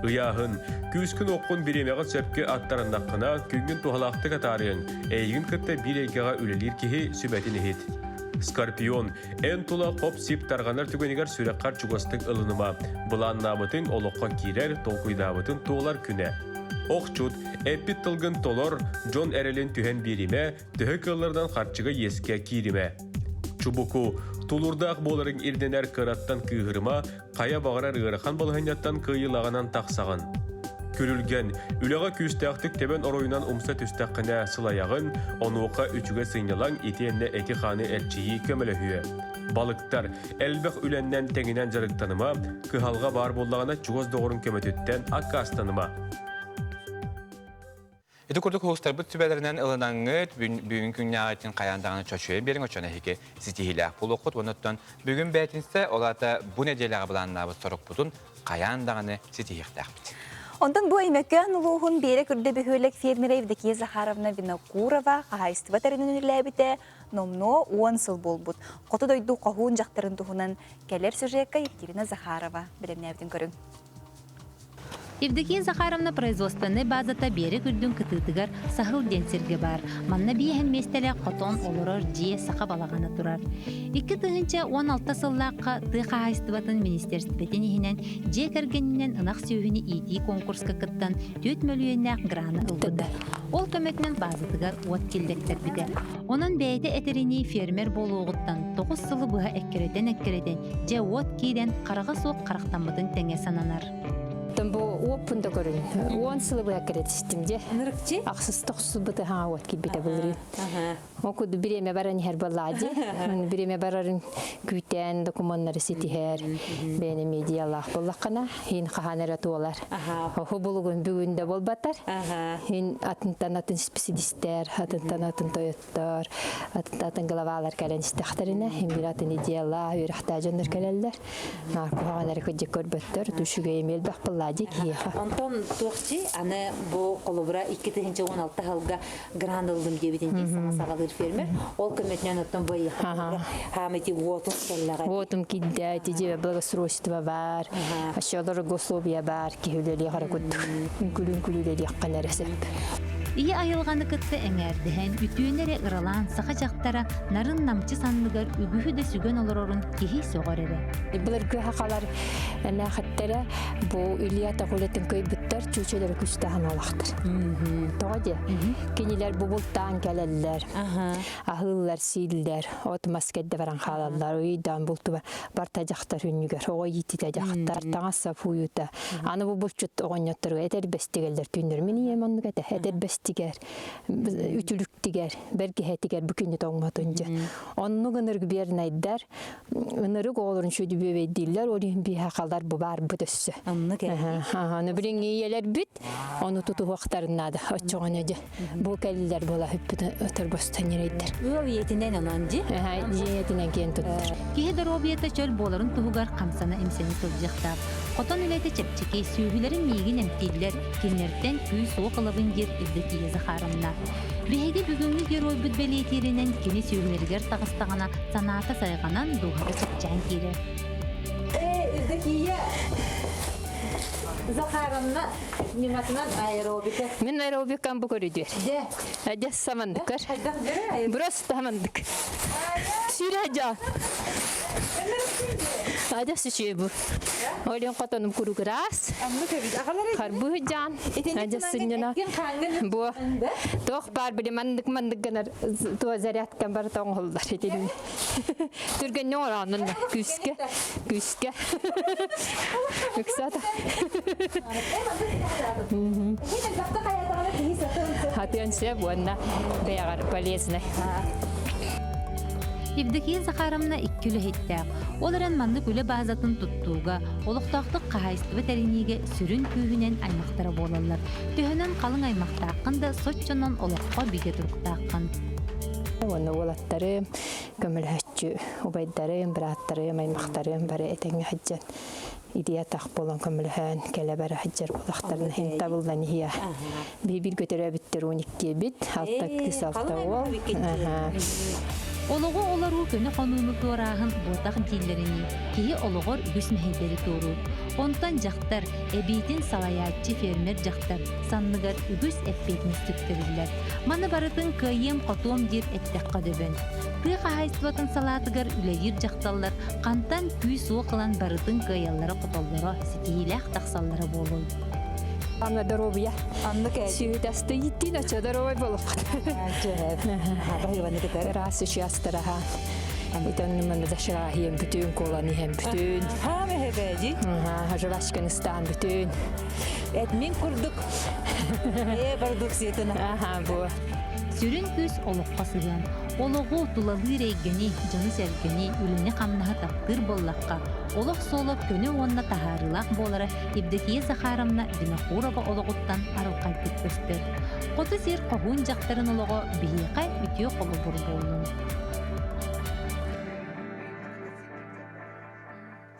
Speaker 12: Ыйааһын, күүскүн-уоххун бириэмэҕин сөпкө аттарыннаххына, күҥҥүн туһалаахтык атаарыаҥ, эйигин кытта биир эйгэҕэ үлэлиир киһи сүбэтин иһит. Скорпион, эн тула хоп-сип тарҕанар түгэнигэр сүрэххэр чугастык ылыныма. Былааннаабытыҥ олоххо киирэр, толкуйдаабытын туолар күнэ. Охчут, эппит тылгын толор, дьон эрэлин түһэн биэримэ, төһө кыалларынан харчыга иэскэ кииримэ. Чубуку, тулуурдаах буоларыҥ ирдэнэр кыраттан кыыһырыма, хайа баҕарар ыарахан балаһыанньаттан кыайыылааҕынан тахсаҕын. Күрүлгэн, үлэҕэ күүстээхтик тэбэн оройунан умса түстэххинэ сылайаҕын, онуоха үчүгэй сынньалаҥ итиэннэ эти-хааны эрчийии көмөлөһүө. Балыктар, элбэх үлэннэн тэҥинэн дьарыктаныма, кыһалҕа баар буоллаҕына чугас доҕорун көмөтүттэн аккаастаныма.
Speaker 2: Ити курдук уһустарбыт сүбэлэринэн ылынаҥҥыт, бүгүн күннээҕитин хайаан даҕаны чочуйан биэриҥ, оччоно эһиги ситиһиилээх буолуоххут. Онон бүгүн бээтинсэ, ол аата бу нэдиэлэҕэ былааннаабыт сорукпутун хайаан даҕаны ситиһиэхтээхпит.
Speaker 1: Онтон бу Өймөкөөн улууһун Биэрэ Күрдэ бөһүөлэк фермерэ Евдокия Захаровна Винокурова хаһаайыстыба тэринэн үлэлээбитэ номнуо 10 сыл буолбут. Хоту дойду хоһуун дьахтарын туһунан кэлэр сюжекка Екатерина Захарова бэлэмнээбитин көрүҥ.
Speaker 13: Евдокия Захаровна производственнай базата биэрэк үрдүн кытыытыгар Саһыл диэн сиргэ баар. Манна биэһэн миэстэлээх хотон, олорор дьиэ, саха балаҕана турар. 2016 сыллаахха тыа хаһаайыстыбатын министиэристибэтин иһинэн дьиэ кэргэнинэн ынах сүөһүнү иитии конкурска кыттан 4 мөлүйүөннээх граны ылбыта. Ол көмөтүнэн базатыгар уот киллэртэрбитэ. Онон бэйэтэ этэринии фермер буолуоҕуттан 9 сылы быһа эккирэтэн-эккирэтэн дьэ уот киирэн хараҕа суох харахтаммытын тэҥэ сананар.
Speaker 14: Бу уоппун да көрүн. Уон сылы быһа кирэтистим дьэ. Нырыкчы? Ахсыс тохсус бытыһаҥа уот киирбитэ былырыын. Ол курдук бириэмэ баран иһэр буоллаа дии. Бириэмэ барарын күүтэн докумуоннары ситиһэр, бэйэни медиалаах буоллаххына, иин хаһан эрэ туолар. Оһу булугун бүгүн да буолбатар. Иин атынтан атын специалистер, атынтан атын тойоттор, атын главалар кэлэн истэхтэринэ, иин атын идеялаах, үөрэхтээх дьоннор кэлэллэр. Наар куһаҕан эрэ кырдьык көрбөттөр, үчүгэй эмиэ элбэх буоллаа дии киһиэхэ.
Speaker 15: Онтон туохчи аны бу холобура 2016 сылга грант ыллым диэбитин дии саҥа саҕалыыр фермер. Ол көмөтүнэн оттон бу хаамити уотун кэллэҕэ.
Speaker 14: Уотум киирдэ, ити дьиэ благоустройство бар, ащалар условия бар, киһи үлэлиэх эрэ курдук. Үҥкүлүн-күлүүлэлиэххин эрэ сөп.
Speaker 13: Ийэ айылҕаны кытта эҥээрдэһэн, үтүөнү эрэ ыралаан саха дьахтара нарын-намчы санныгар үгүһү да сүгэн олорорун киһи сөҕөр эрэ.
Speaker 14: Былыргы сахалар эмээхиттэрэ бу Илья Тахулетин кыйбыттар. Чүчөлөрү күстэһэн олохтор. Тоҕо диэ? Кинилэр бу бултаан кэлэллэр, аһыыллар, сииллэр, от мас кэрдэ баран хаалаллар, ыйдаан бултуба барта дьахтар хүннүгэр, оҕо иититэ дьахтар, таҥас сап уйута. Аны бу булчут оҕонньотторго этэрбэстигэллэр түүннэр. Мин ийэм оннук этэ, этэрбэстигэр, үтүлүктигэр, бэргэһэтигэр бу күнү тоҥмотун дьэ. Оннук ынырык биэрнайдар, ынырык оҕолорун сүдүбүөбэйдииллэр, ол иһин биһа халар бу баарбыт өссө.
Speaker 15: Оннук
Speaker 14: Аны билиҥҥи ийэлэрбит ону тутуһуохтарын наада. Оччоҕуна дьэ бу кэллилэр буола хүппүт торбостон ньирэйдэр.
Speaker 15: Ыал ийэтинэн онон дьи.
Speaker 14: Ийэтинэн киэн туттар.
Speaker 13: Киһи доруобуйата чөл буоларын туһугар хамсана-имсэнэ сылдьыахтаах. Хотон үлэтэ чэпчэки, сүөһүлэрин миигин эмтииллэр, кинилэртэн күүс-уох ылабын диир Евдокия Захаровна. Биһиги бүгүҥҥү геройбут бэлиэтииринэн кини сүөһүлэригэр таҕыстаҕына санаата сайҕанан, дууһата чэпчээн киирэр.
Speaker 15: Евдокия Захаровна ньыматынан аэробика.
Speaker 14: Мин аэробикам бу көрүдүөр.
Speaker 15: Дьэ.
Speaker 14: Дьэ самандыкар. Просто самандык. Сүрэ дьа. Адьас үчүгэй бу. Олен хотонум куругураас. Харбыы жаан. Адьас сынньана. Бу туох баар били маннык маннык гынар туо зарядкам бар тоҥоллар итин. Түргэннэ оҥороонун күүскэ күүскэ. Ыксата. Хатыан сөп уонна бэйэҕэр полезный.
Speaker 13: Евдокия Захаровна икки үлэһиттээх. Ол эрэн маннык үлэ баазатын туттууга, олохтоохтук хаһаайыстыба тэриниигэ сүрүн күүһүнэн аймахтара буолаллар. Төһөнөн халыҥ аймахтааххын да, соччонон олоххо бигэ туруктааххын.
Speaker 14: Уонна уолаттарым, көмөлөһөччү убайдарым, бырааттарым, аймахтарым бары этэҥҥэ сылдьан идея-атах буолан көмөлөһөн кэлэ бара сылдьар буолахтарына иһин табыллан иһиэ. Биһи бииргэ төрөөбүттэр 12 бит, алта кыыс, алта уол.
Speaker 13: Олоҕу олоруу көнө хонууну туорааһын буотах дииллэринии, киһи олоҕор үгүс мэһэйдэри туоруур. Онтон дьахтар, эбиитин салайааччы фермер дьахтар санныгар үгүс эппиэтинэс сүктэриллэр. Маны барытын кыайыам-хотуом диир эттэххэ дөбөн. Тыа хаһаайыстыбатын салаатыгар үлэлиир дьахталлар хантан күүс-уох ылан барытын кыайаллара-хотоллоро, ситиһиилээх тахсаллара буолуой?
Speaker 14: Анна доруобуйа.
Speaker 15: Аннык
Speaker 14: Сүүтасты иттин очо доруобай болуқпут. Ыраас үчү астараха. Итон маны да шырахием бүтүн, колан иһем бүтүн.
Speaker 15: Ха мехебеди.
Speaker 14: Ха, жвачканы стан бүтүн.
Speaker 15: Эт мин курдук. Э продукциятын.
Speaker 14: Аха, бу.
Speaker 13: Сүрүн күүс олоххо сыһыан. Олоҕу тулалыыр эйгэни, дьону-сэргэни, үлэни-хамнаһы таптыыр буоллахха, олох суола көнө уонна таһаарыылаах буолара Евдокия Захаровна Винокурова олоҕуттан арылхайдык көстөр. Хоту сир хоһуун дьахтарын олоҕо биһиэхэ үтүө холобур буоллун.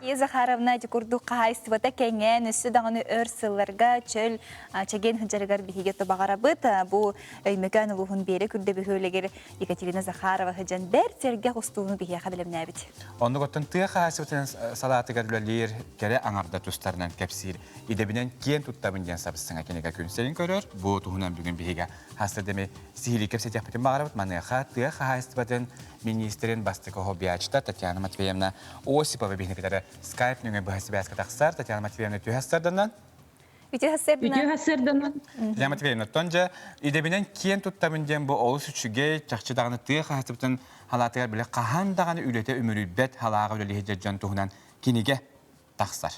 Speaker 1: Кия Захаровна ити курдук хаһаайыстыбата кэҥээн, өссө даҕаны өр сылларга чөл чэгиэн сылдьарыгар биһиги баҕарабыт. Бу Өймөкөөн улууһун Биэрэ Күрдэ бөһүөлэгэр Екатерина Захарова сыдьан бэрт сэргэх устууну биһиэхэ бэлэмнээбит.
Speaker 2: Оннук оттон тыа хаһаайыстыбатын салаатыгар үлэлиир кэрэ аҥарда тустарынан кэпсиир идэбинэн киэн туттабын диэн сабыстыҥа кинигэ күн сирин көрөр. Бу туһунан бүгүн биһигэ хаста дэми сиһилии кэпсэтиэхпитин баҕарабыт. Маныаха тыа хаһаайыстыбатын министрин бастакы хоббиачта Татьяна Матвеевна Осипова биһини кытары скайп нөҥүө быһа сибээскэ тахсар. Татьяна Матвеевна үтүө сарданан.
Speaker 1: Үтүө
Speaker 4: сарданан.
Speaker 2: Татьяна Матвеевна, оттон дьэ идэбинэн киэн туттабын диэн бу олус үчүгэй, чахчы даҕаны тыа хаһаайыстыбатын халаатыгар били хаһан даҕаны үлэтэ үмүрүйбэт халааҕа үлэлиһи дьон туһунан кинигэ тахсар.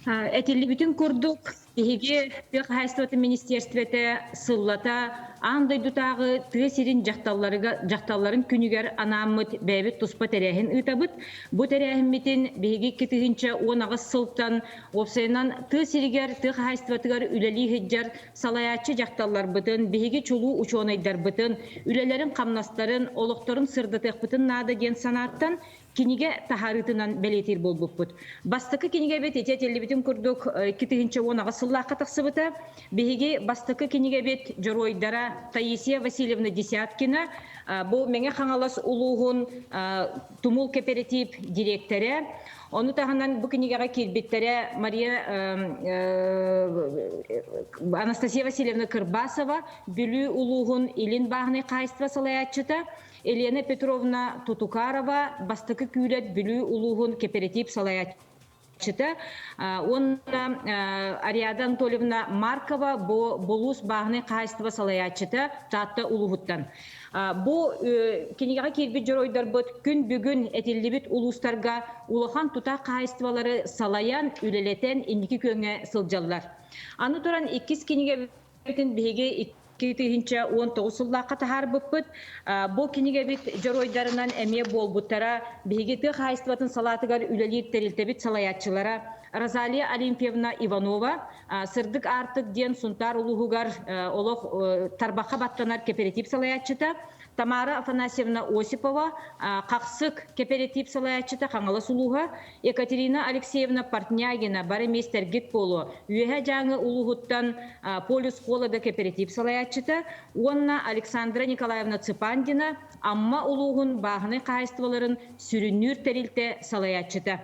Speaker 4: Этиллибитин курдук, биһиги тыа хаһаайыстыбатын министиэристибэтэ сыллата аан дойдутааҕы тыа сирин дьахталларын күнүгэр анааммыт бэйэбит туспа тэрээһин ыытабыт. Бу тэрээһиммитин биһиги 2018 сылтан уопсайынан тыа сиригэр, тыа хаһаайыстыбатыгар үлэлии сылдьар салайааччы дьахталларбытын, биһиги чулуу учуонайдарбытын, үлэлэрин-хамнастарын, олохторун сырдатыахпытын наада диэн санааттан кинигэ таһаарыытынан бэлиэтиир буолбуппут. Бастакы кинигэбит ити этиллибитин курдук 2018 сыллаахха тахсыбыта. Биһиги бастакы кинигэбит дьоруойдара Таисия Васильевна Десяткина, бу Мэҥэ Хаҥалас улууһун Тумул кэпэрэтиип дириэктэрэ. Ону таһынан бу кинигэҕэ киирбиттэрэ Мария Анастасия Васильевна Кырбасова, Бүлүү улууһун Илин бааһынай хаһаайыстыба салайааччыта, Елена Петровна Тутукарова бастакы күүлэт Бүлүү улууһун кэпэрэтиип салайааччыта. Чыта уонна Ариада Анатольевна Маркова бу Булуус бааһынай хаһаайыстыба салайааччыта Таатта улууһуттан. Бу кинигэҕэ киирбит дьоруойдарбыт күн бүгүн этиллибит улуустарга улахан тутаах хаһаайыстыбалары салайан, үлэлэтэн инники күөҥҥэ сылдьаллар. Аны туран иккис кинигэбит биһиги 2019 сыллаахха таһаарбыппыт. Бу кинигэбит дьоруойдарынан эмиэ буолбуттара биһиги тыа хаһаайыстыбатын салаатыгар үлэлиир тэрилтэбит салайааччылара Розалия Олимпьевна Иванова, Сырдык Аартык диэн Сунтаар улууһугар олох тарбахха баттанар кэпэрэтиип салайааччыта, Тамара Афанасьевна Осипова, Хахсык кэпэрэтиип салайааччыта Хаҥалас улууһа, Екатерина Алексеевна Портнягина бары миэстэргит буолуо Үөһээ Дьааҥы улууһуттан Полюс Холода кэпэрэтиип салайааччыта уонна Александра Николаевна Цыпандина Амма улууһун бааһынай хаһаайыстыбаларын сүрүннүүр тэрилтэ салайааччыта.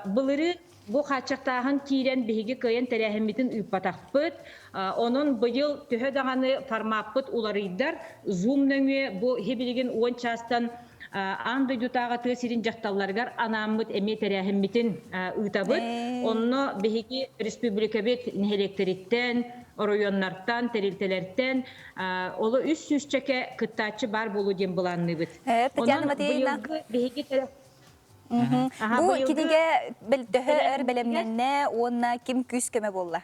Speaker 4: Былырыын бу хааччахтааһын киирэн биһиги кыайан тэрээһиммитин ыыппатахпыт. Онон быйыл төһө даҕаны формаппыт уларыйдар, Zoom нөҥүө бу хибилигин 10 чаастан аан дойдутааҕы тыа сирин дьахталларыгар анааммыт эмиэ тэрээһиммитин ыытабыт. Онно биһиги республикабыт нэһилиэктэриттэн, оройуоннартан, тэрилтэлэртэн оло үс сүүсчэкэ кыттааччы баар буолуо диэн былаанныыбыт.
Speaker 1: Татьяна
Speaker 4: Онон
Speaker 1: Матвеевна,
Speaker 4: быйылгы биһиги
Speaker 1: Бу кинигэ төһө өр бэлэмнэннэ уонна ким күүс-көмө буолла?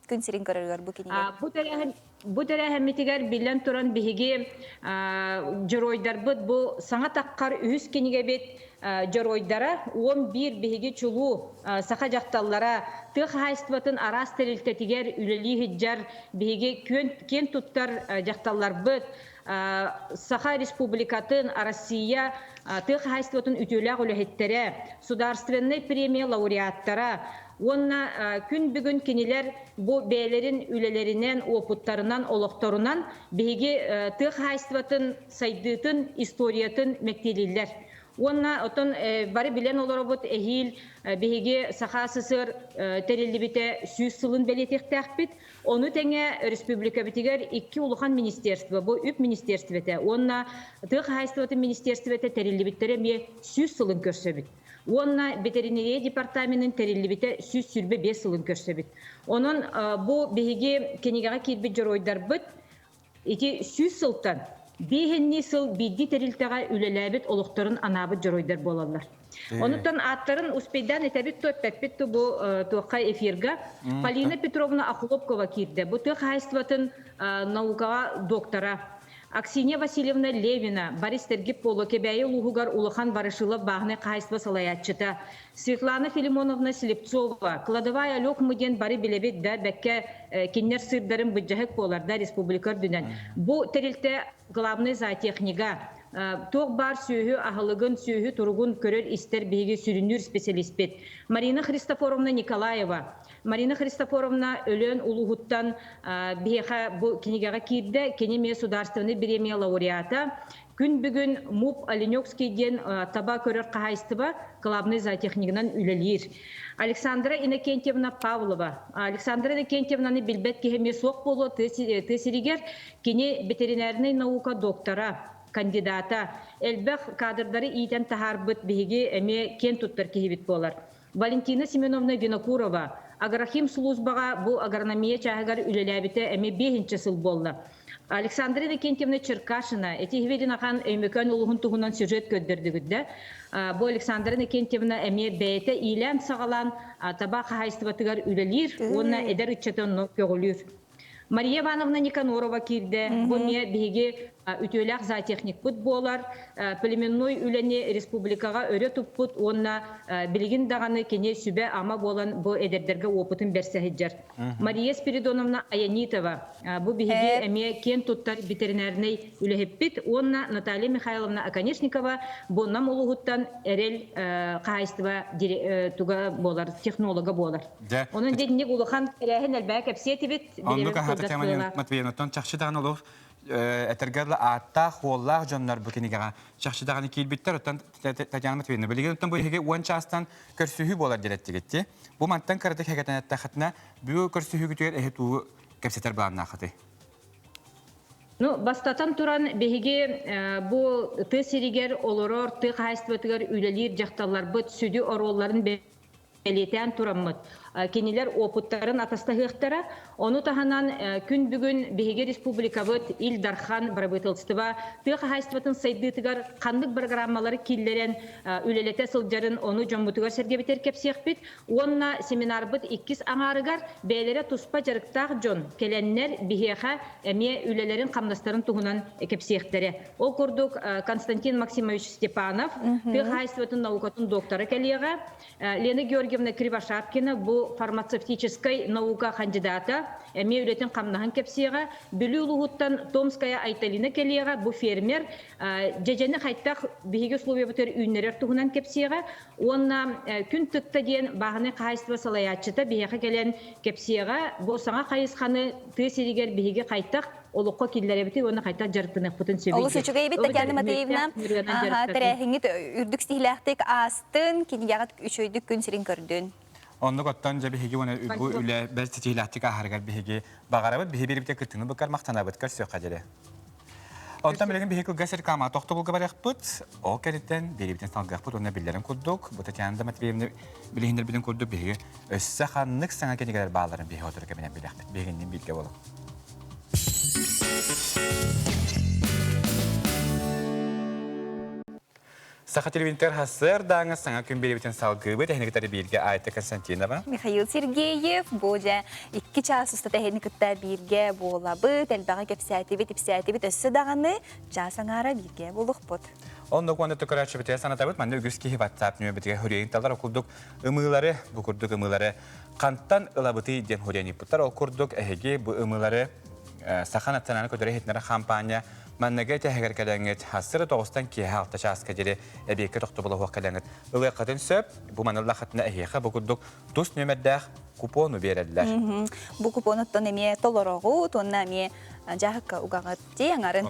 Speaker 1: Күн сирин көрөрүгэр бу кинигэ.
Speaker 4: Бу тэрээһин бу тэрээһиммитигэр биллэн туран биһиги дьоруойдарбыт бу саҥа таххар үһүс кинигэбит дьоруойдара 11 биһиги чулуу саха дьахталлара тыа хаһаайыстыбатын араас тэрилтэтигэр үлэлии сылдьар биһиги киэн туттар дьахталларбыт Саха Республикатын, Россия тыа хаһаайыстыбатын үтүөлээх үлэһиттэрэ, Судаарственнай премия лауреаттара уонна күн бүгүн кинилэр бу бэйэлэрин үлэлэринэн, уопуттарынан, олохторунан биһиги тыа хаһаайыстыбатын сайдыытын историятын мэктиэлииллэр. Уонна оттон бары билэн олоробут эһиил биһиги Саха СССР тэриллибитэ 100 сылын бэлиэтиэхтээхпит. Ону тэҥэ республикабытыгар икки улахан министерство, бу үп министерствотэ уонна тыа хаһаайыстыбатын министерствотэ тэриллибиттэрэ эмиэ 100 сылын көрсөбүт. Уонна ветеринария департаменын тэриллибитэ 125 сылын көрсөбүт. Онон бу биһиги кинигэҕэ киирбит дьоруойдарбыт ити 100 сылтан биэһинни сыл биирдии тэрилтэҕэ үлэлээбит олохторун анаабыт дьоруойдар буолаллар. Онуттан ааттарын успейдаан этэбит ту эппэппит ту бу туохха эфирга Полина Петровна Охлопкова киирдэ. Бу тыа хаһаайыстыбатын наукаҕа доктора. Аксинья Васильевна Левина, Борис Тергип Поло Кэбээйи улууһугар улахан Ворошилов бааһынай хаһаайыстыба салайааччыта. Светлана Филимоновна Слепцова, кладовая Алёк диэн бары билэбит да, бэккэ кинилэр сыырдарын быдьаһык буолар да республика үрдүнэн. Бу тэрилтэ главный зоотехнига, туох баар сүөһү аһылыгын, сүөһү туругун көрөр-истэр биһиги сүрүннүүр специалиспит. Марина Христофоровна Николаева. Марина Христофоровна Өлөөн улууһуттан биһиэхэ бу кинигэҕэ киирдэ. Кини эмиэ судаарственнай бириэмийэ лауреата. Күн бүгүн МУП Оленекский диэн таба көрөр хаһаайыстыба главный зоотехнигынан үлэлиир. Александра Иннокентьевна Павлова. Александра Иннокентьевнаны билбэт киһи эмиэ суох буолуо тыа сиригэр. Кини ветеринарнай наука доктора, кандидата. Элбэх кадрдары иитэн таһаарбыт биһиги эмиэ киэн туттар киһибит буолар. Валентина Семеновна Винокурова Агрохим службаҕа бу агрономия чааһыгар үлэлээбитэ эмиэ биэһинчэ сыл буолла. Александра Иннокентьевна Черкашина ити Хвединахан Өймөкөөн улууһун туһунан сюжет көрдөрдүгүт да. Бу Александра Иннокентьевна эмиэ бэйэтэ иилээн-саҕалаан таба хаһаайыстыбатыгар үлэлиир уонна эдэр ыччаты онно көҕүлүүр. Мария Ивановна Никанорова киирдэ. Бу эмиэ биһиги үтүөлээх зоотехникпыт буолар. Племенной үлэни республикаҕа өрө туппут уонна билигин даҕаны кини сүбэ-ама буолан бу эдэрдэргэ опытын бэрсэ сылдьар. Мария Спиридоновна Аянитова. Бу биһиги эмиэ киэн туттар ветеринарнай үлэһиппит уонна Наталья Михайловна Оконешникова бу Нам улууһуттан эрэл хаһаайыстыба туга буолар, технолога буолар. Онон дьэ улахан тэрээһин элбэҕи кэпсиэ этибит.
Speaker 2: Оннук аһа Татьяна Матвеевнаттан чахчы даҕаны олох этэргэ ааттаах, хуоллаах дьоннор бу кинигэҕэ чахчы даҕаны киирбиттэр. Оттон Татьяна Матвеевна, билигин оттон бу эһиги уон чаастан көрсүһүү буолар диэрэттигит Бу мантан кыратык хэгэтэн эттэххитинэ, бу көрсүһүүгүтүгэр эһи тугу кэпсэтэр былааннааххытый?
Speaker 4: Ну, бастатан туран, биһиги бу тыа сиригэр олорор, тыа хаһаайыстыбатыгар үлэлиир дьахталларбыт сүдү оруолларын. бэлиэтээн тураммыт, кинилэр опыттарын атастаһыахтара. Ону таһынан күн бүгүн биһиги республикабыт Ил Дархан бырабыыталыстыба тыа хаһаайыстыбатын сайдыытыгар ханнык программалары киллэрэн үлэлэтэ сылдьарын ону дьоммутугар-сэргэбитигэр кэпсиэхпит уонна семинарбыт иккис аҥаарыгар бэйэлэрэ туспа дьарыктаах дьон кэлэннэр биһиэхэ эмиэ үлэлэрин-хамнастарын туһунан кэпсиэхтэрэ. Ол курдук Константин Максимович Степанов тыа хаһаайыстыбатын наукатын доктора кэлиэҕэ. Лена Георгиевна Кривошапкина бу фармацевтическай наука хандьыдаата, эмиэ үлэтин-хамнаһын кэпсиэҕэ. Бүлүү улууһуттан Томская Айталина кэлиэҕэ, бу фермер. Дьэдьэни хайтах биһиги условиябытыгар үүннэрэр туһунан кэпсиэҕэ. Уонна Күн тыкта диэн бааһынай хаһаайыстыба салайааччыта биһиэхэ кэлэн кэпсиэҕэ. Бу саҥа хайысханы тыа сиригэр биһиги хайтах олоххо киллэрэбитий уонна хайдах дьарыктаныахпытын сөбүй
Speaker 1: Олус үчүгэй эбит Татьяна Матвеевна. Тэрээһиҥҥит үрдүк ситиһиилээхтик аастын, кинигэҕит үчүгэйдик күн сирин көрдүн.
Speaker 2: Оннук оттон дьэ биһиги уонна бу үлэ бэрт ситиһиилээхтик ааһарыгар биһиги баҕарабыт, биһи биирбитэ кыттыыны быккар махтанабыт, көрсүөххэ диэри. Онтон билигин биһиги кылгас реклама тохтобулга барыахпыт. Ол кэнниттэн биэрибитин салгыахпыт уонна биллэрин курдук, бу Татьяна Матвеевна билиһиннэрбитин курдук биһиги өссө ханнык саҥа кинигэлэр баалларын биһиги отур кэминэн билиэхпит. Биһигиннин бииргэ буолуҥ. Саха телевизор хассыардааҥы саҥа күн биэриибитин салгыыбыт. Эһини кытары бииргэ Айта Константинова.
Speaker 1: Михаил Сергеев, бу дьэ икки чаас устата эһини кытта бииргэ буолабыт, элбэҕи кэпсээтибит, ипсээтибит, өссө даҕаны чаас аҥаара бииргэ буолуохпут.
Speaker 2: Оннук уонна төкөрөөччүбүтүгэр санатабыт, манна үгүс киһи WhatsApp нөмербитигэр хөрүөйүн талар, ол курдук ымыылары, бу курдук ымыылары хантан ылабытый диэн хөрүөн ыыппыттар. Ол курдук эһиги бу ымыылары Саха национальнай көтөрө иһитиннэрэр хампаанньа манныгы этэһигэр кэлэҥҥит сарсыарда тоҕустан киэһэ алта чааска диэри эбиэккэ тохтобула суох кэлэҥҥит ылыаххытын сөп. Бу маныллаххытына эһиэхэ бу курдук тус нүөмэрдээх купону биэрэллэр.
Speaker 1: Бу купон оттон эмиэ толороҕут уонна эмиэ дьааһыкка угаҕыт дии аҥарын.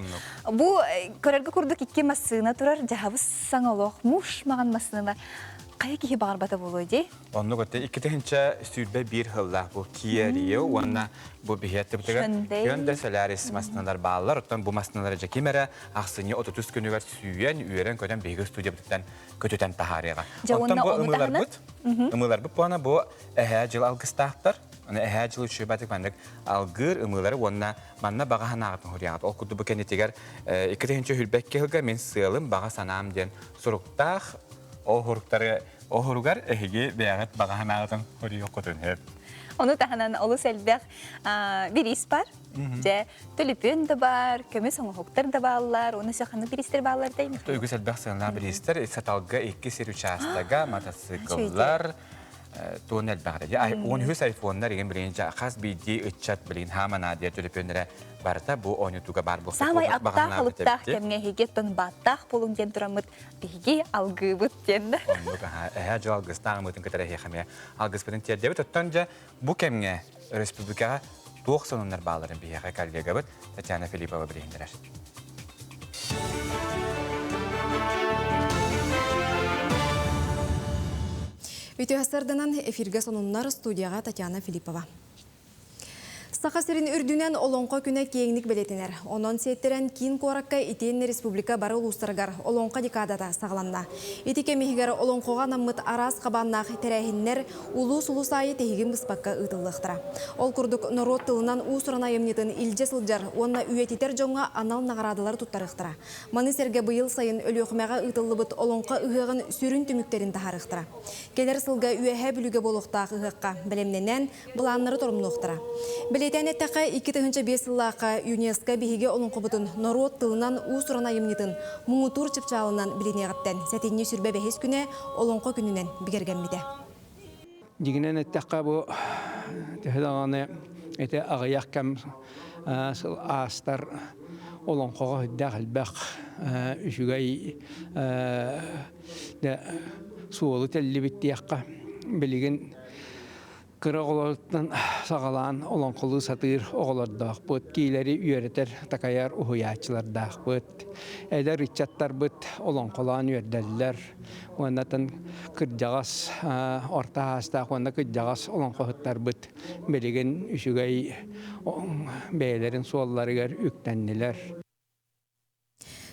Speaker 1: Бу көрөргө курдук икки массыына турар дьаһабыс саҥа олох муш маҕан массыына хайа киһи баҕарбата буолуой дии.
Speaker 2: Оннук өттө 2021 сыллаах бу Kia Rio уонна бу биһиэттибитигэр Hyundai Solaris массыыналар бааллар. Оттон бу массыыналары дьэ ким эрэ ахсынньы 30 күнүгэр сүүйэн, үөрэн-көтөн биһиги студиябытыттан көтүтэн таһаарыаҕа. Оттон бу ымыыларбыт, ымыыларбыт буона бу эһээ дьыл алгыстаахтар. Аны эһээ дьыл үчүгэйбатык маннык алгыыр ымыылары уонна манна баҕа санааҕытын хуруйаҕыт. Ол курдук бу кэннитигэр 2022 сылга мин сыалым, баҕа санаам диэн суруктаах ол хуруктары Оһуругар эһиги бэйэҕит баҕа санааҕытын хоруйуоххутун сөп.
Speaker 1: Ону таһынан олус элбэх бириис бар. Дьэ, төлөпүөн да бар, көмүс оҥоһуктар да бааллар, уонна ханнык бириистэр бааллар дэй?
Speaker 2: Үгүс элбэх сыаналаах бириистэр Саталга икки сир учаастага, мотоцикллар, туон элбэх эрэ. Уон үһүс айфоннар игин билигин хас биирдии ыччат билигин хаамана диэн төлөпүөннэрэ барыта бу оонньуутуга баар буолуохтаах.
Speaker 1: Саамай аптаах алыптаах кэмҥэ эһиги оттон бааттаах буолуҥ диэн тураммыт биһиги алгыыбыт диэн.
Speaker 2: Оннук аһа эһээ дьыл алгыстаах ымыытын кытары эһиэхэ эмиэ алгыспытын тиэрдэбит. Оттон дьэ бу кэмҥэ өрөспүүбүлүкэҕэ туох сонуннар баалларын биһиэхэ коллегабыт Татьяна Филиппова билиһиннэрэр.
Speaker 3: Үтүө сарданан эфиргэ сонуннар студияҕа Татьяна Филиппова. Саха сирин үрдүнэн Олоҥхо күнэ киэҥник бэлиэтэнэр. Онон сиэттэрэн киин куоракка итиэннэ республика бары улуустарыгар Олоҥхо декадата саҕаланна. Ити кэм иһигэр олоҥхоҕо анаммыт араас хабааннаах тэрээһиннэр улуус-улуус аайы тиһигин быспакка ыытыллыахтара. Ол курдук, норуот тылынан уус-уран айымньытын илдьэ сылдьар уонна үйэтитэр дьоҥҥо анал наҕараадалары туттарыахтара. Маны сэргэ быйыл сайын Өлүөхүмэҕэ ыытыллыбыт Олоҥхо ыһыаҕын сүрүн түмүктэрин таһаарыахтара. Кэлэр сылга Үөһээ Бүлүүгэ буолуохтаах ыһыахха бэлэмнэнэн, былааннары торумнуохтара. Бэлиэтээн эттэххэ, 2005 сыллаахха ЮНЕСКО биһиги олоҥхобутун норуот тылынан уус-уран айымньытын муҥутуур чыпчаалынан билиниэҕиттэн сэтинньи сүрбэ бэһис күнэ Олоҥхо күнүнэн бигэргэммитэ.
Speaker 16: Дьиҥинэн эттэххэ, бу төһө даҕаны ити аҕыйах кэм сыл аастар олоҥхоҕо сүрдээх элбэх үчүгэй суолу тэллибит диэххэ билигин Кыра оҕолоруттан саҕалаан олоҥхолуу сатыыр оҕолордоохпут, киилэри үөрэтэр, такайар уһуйааччылардаахпыт. Эдэр ыччаттарбыт олоҥхолоон үөрдэллэр. Уоннатын кырдьаҕас, орто саастаах уонна кырдьаҕас олоҥхоһуттарбыт билигин үчүгэй бэйэлэрин суолларыгар үктэннилэр.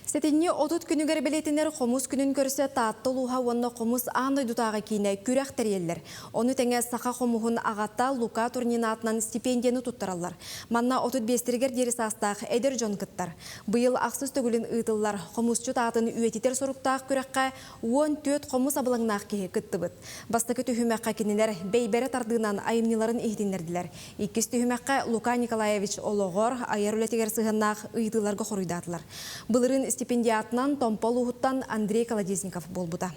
Speaker 3: Сэтинньи 30 күнүгэр бэлиэтэнэр Хомус күнүн көрсө Таатта улууһа уонна Хомус аан дойдутааҕы киинэ күрэх тэрийэллэр. Ону тэҥэ саха хомуһун аҕата Лука Турнин аатынан стипендияны туттараллар. Манна 35-тэригэр диэри саастаах эдэр дьон кыттар. Быйыл ахсыс төгүлүн ыытыллар хомусчут аатын үйэтитэр соруктаах күрэххэ 14 хомус абылаҥнаах киһи кыттыбыт. Бастакы түһүмэххэ кинилэр бэйбэрэ тардыынан айымньыларын иһитиннэрдилэр. Иккис түһүмэххэ Лука Николаевич олоҕор, айар үлэтигэр сыһыаннаах ыйытыыларга хоруйдаатылар. Былырыын стипендиатынан Томпо улууһуттан Андрей Колодезников буолбута.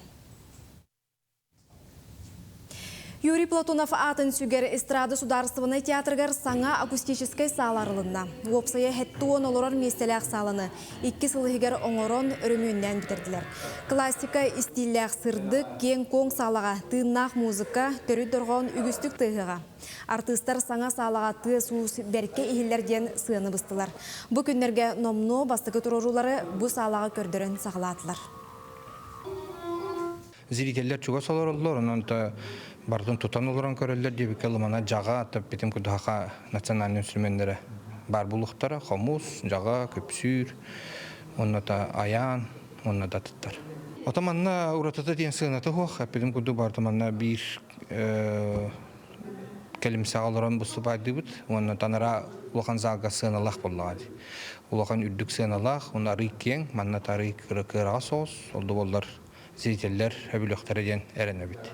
Speaker 3: Юрий Платонов аатын сүгэр эстрада судаарыстыбаннай театрыгар саҥа акустическай саала арылынна. Уопсайа 70 олорор миэстэлээх сааланы икки сыл иһигэр оҥорон, өрөмүөннээн бүтэрдилэр. Классика истииллээх сырдык, киэҥ-куоҥ саалаҕа тыыннаах музыка, төрүт дорҕоон үгүстүк тыаһыаҕа. Артыыстар саҥа саалаҕа тыас-уус бэркэ иһиллэр диэн сыана быстылар. Бу күннэргэ номнуо бастакы туруоруулары бу саалаҕа көрдөрөн саҕалаатылар.
Speaker 17: Зрителлэр чугас олороллор, онон то барытын тутан олорон көрөллөр диэбиккэ лымана дьаҕа, битим кудуһаха национальный инструменнэрэ баар булуохтара, хомус, дьаҕа, күпсүүр, онно та айаан, онно да атыттар. Ото манна уратыта диэн сыаната суох, эппитим курдук барыта манна биир кэлимсэҕэ олорон выступайдыыбыт уонна танара улахан залга сыаналаах буоллаҕа дии. Улахан үрдүк сыаналаах, уонна арый киэҥ, манна арый кыраҕа соҕус, ол да буоллар зрителлэр өбүлүөхтэрэ диэн эрэнэбит.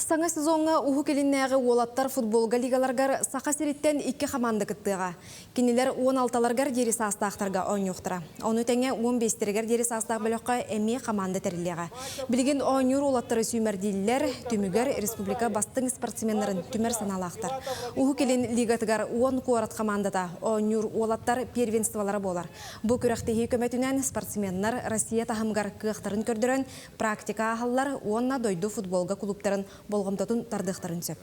Speaker 3: Саҥа сезоҥҥа Уһук Илиннээҕи уолаттар футболга лигаларыгар Саха сириттэн икки хамаанда кыттыаҕа. Кинилэр 16-ларыгар диэри саастаахтарга оонньуохтара. Ону тэҥэ 15-тэригэр диэри саастаах бөлөххө эмиэ хамаанда тэриллиэҕэ. Билигин оонньуур уолаттары сүүмэрдииллэр, түмүгэр республика бастыҥ спортсменнарын түмэр санаалаахтар. Уһук Илин лигатыгар 10 куорат хамаандата оонньуур уолаттар первенстволара буолар. Бу күрэхтэһии көмөтүнэн спортсменнар Россия таһымыгар кыахтарын көрдөрөн практика ааһаллар уонна дойду футболга клубтарын болҕомтотун тардыахтарын сөп.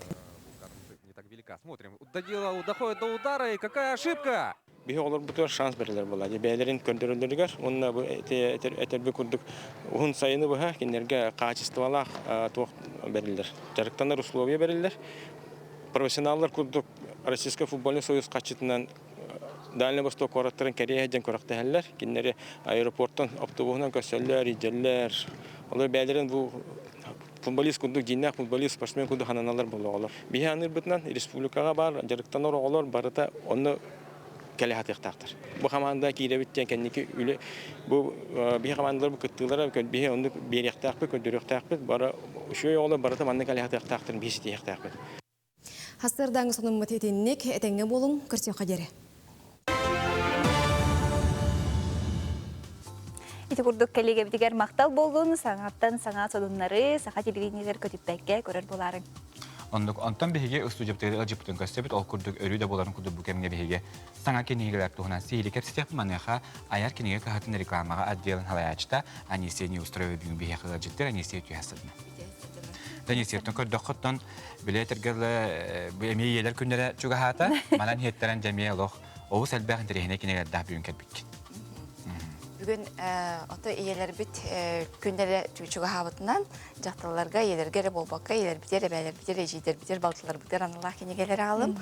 Speaker 18: Доходит до удара, и какая ошибка!
Speaker 8: Биһи оҕолорбутугар шанс бэрилэр буолла. Бэйэлэрин көрдөрөллөрүгэр уонна бу этэрби курдук уһун сайыны быһа кинилэргэ хаачыстыбалаах туох бэриллэр. Дьарыктанар условия бэриллэр. Профессионаллар курдук Российскай футбольный союз хаччытынан Дальний Восток куораттарын кэриэһэ диэн күрэхтэһэллэр. Кинилэри аэропортан автобуһунан көрсөллөр, илдьэллэр. Олор бэйэлэрин бу футболист курдук дьиҥнээх футболист, спортсмен курдук хананаллар буолуоҕалар. Биһи аныырбытынан республикаҕа баар дьарыктанар оҕолор барыта онно кэлэ сатыахтаахтар. Бу хамаанда киирэбит диэн кэнники үлэ бу биһи хамаандалар бу кыттыылара биһи оннук биэриэхтээхпит, көрдөрүөхтээхпит. Бары үчүгэй оҕолор барыта манна кэлэ сатыахтаахтарын биһи ситиһиэхтээхпит.
Speaker 3: Хастырдааҥы сонуммут итинник, этэҥҥэ буолуҥ, көрсүөххэ диэри.
Speaker 1: Ити курдук кэлигэбитигэр махтал буоллун, саҥаттан саҥа сонуннары саха телевидениетигэр көтүппэккэ көрөр буолаарыҥ.
Speaker 2: Оннук, онтон биһиги устудьуоптары ыалдьыппытын көрсөбүт, ол курдук өрүү да буоларын курдук бу кэмҥэ биһиги саҥа кинигэлэр туһунан сиһилии кэпсэтиэхпит. Маныаха айар кинигэ кыһатын рекламаҕа отделын салайааччыта Анисия Неустроева бүгүн биһиэхэ ыалдьыттыр. Анисия үтүө сырдына. Анисияттан көрдөххөттөн Билэ этэргэлэ бу эмиэ ийэлэр күннэрэ чугаһаата. Манан иһиттэрэн дьэ эмиэ олох олус элбэх интэриэһинэй кинигэлэрдээх бүгүн кэлбиккин.
Speaker 19: Бүгүн ото ийэлэрбит күннэрэ чугаһаабытынан дьахталларга ийэлэргэ эрэ буолбакка ийэлэрбитигэр, эбээлэрбитигэр, эдьиийдэрбитигэр, балтыларбытыгар аналлаах кинигэлэри аҕалым.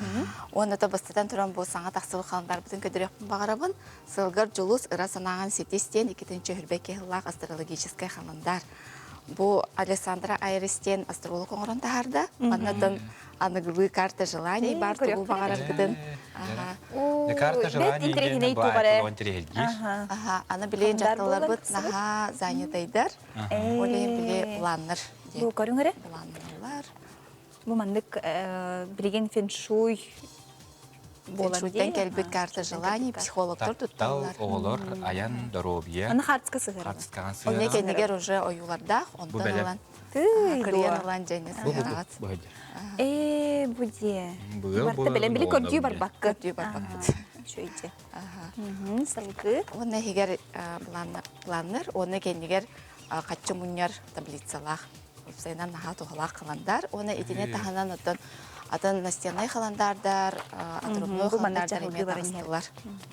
Speaker 19: Уонна то бастатан туран бу саҥа тахсыбыт халандарбытын көрдөрүөхпүн баҕарабын. Сылгар дьулус ыра санааҕын ситис диэн 2 сыллаах астрологическай халандар. Бу Александра Айрис диэн астролог оҥорон таһаарда. Маннатын аныгылыы карта желаний бар тугу баҕараргытын.
Speaker 2: Карта желаний диэн бу
Speaker 19: Аха, аны билигин дьахталларбыт наһаа занятайдар. Ол иһин били планнар.
Speaker 1: Бу көрүҥ эрэ.
Speaker 19: Планнар.
Speaker 1: Бу маннык билигин фэншуй
Speaker 19: Фэншуйтан кэлбит карта желаний психологтар тутталлар.
Speaker 2: Оҕолор айан доруобуйа.
Speaker 1: Аны хартыска сыһыарар.
Speaker 2: Хартыскаҕа сыһыарар.
Speaker 19: Онно кэннигэр уже ойуулардаах, онтон ылан кырыйан ылан дьэни сыһыараҕыт.
Speaker 1: Ээ, бу дьиэ. Барта бэлэм били көрдүү барбакка.
Speaker 19: Көрдүү барбакпыт.
Speaker 1: Үчүгэй Салгыы.
Speaker 19: Уонна иһигэр планнар, уонна кэннигэр хаччы мунньар таблицалаах. Уопсайынан наһаа туһалаах халандар. Уонна итини таһынан оттон атын настеннай халандаардар, отрубной халандаардар эмиэ таҕыстылар.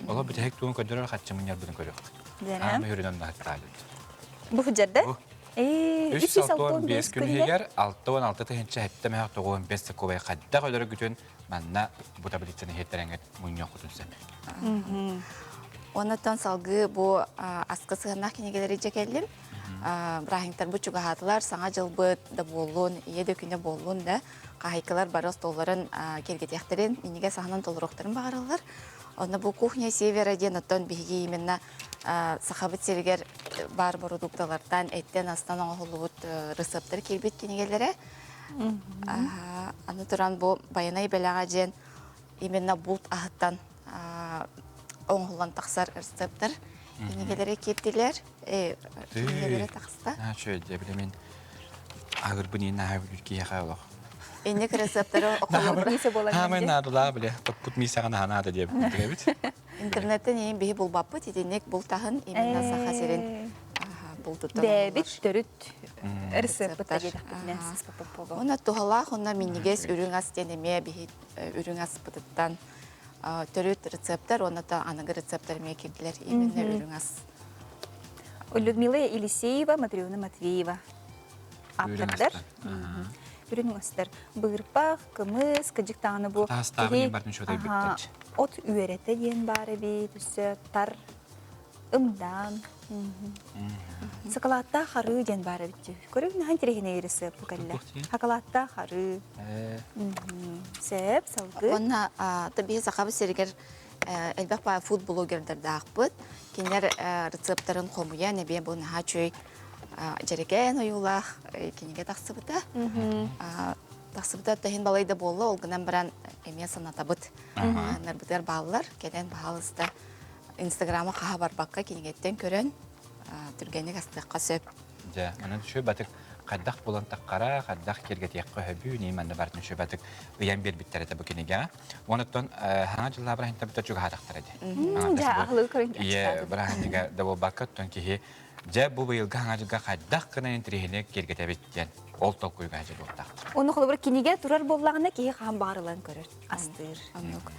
Speaker 2: Оло бүтэһик тугун көрдөрөр хаччы мунньарбытын көрүөхпүт. Аан үрүнэн наһыттаалыт.
Speaker 1: Бу хыдьарда?
Speaker 2: 365 күн иһигэр 66 тыһынча хэттэ мөһөх 95 сокуобай хайдах өлөрө күтүн манна бу таблицаны иһиттэрэҥҥит мунньуоххутун сөп.
Speaker 19: Оннуттан салгыы бу аска сыһыаннаах кинигэлэри дьэ кэллим. Бырааһынньыктарбыт чугаһаатылар, саҥа дьылбыт да буоллун, ийэ да күнэ буоллун да, хаһайкалар бары остуолларын киэргэтиэхтэрин, минньигэс аһынан толоруохтарын баҕараллар. Онно бу «Кухня Севера» диэн оттон биһиги именно Сахабыт сиригэр баар бородуукталартан, эттэн-астан оҥоһуллубут рецептэр киирбит кинигэлэрэ. Аны туран бу Байанай бэлэҕэ диэн именно булт аһыттан оҥоһуллан тахсар рецептэр кинигэлэри киирдилэр. Кинигэлэри тахста.
Speaker 2: Үчүгэй дьэ били мин аһыырбын иин наһаа бүлүүр киһиэхэ олох.
Speaker 19: Инник рецептэри
Speaker 2: Хаамай наадалаа биле топпут миисэҕэ наһаа наада диэбит эбит.
Speaker 19: Интернеттен иин биһи булбаппыт итинник бултаһын именно Саха сирин бултуттан
Speaker 1: Бэбит төрүт рецепт диэтэхпитинэ сыспаппыт буолуо.
Speaker 19: Уонна туһалаах уонна минньигэс үрүҥ ас диэн эмиэ биһи үрүҥ аспытыттан төрүт рецептэр уонна да аныгы рецептэр эмиэ киирдилэр именно үрүҥ ас.
Speaker 1: Людмила Елисеева, Матрена Матвеева ааптардар. Үрүҥ астар. Быырпах, кымыс, кыдьык даҕаны бу от үөрэтэ диэн баар эбит, өссө тар ымдаан. Сакалааттаах арыы диэн баар эбит. Көрүҥ наһаа интэриэһинэй рецепт бу кэллэ. Сакалааттаах арыы. Сөп, салгыы.
Speaker 19: Уонна биһи Сахабыт сиригэр элбэх баа фуд-блогердардаахпыт. Кинилэр рецептарын хомуйан эбиэ бу наһаа үчүгэй дьэрэкээн ойуулаах кинигэ тахсыбыта. Тахсыбыта таһын балай да буолла, ол гынан баран эмиэ санатабыт. Нарбытыгар бааллар, кэлэн баһаалыста Инстаграма хаһа барбакка кинигэттэн көрөн түргэнник астыахха сөп.
Speaker 2: Дьэ, онон үчүгэй хайдах булан таххара, хайдах киэргэтиэххэ хөбүү, нии манна бартын үчүгэй ыйан биэрбиттэр этэ бу кинигэҕэ. Онуттан хаҥа дьыллаа бырааһынньыктар бүтэ чугаһаатахтара дии.
Speaker 1: Дьэ, аһылыгы көрөн
Speaker 2: Ийэ бырааһынньыга да буолбакка, оттон киһи дьэ бу быйылгы хаҥа дьылга хайдах гынан интириэһинэй киэргэтэбит диэн ол толкуйга дьэ буолтаахтар.
Speaker 1: Ону холобур кинигэ турар буоллаҕына киһи хаһан баҕарылан көрөр, астыыр.
Speaker 19: Оннук.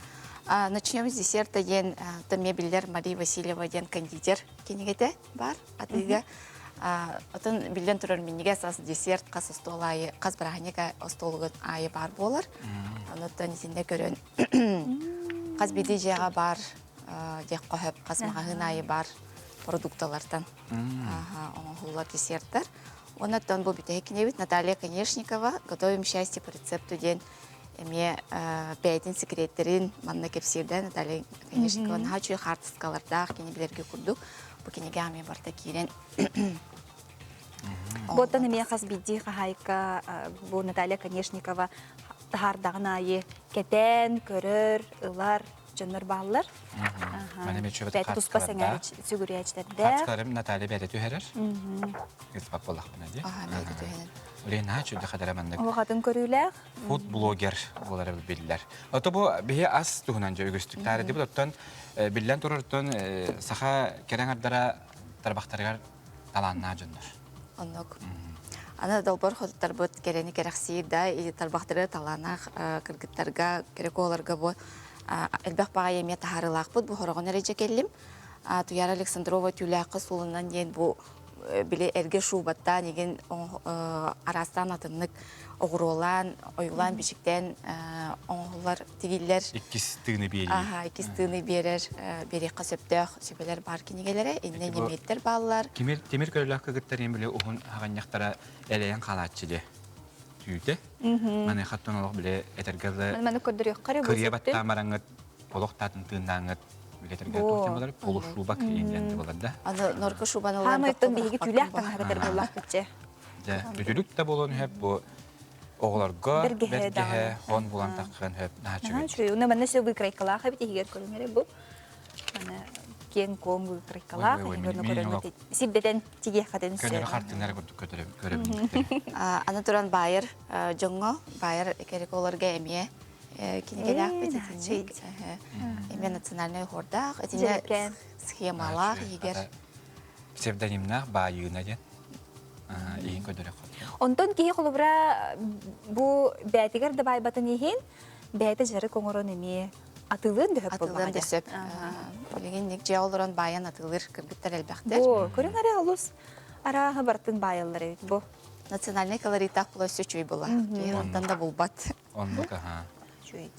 Speaker 19: Начнем с десерта диэн эмиэ биллэр Мария Васильева диэн кондитер кинигэтэ бар атыыга. Отон биллэн турар минньигэс ас десерт хас остуол аайы, хас бырааһынньык остуолугун аайы баар буолар. Онуттан итиннэ көрөн хас биирдии дьиэҕэ баар диэх хөп, хас маҕаһыын аайы баар продукталартан оҥоһуллар десерттэр. Онуттан бу бүтэһик кинигэбит Наталья Конешникова «Готовим счастье по рецепту» диэн эмиэ бэйэтин секреттэрин манна кэпсиирдэ Наталья Конешникова наһаа үчүгэй хаартыскалардаах кини билэргэ курдук бу кинигэ эмиэ барыта киирэн
Speaker 1: Буоттан эмиэ хас биирдии хаһаайка бу Наталья Конешникова таһаардаҕын аайы кэтээн, көрөр, ылар дьоннор бааллар. Бэйэтэ туспа сэҥээрэ сүгүрүйээччилэрдээх.
Speaker 2: Хаартыскаларым Наталья бэйэтэ түһэрэр. Ыспап буоллахпына дии.
Speaker 19: Бэйэтэ түһэрэр.
Speaker 2: Үлэ наһаа үчүгэй хадара маннык.
Speaker 1: Улахатын көрүүлээх.
Speaker 2: Фуд-блогер буолара биллэр. Ото бу биһи ас туһунан дьэ үгүстүк таарыдыбыт. Оттон биллэн турартан саха кэрэҥ ардара тарбахтарыгар талааннаах дьоннор.
Speaker 19: Оннук. Аны долбор хотуттарбыт кэрэни кэрэхсиир да тарбахтары талааннаах кыргыттарга, кэрэ куоларга бу элбэх баҕайы эмиэ таһаарыылаахпыт. Бу хороҕон эрэ дьэ кэллим. Туяра Александрова түүлээххэ суолунан диэн бу били эргэ шубаттаан игин араастаан атыннык оҕуруолаан, ойуулаан, бичиктээн оҥоһуллар, тигиллэр.
Speaker 2: Иккис тыыны биэрии.
Speaker 19: Аха, иккис тыыны биэрэр, биэриэххэ сөптөөх сүбэлэр баар кинигэлэрэ, иннэ ньэмиэттэр бааллар.
Speaker 2: Тимир, тимир көлөлөөх кыргыттар ийэм били уһун хаҕанньахтара элэйэн хаалааччы дии. Түүтэ. Маныхаттан олох били этэргэ дылы
Speaker 1: Маны көрдөрүөххэ
Speaker 2: кырыйа баттаан бараҥҥыт олох таатын тыыннааҥҥыт үлэтэргэ туох болар полушубак диэн болар да.
Speaker 19: Аны норка шубаны ылан
Speaker 1: Хаамыттан биһиги түүлээх таҥаһа бэтэр буоллахпыт дьэ.
Speaker 2: Дьэ, үтүлүк да буолуон сөп бу оҕолорго бэргэһэ хон булан таххыан сөп наһаа
Speaker 1: үчүгэй. Уна манна все выкройкалаах эбит иһигэр көрүҥ бу. Мана киэҥ-куоҥ выкройкалаах иһигэр көрөҥҥө сирдэтэн тигиэххэтин сөп.
Speaker 2: Көнөрү хартыыннары курдук көрөбүн.
Speaker 19: Аны туран баайар дьоҥҥо, баайар кереколорго эмиэ кинигэлээхпит итинник эмиэ национальнай хордаах итиннэ схемалаах иһигэр
Speaker 2: псевдонимнаах баайыына диэн иһин көрдөрө
Speaker 1: Онтон киһи холобура бу бээтигэр да баайбатын иһин бэйэтэ дьарык оҥорон эмиэ атыылыан да сөп
Speaker 19: атыылыан да сөп билигин дьиэ олорон баайан атыылыыр кыргыттар элбэхтэр
Speaker 1: бу көрүҥ эрэ олус арааһы барытын баайаллар эбит бу
Speaker 19: национальный колоритаах була өссө үчүгэй була киһи онтон да булбат
Speaker 2: Оннук аха.
Speaker 1: Үчүгэй.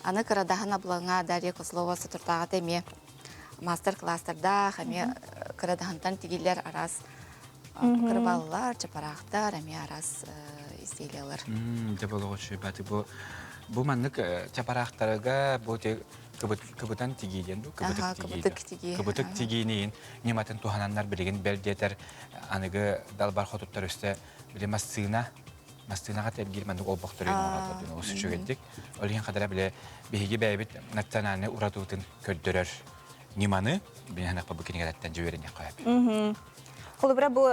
Speaker 19: Аны кырадаһын абылаҥа Дарья Козлова сотуртааҕыта эмиэ. мастер-класстардаах, эмиэ кырадаһынтан тигиллэр араас покрываллар, чапараахтар, эмиэ араас изделиялар.
Speaker 2: Дьэ болоҕочуй баты бу бу маннык чапараахтарга бу кыбытан тигии диэн бу кыбытык тигии. Кыбытык тигиини ньыматын туһананнар билигин бэл диэтэр аныгы далбар хотуттар өстө били массыына массыынаҕа тэлгиир маннык олбохтору оҥороллор олус үчүгэйдик. Ол иһин хадара бile биһиги бэйэбит национальнай уратыбытын көрдөрөр ньыманы билиһанахпа бу кинигэлэртэн дьэ үөрэниэххэ сөп.
Speaker 1: Холобура бу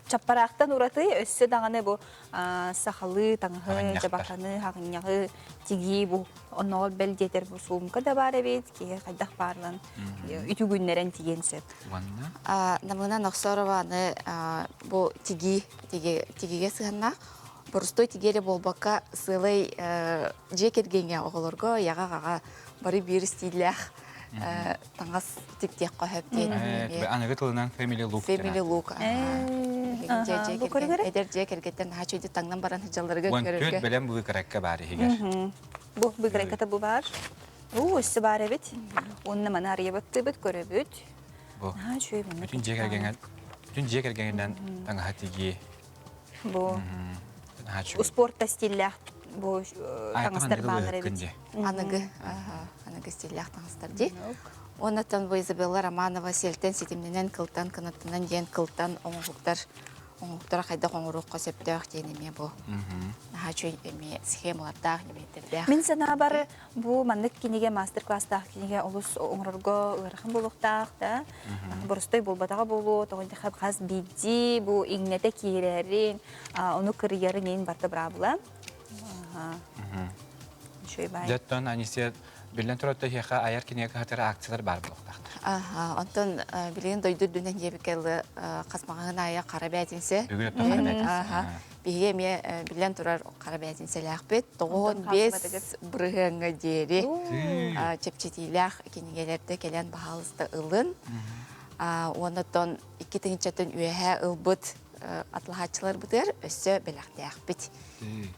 Speaker 1: чаппараахтан ураты өссө даҕаны бу сахалыы таҥаһы, дьабаканы, хаҕынньаҕы тигии бу онноҕор бэл диэтэр бу суумка да баар эбит, киһи хайдах баарынан үтүгүннэрэн тигиэн сөп.
Speaker 19: Намыына Нохсорова аны бу тигии тигигэ сыһаннаах боростуой тигии эрэ буолбакка сыалай дьиэ кэргэҥҥэ оҕолорго ийэҕэ-аҕаҕа бары биир стиллээх таҥас тиктиэххэ сөп диэн
Speaker 2: аныгы тылынан family look
Speaker 19: family look эдэр дьиэ кэргэттэн наһаа үчүгэйдик таҥнан баран сылдьалларыгар
Speaker 2: көрөргө бэлэм быыкыракка баар иһигэр
Speaker 1: бу быыкыракката бу баар уу өссө баар эбит уонна маны арыйабыттыыбыт көрөбүт
Speaker 2: бу бүтүн дьиэ кэргэҥҥэ бүтүн дьиэ кэргэнинэн таҥаһа тигии
Speaker 1: бу успуорта стиллээх бу таҥастар бааллар эбит
Speaker 19: аныгы аныгы стиллээх таҥастар дии Оннуттан бу Изабелла Романова сиэлтэн ситимнэнэн кылтан кынаттанан диэн кылтан оҥоһуктар оҥоһуктара хайдах оҥоруохха сөптөөх диэн эмиэ бу наһаа үчүгэй эмиэ схемалардаах ньимиэттердээх.
Speaker 1: Мин санаабар бу маннык кинигэ мастер-класстаах кинигэ олус оҥорорго ыарахан буолуохтаах да боростой буолбатаҕа буолуо тоҕо хас биирдии бу иҥнэтэ киирэрин ону кырыйарын иин барыта быраабыла. Үчүгэй баай.
Speaker 2: Дьэ, Анисия Биллэн турар, эһиэхэ айар кинигэ кыһатыгар акциялар баар буолуохтаахтар.
Speaker 19: Аха, онтон билигин дойду үрдүнэн диэбиккэ дылы хас маҕаһыын аайы хара бээтинсэ.
Speaker 2: Бүгүн өттө хара бээтинсэ.
Speaker 19: Аха. Биһиги эмиэ биллэн турар хара бээтинсэлээхпит. 95 бырыһыаҥҥа диэри чэпчэтиилээх кинигэлэрдэ кэлэн баһаалыста ылын. Уонна оттон 2 тыһыынчаттан үөһэ ылбыт атлаһааччыларбытыгар өссө бэлэхтээхпит.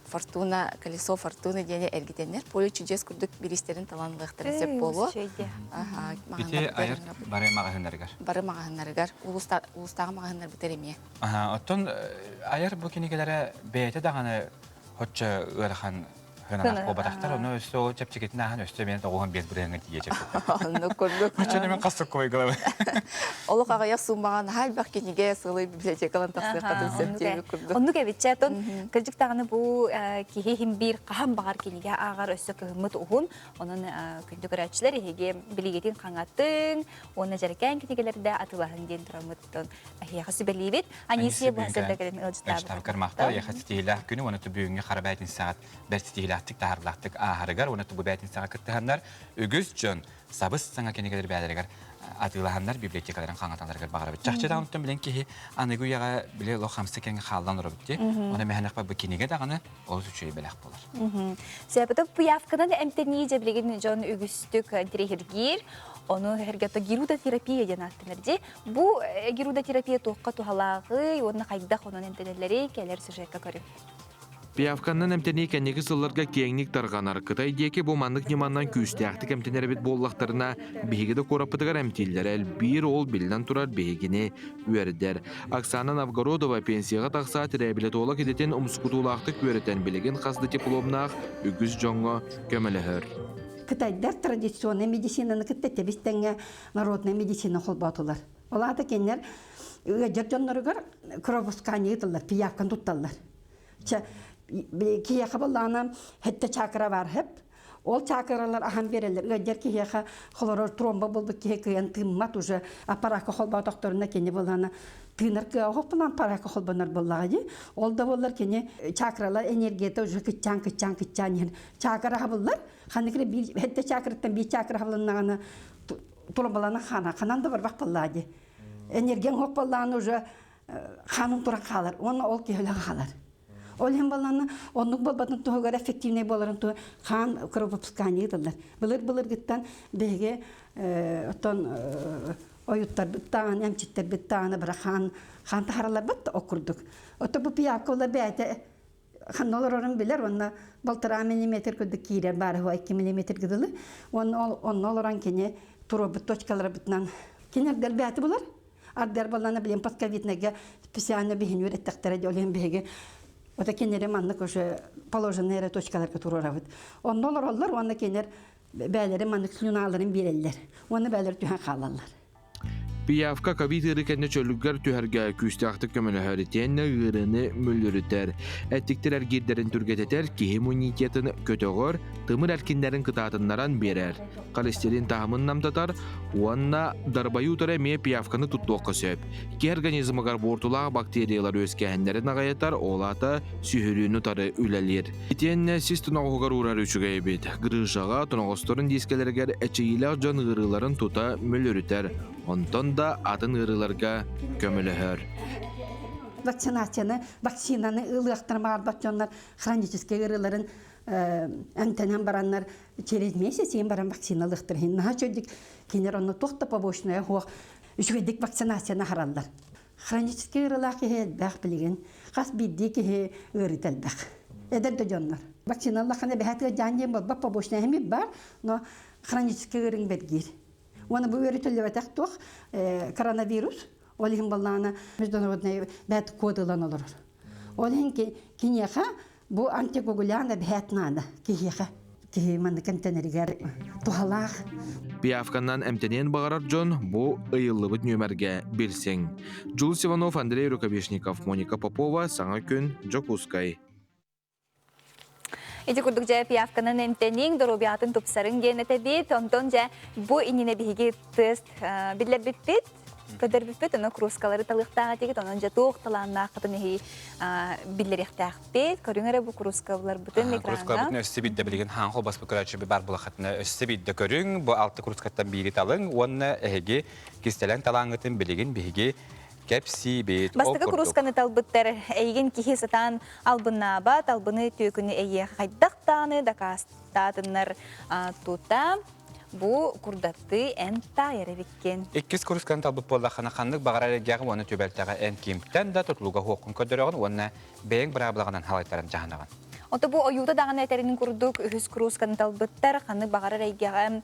Speaker 19: Фортуна, колесо фортуны диэни эргитэннэр поле чудес курдук бириистэрин талан ылыахтара сөп буолуо.
Speaker 2: Ити айар бары маҕаһыыннарыгар.
Speaker 19: Бары маҕаһыыннарыгар, улуустааҕы маҕаһыыннарбытыгар эмиэ.
Speaker 2: Оттон айар бу кинигэлэрэ бэйэтэ даҕаны хоччо ыарахан Хынаах буолбатахтар, ону өссө ол чэпчэкитин ааһан өссө мен 95 бырыһыаҥҥа тиийэ чэпчэкитэ.
Speaker 19: Оннук курдук.
Speaker 2: Оччону мен хас соккобай гылабын.
Speaker 19: Олох аҕыйах суумаҕа наһаа элбэх кинигэ сылый библиотекалан тахсыаххытын сөп диэбит курдук.
Speaker 1: Оннук эбитчэ, тон кырдьык даҕаны бу киһи иһин биир хаһан баҕар кинигэ ааҕар өссө кыһыммыт уһун. Онон күндү көрөөччүлэр эһиги билигитин хаҥатыҥ уонна дьэрэкээн кинигэлэрдэ атыылаһыҥ диэн тураммыттан эһиэхэ сүбэлиибит. Анисия бу кэлин ыалдьыттаабыт.
Speaker 2: Кармахта, яха ситиһилээх күнү уонна бүгүҥҥү хара бээтинсэҕэ бэрт ситиһилээхтик таһарлаахтык ааһарыгар уонна бу бээтинсэҕэ кыттыһаннар үгүс дьон сабыс саҥа кинигэлэр бээлэригэр атыылаһаннар библиотекаларын хаҥаталарыгар баҕарабыт. Чахчы даҕаны билэн киһи аныгы үйэҕэ били олох хамсы кэҥэ хааллан олоробут дии. Оны мэһэнэхпэ бу кинигэ даҕаны олус үчүгэй бэлэх буолар.
Speaker 1: Сөпөтө пуявканан эмтэнии дьэ билигин дьон үгүстүк интириэһиргиир. Ону эргэтэ гирудотерапия диэн ааттанар дии. Бу гирудотерапия туохха туһалааҕый уонна хайдах онон эмтэнэллэрий кэлэр сюжекка көрүҥ.
Speaker 20: Пиявканнан эмтэнии кэнники сылларга киэҥник тарҕанар. Кытай диэки бу маннык ньыманан күүстээхтик эмтэнэр эбит буоллахтарына, биһиги да куораппытыгар эмтииллэрэ элбиир, ол биллэн турар биһигини үөрдэр. Оксана Новгородова пенсияҕа тахсаат реабилитолог идэтин умсугутуулаахтык үөрэтэн билигин хас да дипломнаах үгүс дьоҥҥо көмөлөһөр.
Speaker 21: Кытайдар традиционнай медицинаны кытта тэбис-тэҥҥэ народнай медицина холбоотулар. Ол аата кинилэр ыалдьар дьонноругар кровопускание ыыталлар, пиявканы тутталлар. Чэ, киһиэхэ буоллаҕына хэттэ чакра бар хэп. Ол чакралар аһан биэрэллэр. Ыалдьар киһиэхэ холорор тромба буолбут киһи кыайан тыыммат уже аппаракка холбоотохторуна кини буоллаҕына тыынар кыаҕа хоппунан аппаракка холбонор буоллаҕа дии. Ол да буоллар кини чакралар энергията уже кыччаан кыччаан кыччаан иһэн чакра хабыллар. Ханнык эрэ биир хэттэ чакраттан биир чакра хабылыннаҕына тромбалана хана ханан да барбах буоллаҕа дии. Энергияң хоп буоллаҕына уже хаанын туран хаалар уонна ол киһи өлөн хаалар. Ол иһин балланы оннук буолбатын туһугар эффективнэй буоларын туһугар хаан кровопускание ыытыллар. Былыр-былыргыттан биһиги оттон ойуттарбыт даҕаны, эмчиттэрбит даҕаны бара хаан хаан таһараларбыт да ол курдук. Ото бу пиявка ола бэйэтэ ханна олорорун билэр уонна балтараа миллиметр курдук киирэр баар 2 миллиметр дылы. Уонна онно олорон кини Туруорбут точкаларбытынан кинилэр бэти булар. Ардыар баллана билин постковиднайга специально биһини үөрэттехтере дьэ ол биһиги Ота кинилэри маннык уже положенные эрэ точкаларга туруорабыт. Онно олороллор уонна кинилэр бээлэри маннык слюналарын биэрэллэр. Уонна бээлэр түһэн хаалаллар.
Speaker 20: Пиявка ковид ыарыы кэннэ чөлүгэр түһэргэ күүстээхтик көмөлөһөр итиэннэ ыарыыны мүлүрүтэр. Эттиктэр эргиирдэрин түргэтэтэр, киһи иммунитетын көтөҕөр, тымыр эркиннэрин кытаатыннаран биэрэр. Холестерин таһымын намтатар уонна дарбайыы утары эмиэ пиявканы туттуохха сөп. Киһи организмыгар буортулаах бактериялар үөскээһиннэрин аҕыйатар, ол аата сүһүрүүнү утары үлэлиир. Итиэннэ сис тоноҕоһугар уурар үчүгэй эбит. Грыжаҕа, тоноҕосторун диискэлэригэр эчэйиилээх дьон ыарыыларын тута мүлүрүтэр, онтон да атын ыарыыларга көмөлөһөр.
Speaker 21: Вакцинацияны, вакцинаны ылыахтарын баҕарбат дьоннор хроническай ыарыыларын эмтэнэн бараннар через месяц иһин баран вакцина ылыахтар иһин наһаа үчүгэйдик кинилэр онно туох да побочная суох үчүгэйдик вакцинацияны аһараллар. Хроническай ыарыылаах киһи элбэх билигин. Хас биирдии киһи ыарыыта элбэх. Эдэр да дьоннор. Вакцина ыллаххына эбэһээт ыалдьаан диэн буолбат побочная эмиэ бар, но хроническай ыарыыҥ бэргиир. Уонна бу ыарыы төллүбэтэх туох коронавирус, ол иһин буоллаҕына международный бэт код ылан олорор. Ол иһин киниэхэ Бу антикоагулянт эбэһээт наада киһиэхэ. Киһи маннык эмтэнэригэр туһалаах.
Speaker 20: Пиявканан эмтэниэн баҕарар дьон бу ыйыллыбыт нүөмэргэ билсиҥ. Джулс Иванов, Андрей Рукавишников, Моника Попова, Саҥа күн, Дьокуускай.
Speaker 1: Ити курдук дьэ пиявканан эмтэниҥ, доруобуйатын тупсарыҥ диэн этэбит. Онтон дьэ бу иннинэ биһиги тест биллэрбиппит. Көдөрбүппүт, ону курускалары талыахтаах этигит, онон дьэ туох талааннааххытын эһи биллэриэхтээхпит. Көрүҥ эрэ бу курускаларбытын экраҥҥа.
Speaker 2: Курускаларбытын өссө биирдэ билигин хаан холбоспут көрөөччү бар булахатына өссө биирдэ көрүҥ. Бу алта курускаттан биири талыҥ уонна эһиги кистэлэҥ талааҥҥытын билигин биһиги кэпсиибит.
Speaker 1: Бастакы курусканы талбыттар эйигин киһи сатаан албыннаабат, албыны түөкүнү эйиэхэ хайдах даҕаны дакаастаатыннар тута. Бу курдаттыы эн таайар эбиккин.
Speaker 2: Иккис курусканы талбыт буоллаххына ханнык баҕарар эргиэҕи уонна түбэлтэҕэ эн кимтэн да тутулуга суоххун көрдөрөҕүн уонна бэйэҥ быраабылаҕынан халайтаран дьаһанаҕын.
Speaker 1: Ото бу ойуута даҕаны этэрин курдук үһүс куруусканы талбыттар ханнык баҕарар эйгэҕэ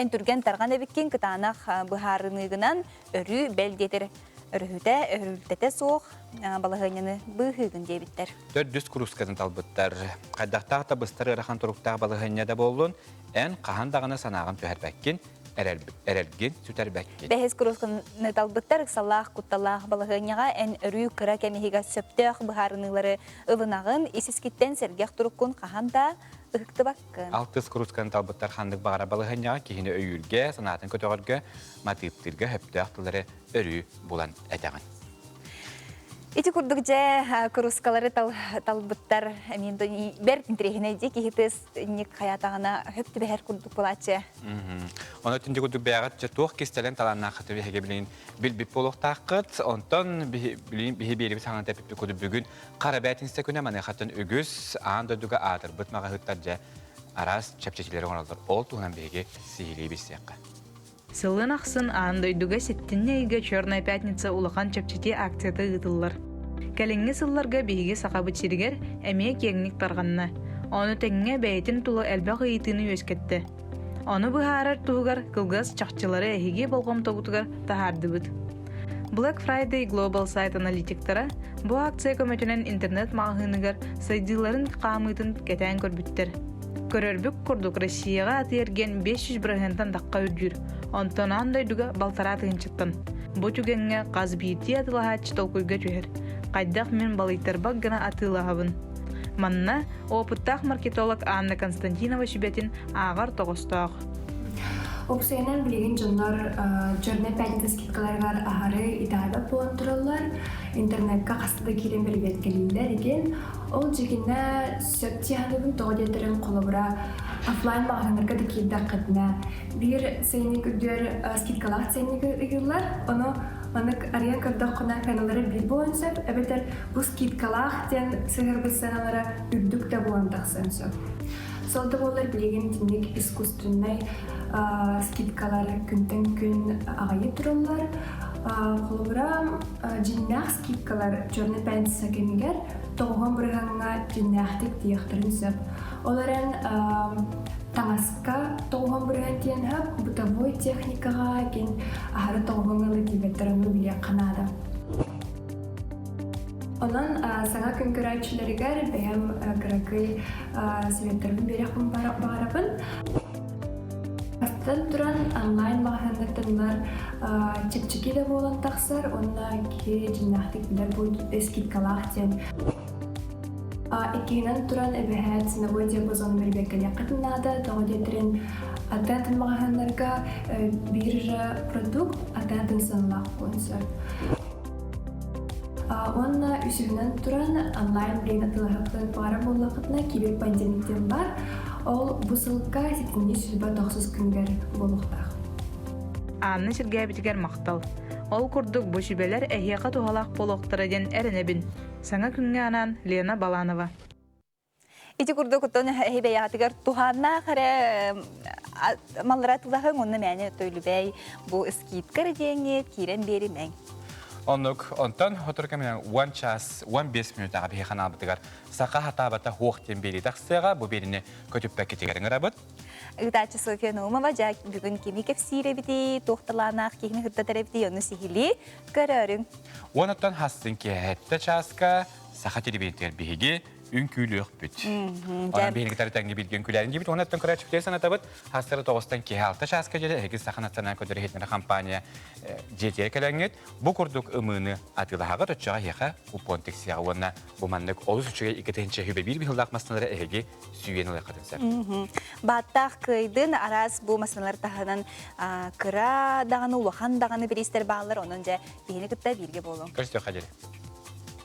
Speaker 1: эн түргэн тарҕан эбиккин кытаанах быһаарыныыгынан өрүү бэл диэтэр өрүһүтэ өрүлтэтэ суох балаһыанньаны быыһыыгын диэбиттэр.
Speaker 2: Төрдүс куруускатын талбыттар. Хайдахтаах да быстар ыарахан туруктаах балаһыанньа да буоллун, эн хаһан даҕаны санааҕын түһэрбэккин, эрэлгин сүтэрбэккин.
Speaker 1: Бэһис куруусканы талбыттар ыксаллаах, кутталлаах балаһыанньаҕа эн өрүү кыра кэм иһигэр сөптөөх быһаарыныылары ылынаҕын, ис-искиттэн сэргэх туруккун хаһан да ыһыктыбаккын.
Speaker 2: Алтыс куруусканы талбыттар ханнык баҕарар балаһыанньаҕа киһини өйүүргэ, санаатын көтөҕөргө, матыыптыырга сөптөөх тыллары өрүү булан этэҕин.
Speaker 1: Ити курдук дьэ куруускалары талбыттар эмиэ бэрт интэриэһинэй дии киһи тыс инник хайаатаҕына хөп түбэһэр курдук буолааччы.
Speaker 2: Ону түнди курдук бэйэҕит дьэ туох кистэлэҥ талааннааххыт биһиги билигин билбит буолуохтааххыт. Онтон билигин биһи биэрибит саҥаны тэппиппит курдук бүгүн хара бээтинсэ күнэ маныахаттан үгүс аан дойдуга аатырбыт маҕаһыыттар дьэ араас чэпчэтиилэри оҥороллор. Ол туһунан биһиги сиһилии билсиэххэ.
Speaker 6: Сылын ахсын аан дойдуга сэтинньи ыйга «Черная пятница» улахан чэпчэтии акцията ыытыллар. Кэлиҥҥи сылларга биһиги Сахабыт сиригэр эмиэ киэҥник тарҕанна. Ону тэҥҥэ бэйэтин тула элбэх ыйытыыны үөскэттэ. Ону быһаарар туһугар кылгас чахчылары эһиги болҕомтобутугар таһаардыбыт. Black Friday Global сайт аналитиктара бу акция көмөтүнэн интернет-маҕаһыыныгар сайдыыларын хаамыытын кэтээн көрбүттэр. Көрөрбүт курдук, Россияҕа атыы-эргиэн 500 бырыһыантан тахха үрдүүр, онтон аан дойдуга балтараа тыһыынчаттан. Бу түгэҥҥэ хас биирдии атыылаһааччы толкуйга түһэр. Хайдах мин балыйтарбат гына атыылаһабын? Манна опыттаах маркетолог Анна Константинова сүбэтин ааҕар тоҕостоох.
Speaker 7: Уопсайынан билигин дьоннор Черная пятница скидкаларыгар аһары итэҕэйбэт буолан тураллар. Интернекка хаста да киирэн бэрэбиэркэлииллэр игин. Ол дьигинэ сөп дии саныыбын, тоҕо диэтэрин холобура офлайн маҕаһыыннарга да киирдэххитинэ биир ценник үрдүгэр скидкалаах ценниги ыйыыллар. Ону маннык арыйан көрдөххүнэ сыаналара биир буолуон сөп, эбэтэр бу скидкалаах диэн сыһыарбыт сыаналара үрдүк да буолан тахсыан сөп. Сол да буоллар билигин итинник искусственнай скидкалар күнтэн күн аҕыйыы тураллар. Холобура, дьиҥнээх скидкалар черный пятница кэмигэр тоҕуһун бырыһыаҥҥа дьиҥнээхтик тиийиэхтэрин сөп. Ол эрэн. Таҥаска тоҕуһан бырыһан диэн сөп, бытовой техникаҕа кин аһары тоҕуһуҥ ылы диэбэттэр ону билиэххэ наада. Онон саҥа күн көрөөччүлэригэр бэйэм кыракый советтарбын биэриэхпин баҕарабын. Бастатан туран, онлайн маҕаһыыннартан ылар чэпчэки да буолан тахсар уонна киһи дьиҥнээхтик билэр бу скидкалаах диэн. Иккиһинэн туран, эбэһээт ценовой диапазон бэрбиэккэлиэххитин наада, тоҕо диэтэрин атын маҕаһыыннарга биир же продукт атын сыаналаах буолуон сөп. Уонна үсүһүнэн туран, онлайн билигин атыылаһыахтарын баҕарар буоллаххытына, киберпандемия диэн баар. Ол бу сылга сэтинньи сүлбэ тохсус күнүгэр буолуохтаах.
Speaker 6: Анна сэргээбитигэр махтал. Ол курдук бу сүбэлэр эһиэхэ туһалаах буолуохтара диэн эрэнэбин. Саҥа күҥҥэ анаан Лена Баланова.
Speaker 1: Ити курдук оттон эһи бэйэҕитигэр туһааннаах эрэ маллара тылаһыҥ онно мээнэ төйлүбэй бу скидка эрэ диэҥҥит киирэн биэримэҥ.
Speaker 2: Оннук онтон сотору кэминэн 10 час 15 мүнүүтэҕэ биһи ханаабытыгар саха хатаабата хуох диэн биэрии тахсыаҕа бу биэриини көтүппэккитигэр ыҥырабыт.
Speaker 1: Ыытааччы Софья Наумова дьэ бүгүн кими кэпсиир эбитий, туох талааннаах киһини сырдатар эбитий ону сиһилии көрөөрүҥ.
Speaker 2: Уонуттан хастын киэһэттэ чааска саха телевидениетигэр биһиги үҥкүүлүөхпүт. Онон биһиги кытары тэҥҥэ бииргэ үҥкүүлээриҥ диибит. Уонуттан көрөөччүбүтүгэр санатабыт, хастары тоҕустан киэһэ алта чааска диэри эһиги Саха национальнай көрдөрөр иһитиннэрэр компания дьиэтигэр кэлэҥҥит, бу курдук ымыыны атыылаһаҕыт, оччоҕо эһиэхэ купон тиксиэҕэ уонна бу маннык олус үчүгэй 2001 быһыылаах массыыналары эһиги сүүйэн ылыаххытын сөп.
Speaker 1: Бааттаах кыайдын араас бу массыыналар таһынан кыра даҕаны улахан даҕаны бириистэр бааллар, онон дьэ биһини кытта бииргэ буолуҥ.
Speaker 2: Көрсүөххэ диэри.